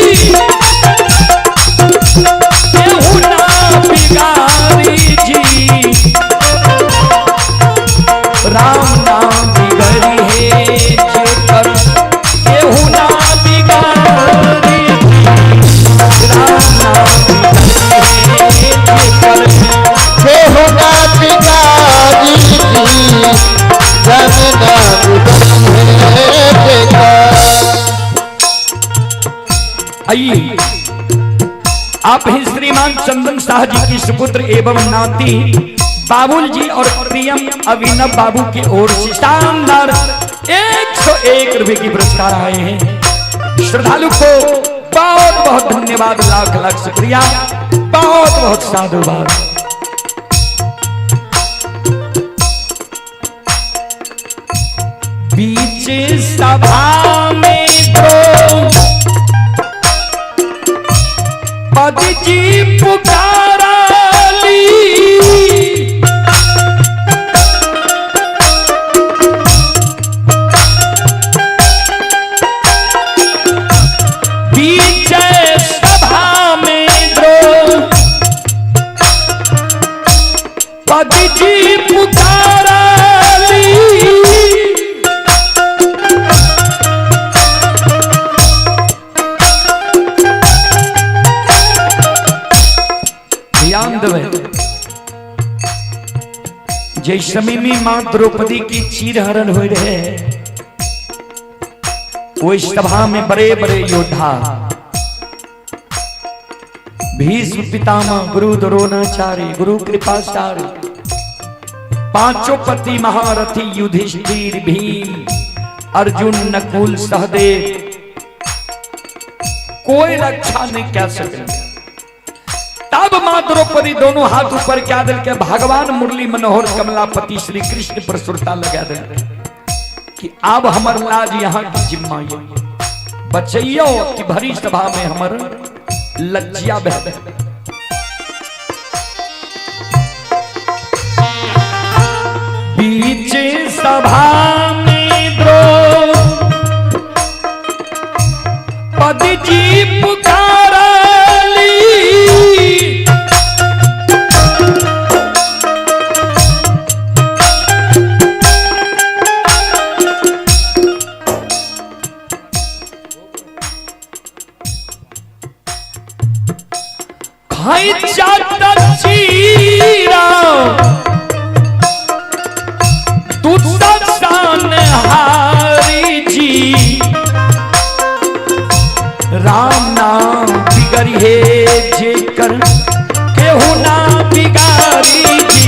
केहू ना बिगारी जी, राम ना बिगड़ी है जेकर, केहू ना बिगारी जी, राम ना बिगड़ी है जेकर,
केहू ना बिगारी जी, राम ना बिगड़ी है पर।
आइए आप ही श्रीमान चंदन शाह जी की सुपुत्र एवं नाती बाबुल जी और प्रियम अभिनव बाबू की ओर से शानदार 101 रुपए की पुरस्कार आए हैं। श्रद्धालु को बहुत बहुत धन्यवाद, लाख लाख शुक्रिया, बहुत बहुत साधुवाद। बीच सभा में पद जी पुकाराली, बीच सभा में द्रौपद जी पुकाराली, ध्यान देवे जैसमी में मां द्रौपदी की चीरहरण हो रहे, वो सभा में बड़े बड़े योद्धा भीष्म पितामह, गुरु द्रोणाचार्य, गुरु कृपाचार्य, पांचों पति महारथी युधिष्ठिर, भीम, अर्जुन, नकुल, सहदेव, कोई रक्षा नहीं कर सके। तब मां द्रौपदी दोनों हाथ ऊपर क्या दिल के भगवान मुरली मनोहर कमलापति श्री कृष्ण पर सुरता लगा दिल कि अब हमर लाज यहाँ की जिम्मा ये बचैयो कि भरी सभा में हमर लज्जिया बह। बीच सभा में द्रौपदी जी पुकारली, खाई जाता चीरा दुस्सान हारी जी, राम नाम बिगड़ी हे जेकर केहू ना बिगाड़ी जी,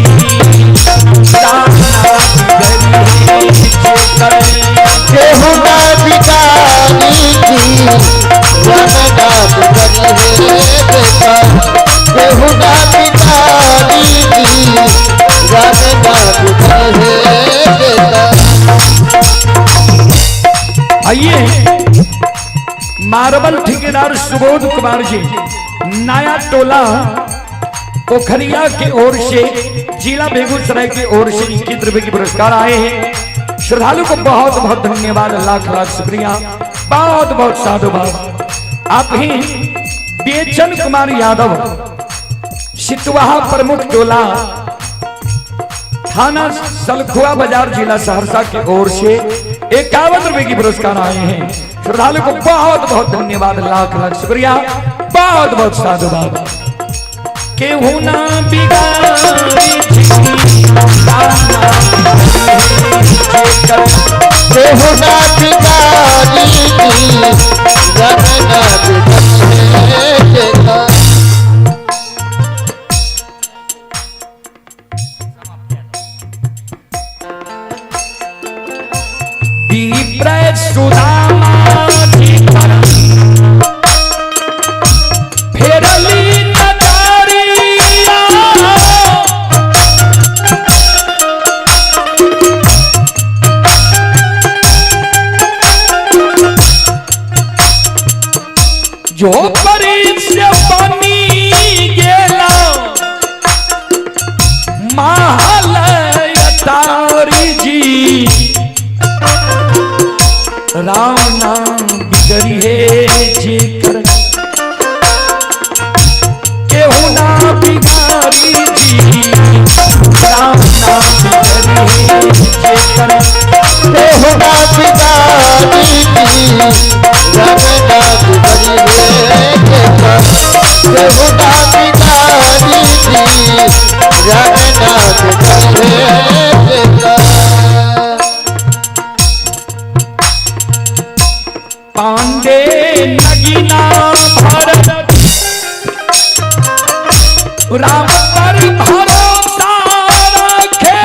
राम नाम बिगड़ी हे जेकर
केहू ना बिगाड़ी जी, राम नाम बिगड़ी हे जेकर केहू ना बिगाड़ी जी, राम नाम बिगड़ी हे जेकर।
आइए मार्बल ठेकेदार सुबोध कुमार जी नया टोला पोखरिया के ओर से जिला बेगूसराय के ओर से 21 रुपए के पुरस्कार आए हैं। श्रद्धालु को बहुत बहुत धन्यवाद, लाख लाख शुक्रिया, बहुत बहुत साधुवाद। आप ही बेचन कुमार यादव सितवाहा प्रमुख टोला थाना सलखुआ बाजार जिला सहरसा की ओर से 51 रुपए की पुरस्कार आए हैं। श्रद्धालु को बहुत बहुत धन्यवाद, लाख लाख शुक्रिया, बहुत बहुत साधुवाद। केहू ना बिगाड़ी जी, राम नाम
केहू ना बिगाड़ी जी, राम नाम बिगड़ी हे जेकर।
विप्र सुदामा जी पर फेरली नजरिया, जो परी से बनी गेला महल अटारी जी, राम नाम बिगड़ी हे जेकर केहू ना बिगाड़ी जी, राम नाम बिगड़ी हे जेकर
केहू ना बिगाड़ी जी, राम नाम बिगड़ी हे जेकर केहू ना बिगाड़ी जी, राम नाम बिगड़ी हे जेकर।
पांडे नगीना भरत राम पर भरोसा रखे,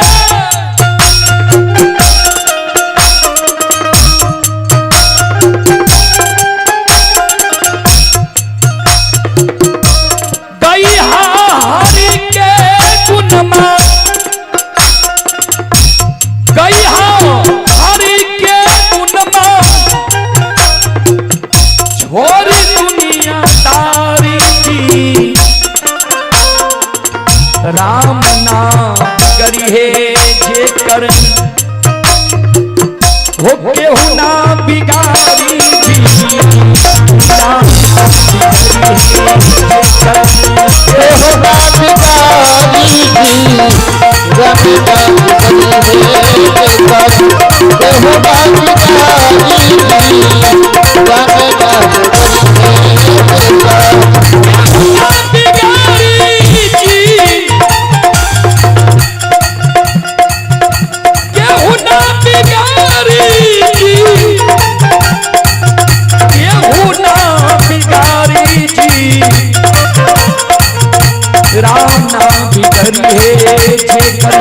गई हरि के गुणमा, गई हरि के गुणमा छोड़ दुनियादारी की, राम नाम करी हे जेकर हो केहू ना बिगाड़ी जी, राम नाम बिगाड़ी हे जेकर
केहू ना बिगाड़ी जी, राम नाम बिगड़ी हे जेकर केहू ना बिगाड़ी जी, राम नाम बिगड़ी हे जेकर।
बिगाड़ी जी, केहू ना बिगाड़ी जी, केहू ना बिगाड़ी जी, राम नाम बिगड़ी हे जेकर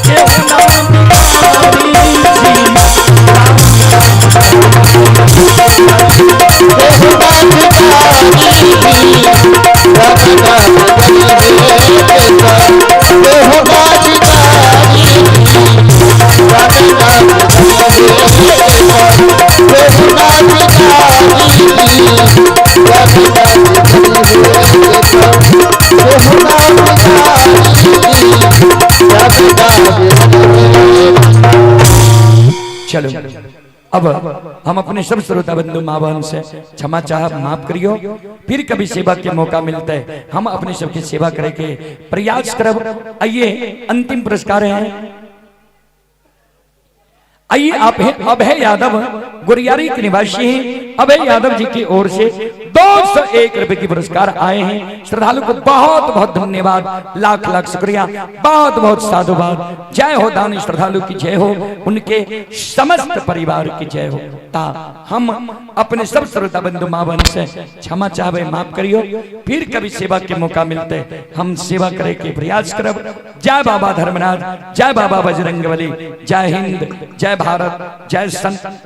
केहू ना बिगाड़ी। चलो अब हम अपने सब श्रोता बंधु माँ बहन से क्षमा चाह, माफ करियो। फिर कभी सेवा के मौका मिलता है, हम अपने सबकी सेवा करे के प्रयास करब। आइए अंतिम पुरस्कार है। आइए आप हैं अभय यादव, गुरियारी के निवासी हैं। अभय यादव जी की ओर से 201 रुपए की पुरस्कार आए हैं। श्रद्धालु को बहुत बहुत धन्यवाद, लाख लाख शुक्रिया, बहुत बहुत साधुवाद। जय हो दानी श्रद्धालु की जय हो, उनके समस्त परिवार की जय हो। ता हम अपने सब श्रोता बंधु माँ बहन से क्षमा चाहे, माफ करियो। फिर कभी सेवा के मौका मिलते हम सेवा करे के प्रयास करब। जय बाबा धर्मनाथ, जय बाबा बजरंगबली, जय हिंद, जय भारत, जय संत।